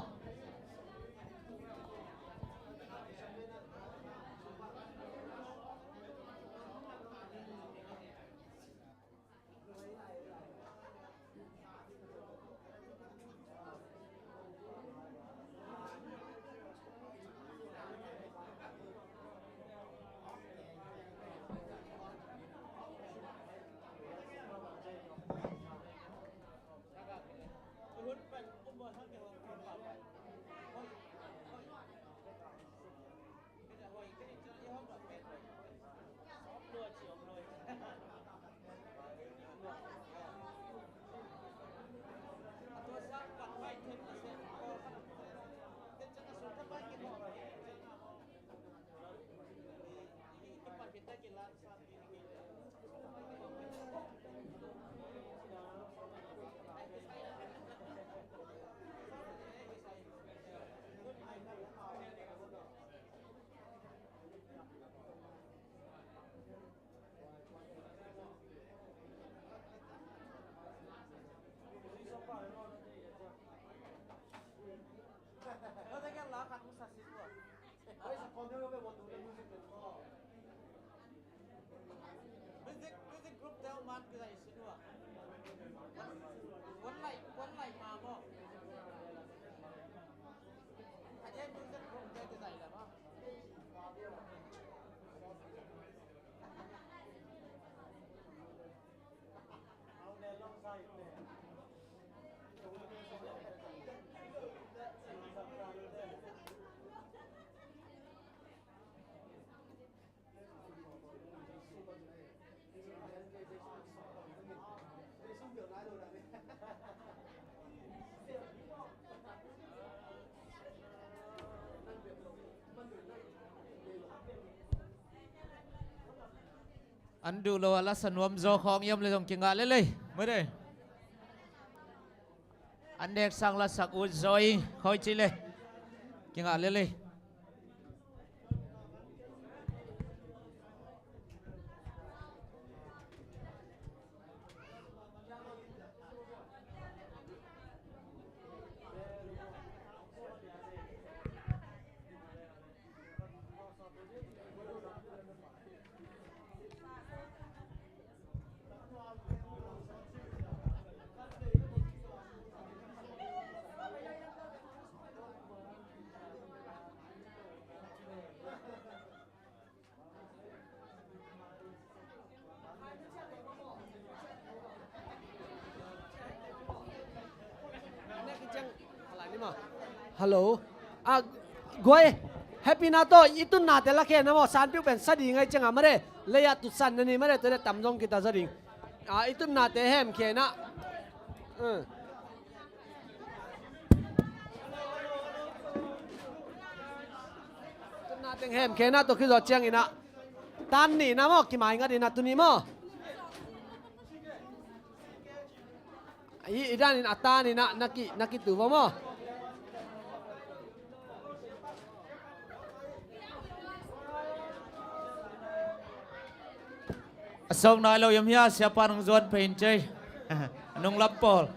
Music, music group te man kizai sin ua. Kuan lai, kuan lai ma mo. Khat e music group te kizai la ma. An duh lo a lasa nuam zaw khawng i om le zong kingah lel ei. Mede. An nek sang lasak ut zaw i khawi ci le. Kingah lel ei. Hello. Ah, guai, happy na tawh i tutnate la khe na maw, sanpiu pen sa ding ai cianga mare, lei-ah tutsan na ni mare, tua le tam zong kita zaw ding. Ah, i tutnate hem khe na. Hmm. Tutna teng hem khe na, tua khit zawh ciangin ah tan nih na maw, kimai ngat in ah tuni maw. I, i dan in a tan in ah na ki, na kitu va maw. A sawk nai lo i om hia, siapa nung zuan pei in cei. A nung lam pawl.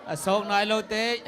A sawk nai lo te.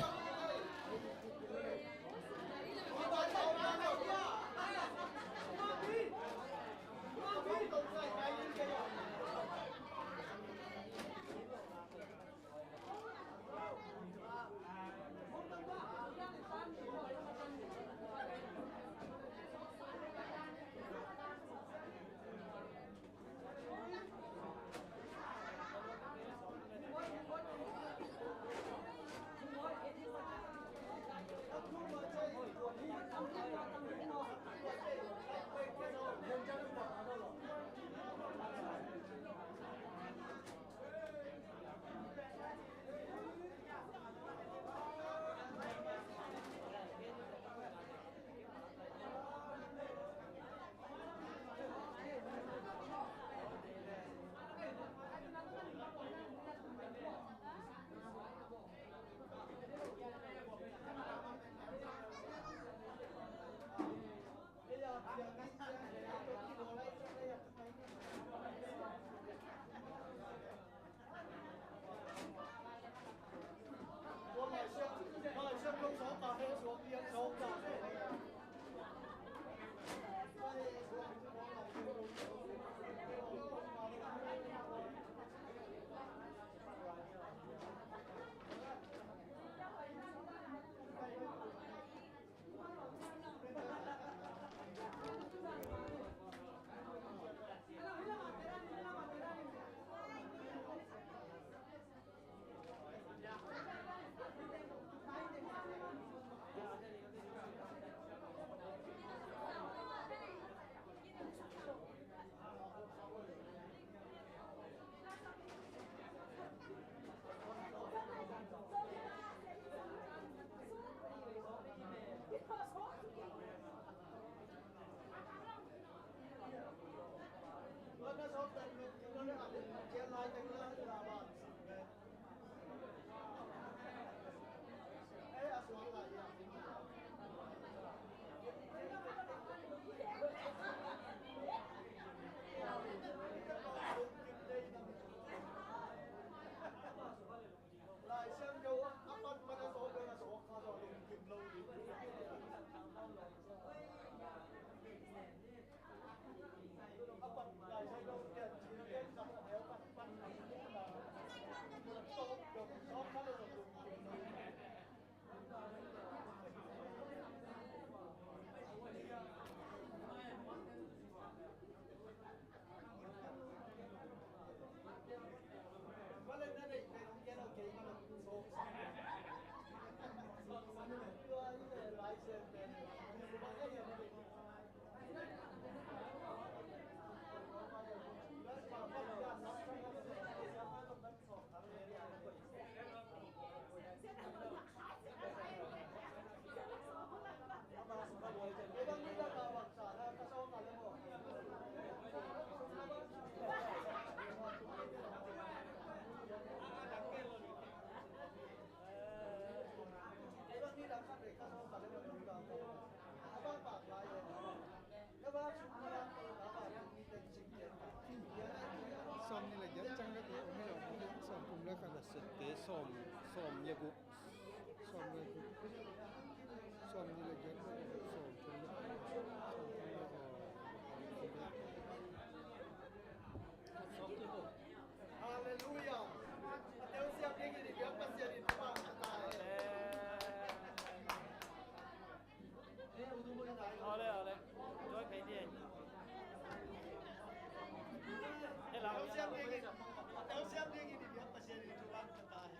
Laka na sette sawm, sawm le guk, sawm le guk, sawm ni le giat, sawm thum le, sawm thum le, Halleluia. A telsiam ding in i biak Pasian in thupha ka ta hen. Ole, ole. Joy kei ni. Hello. Telsiam ding in, telsiam ding in i biak Pasian in thupha ka ta hen.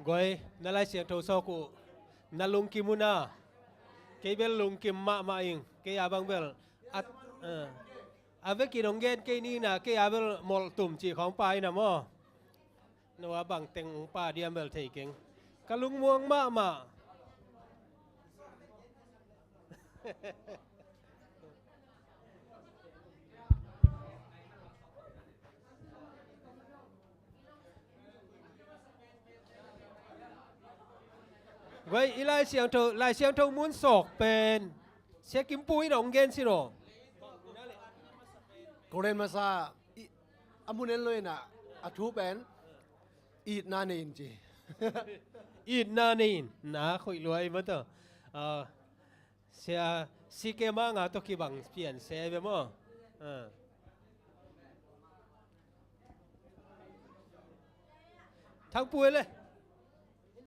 Guai, na Lai Siangtho sawk uh, na lungkim uh na. Kei bel lungkim mahmah ing, kei a bang bel. A, eh, a vekin hong gen kei ni na, kei a bel molh tum cih khawng pha ina maw. No a bang teng hong pha diam bel thei keng. Ka lungmuang mahmah. Guai, i Lai Siangtho, Lai Siangtho mun sawk pen Sia Kim Pu in hong gen sin aw. Korin masa, i, a mun en lo in a, a thu pen itna nei in ci. Itna nei in, na khoih lua i maw tawh. Ah, Sia, C K Manga tawh kibang pian se ve maw? Ah. Thangpu e le.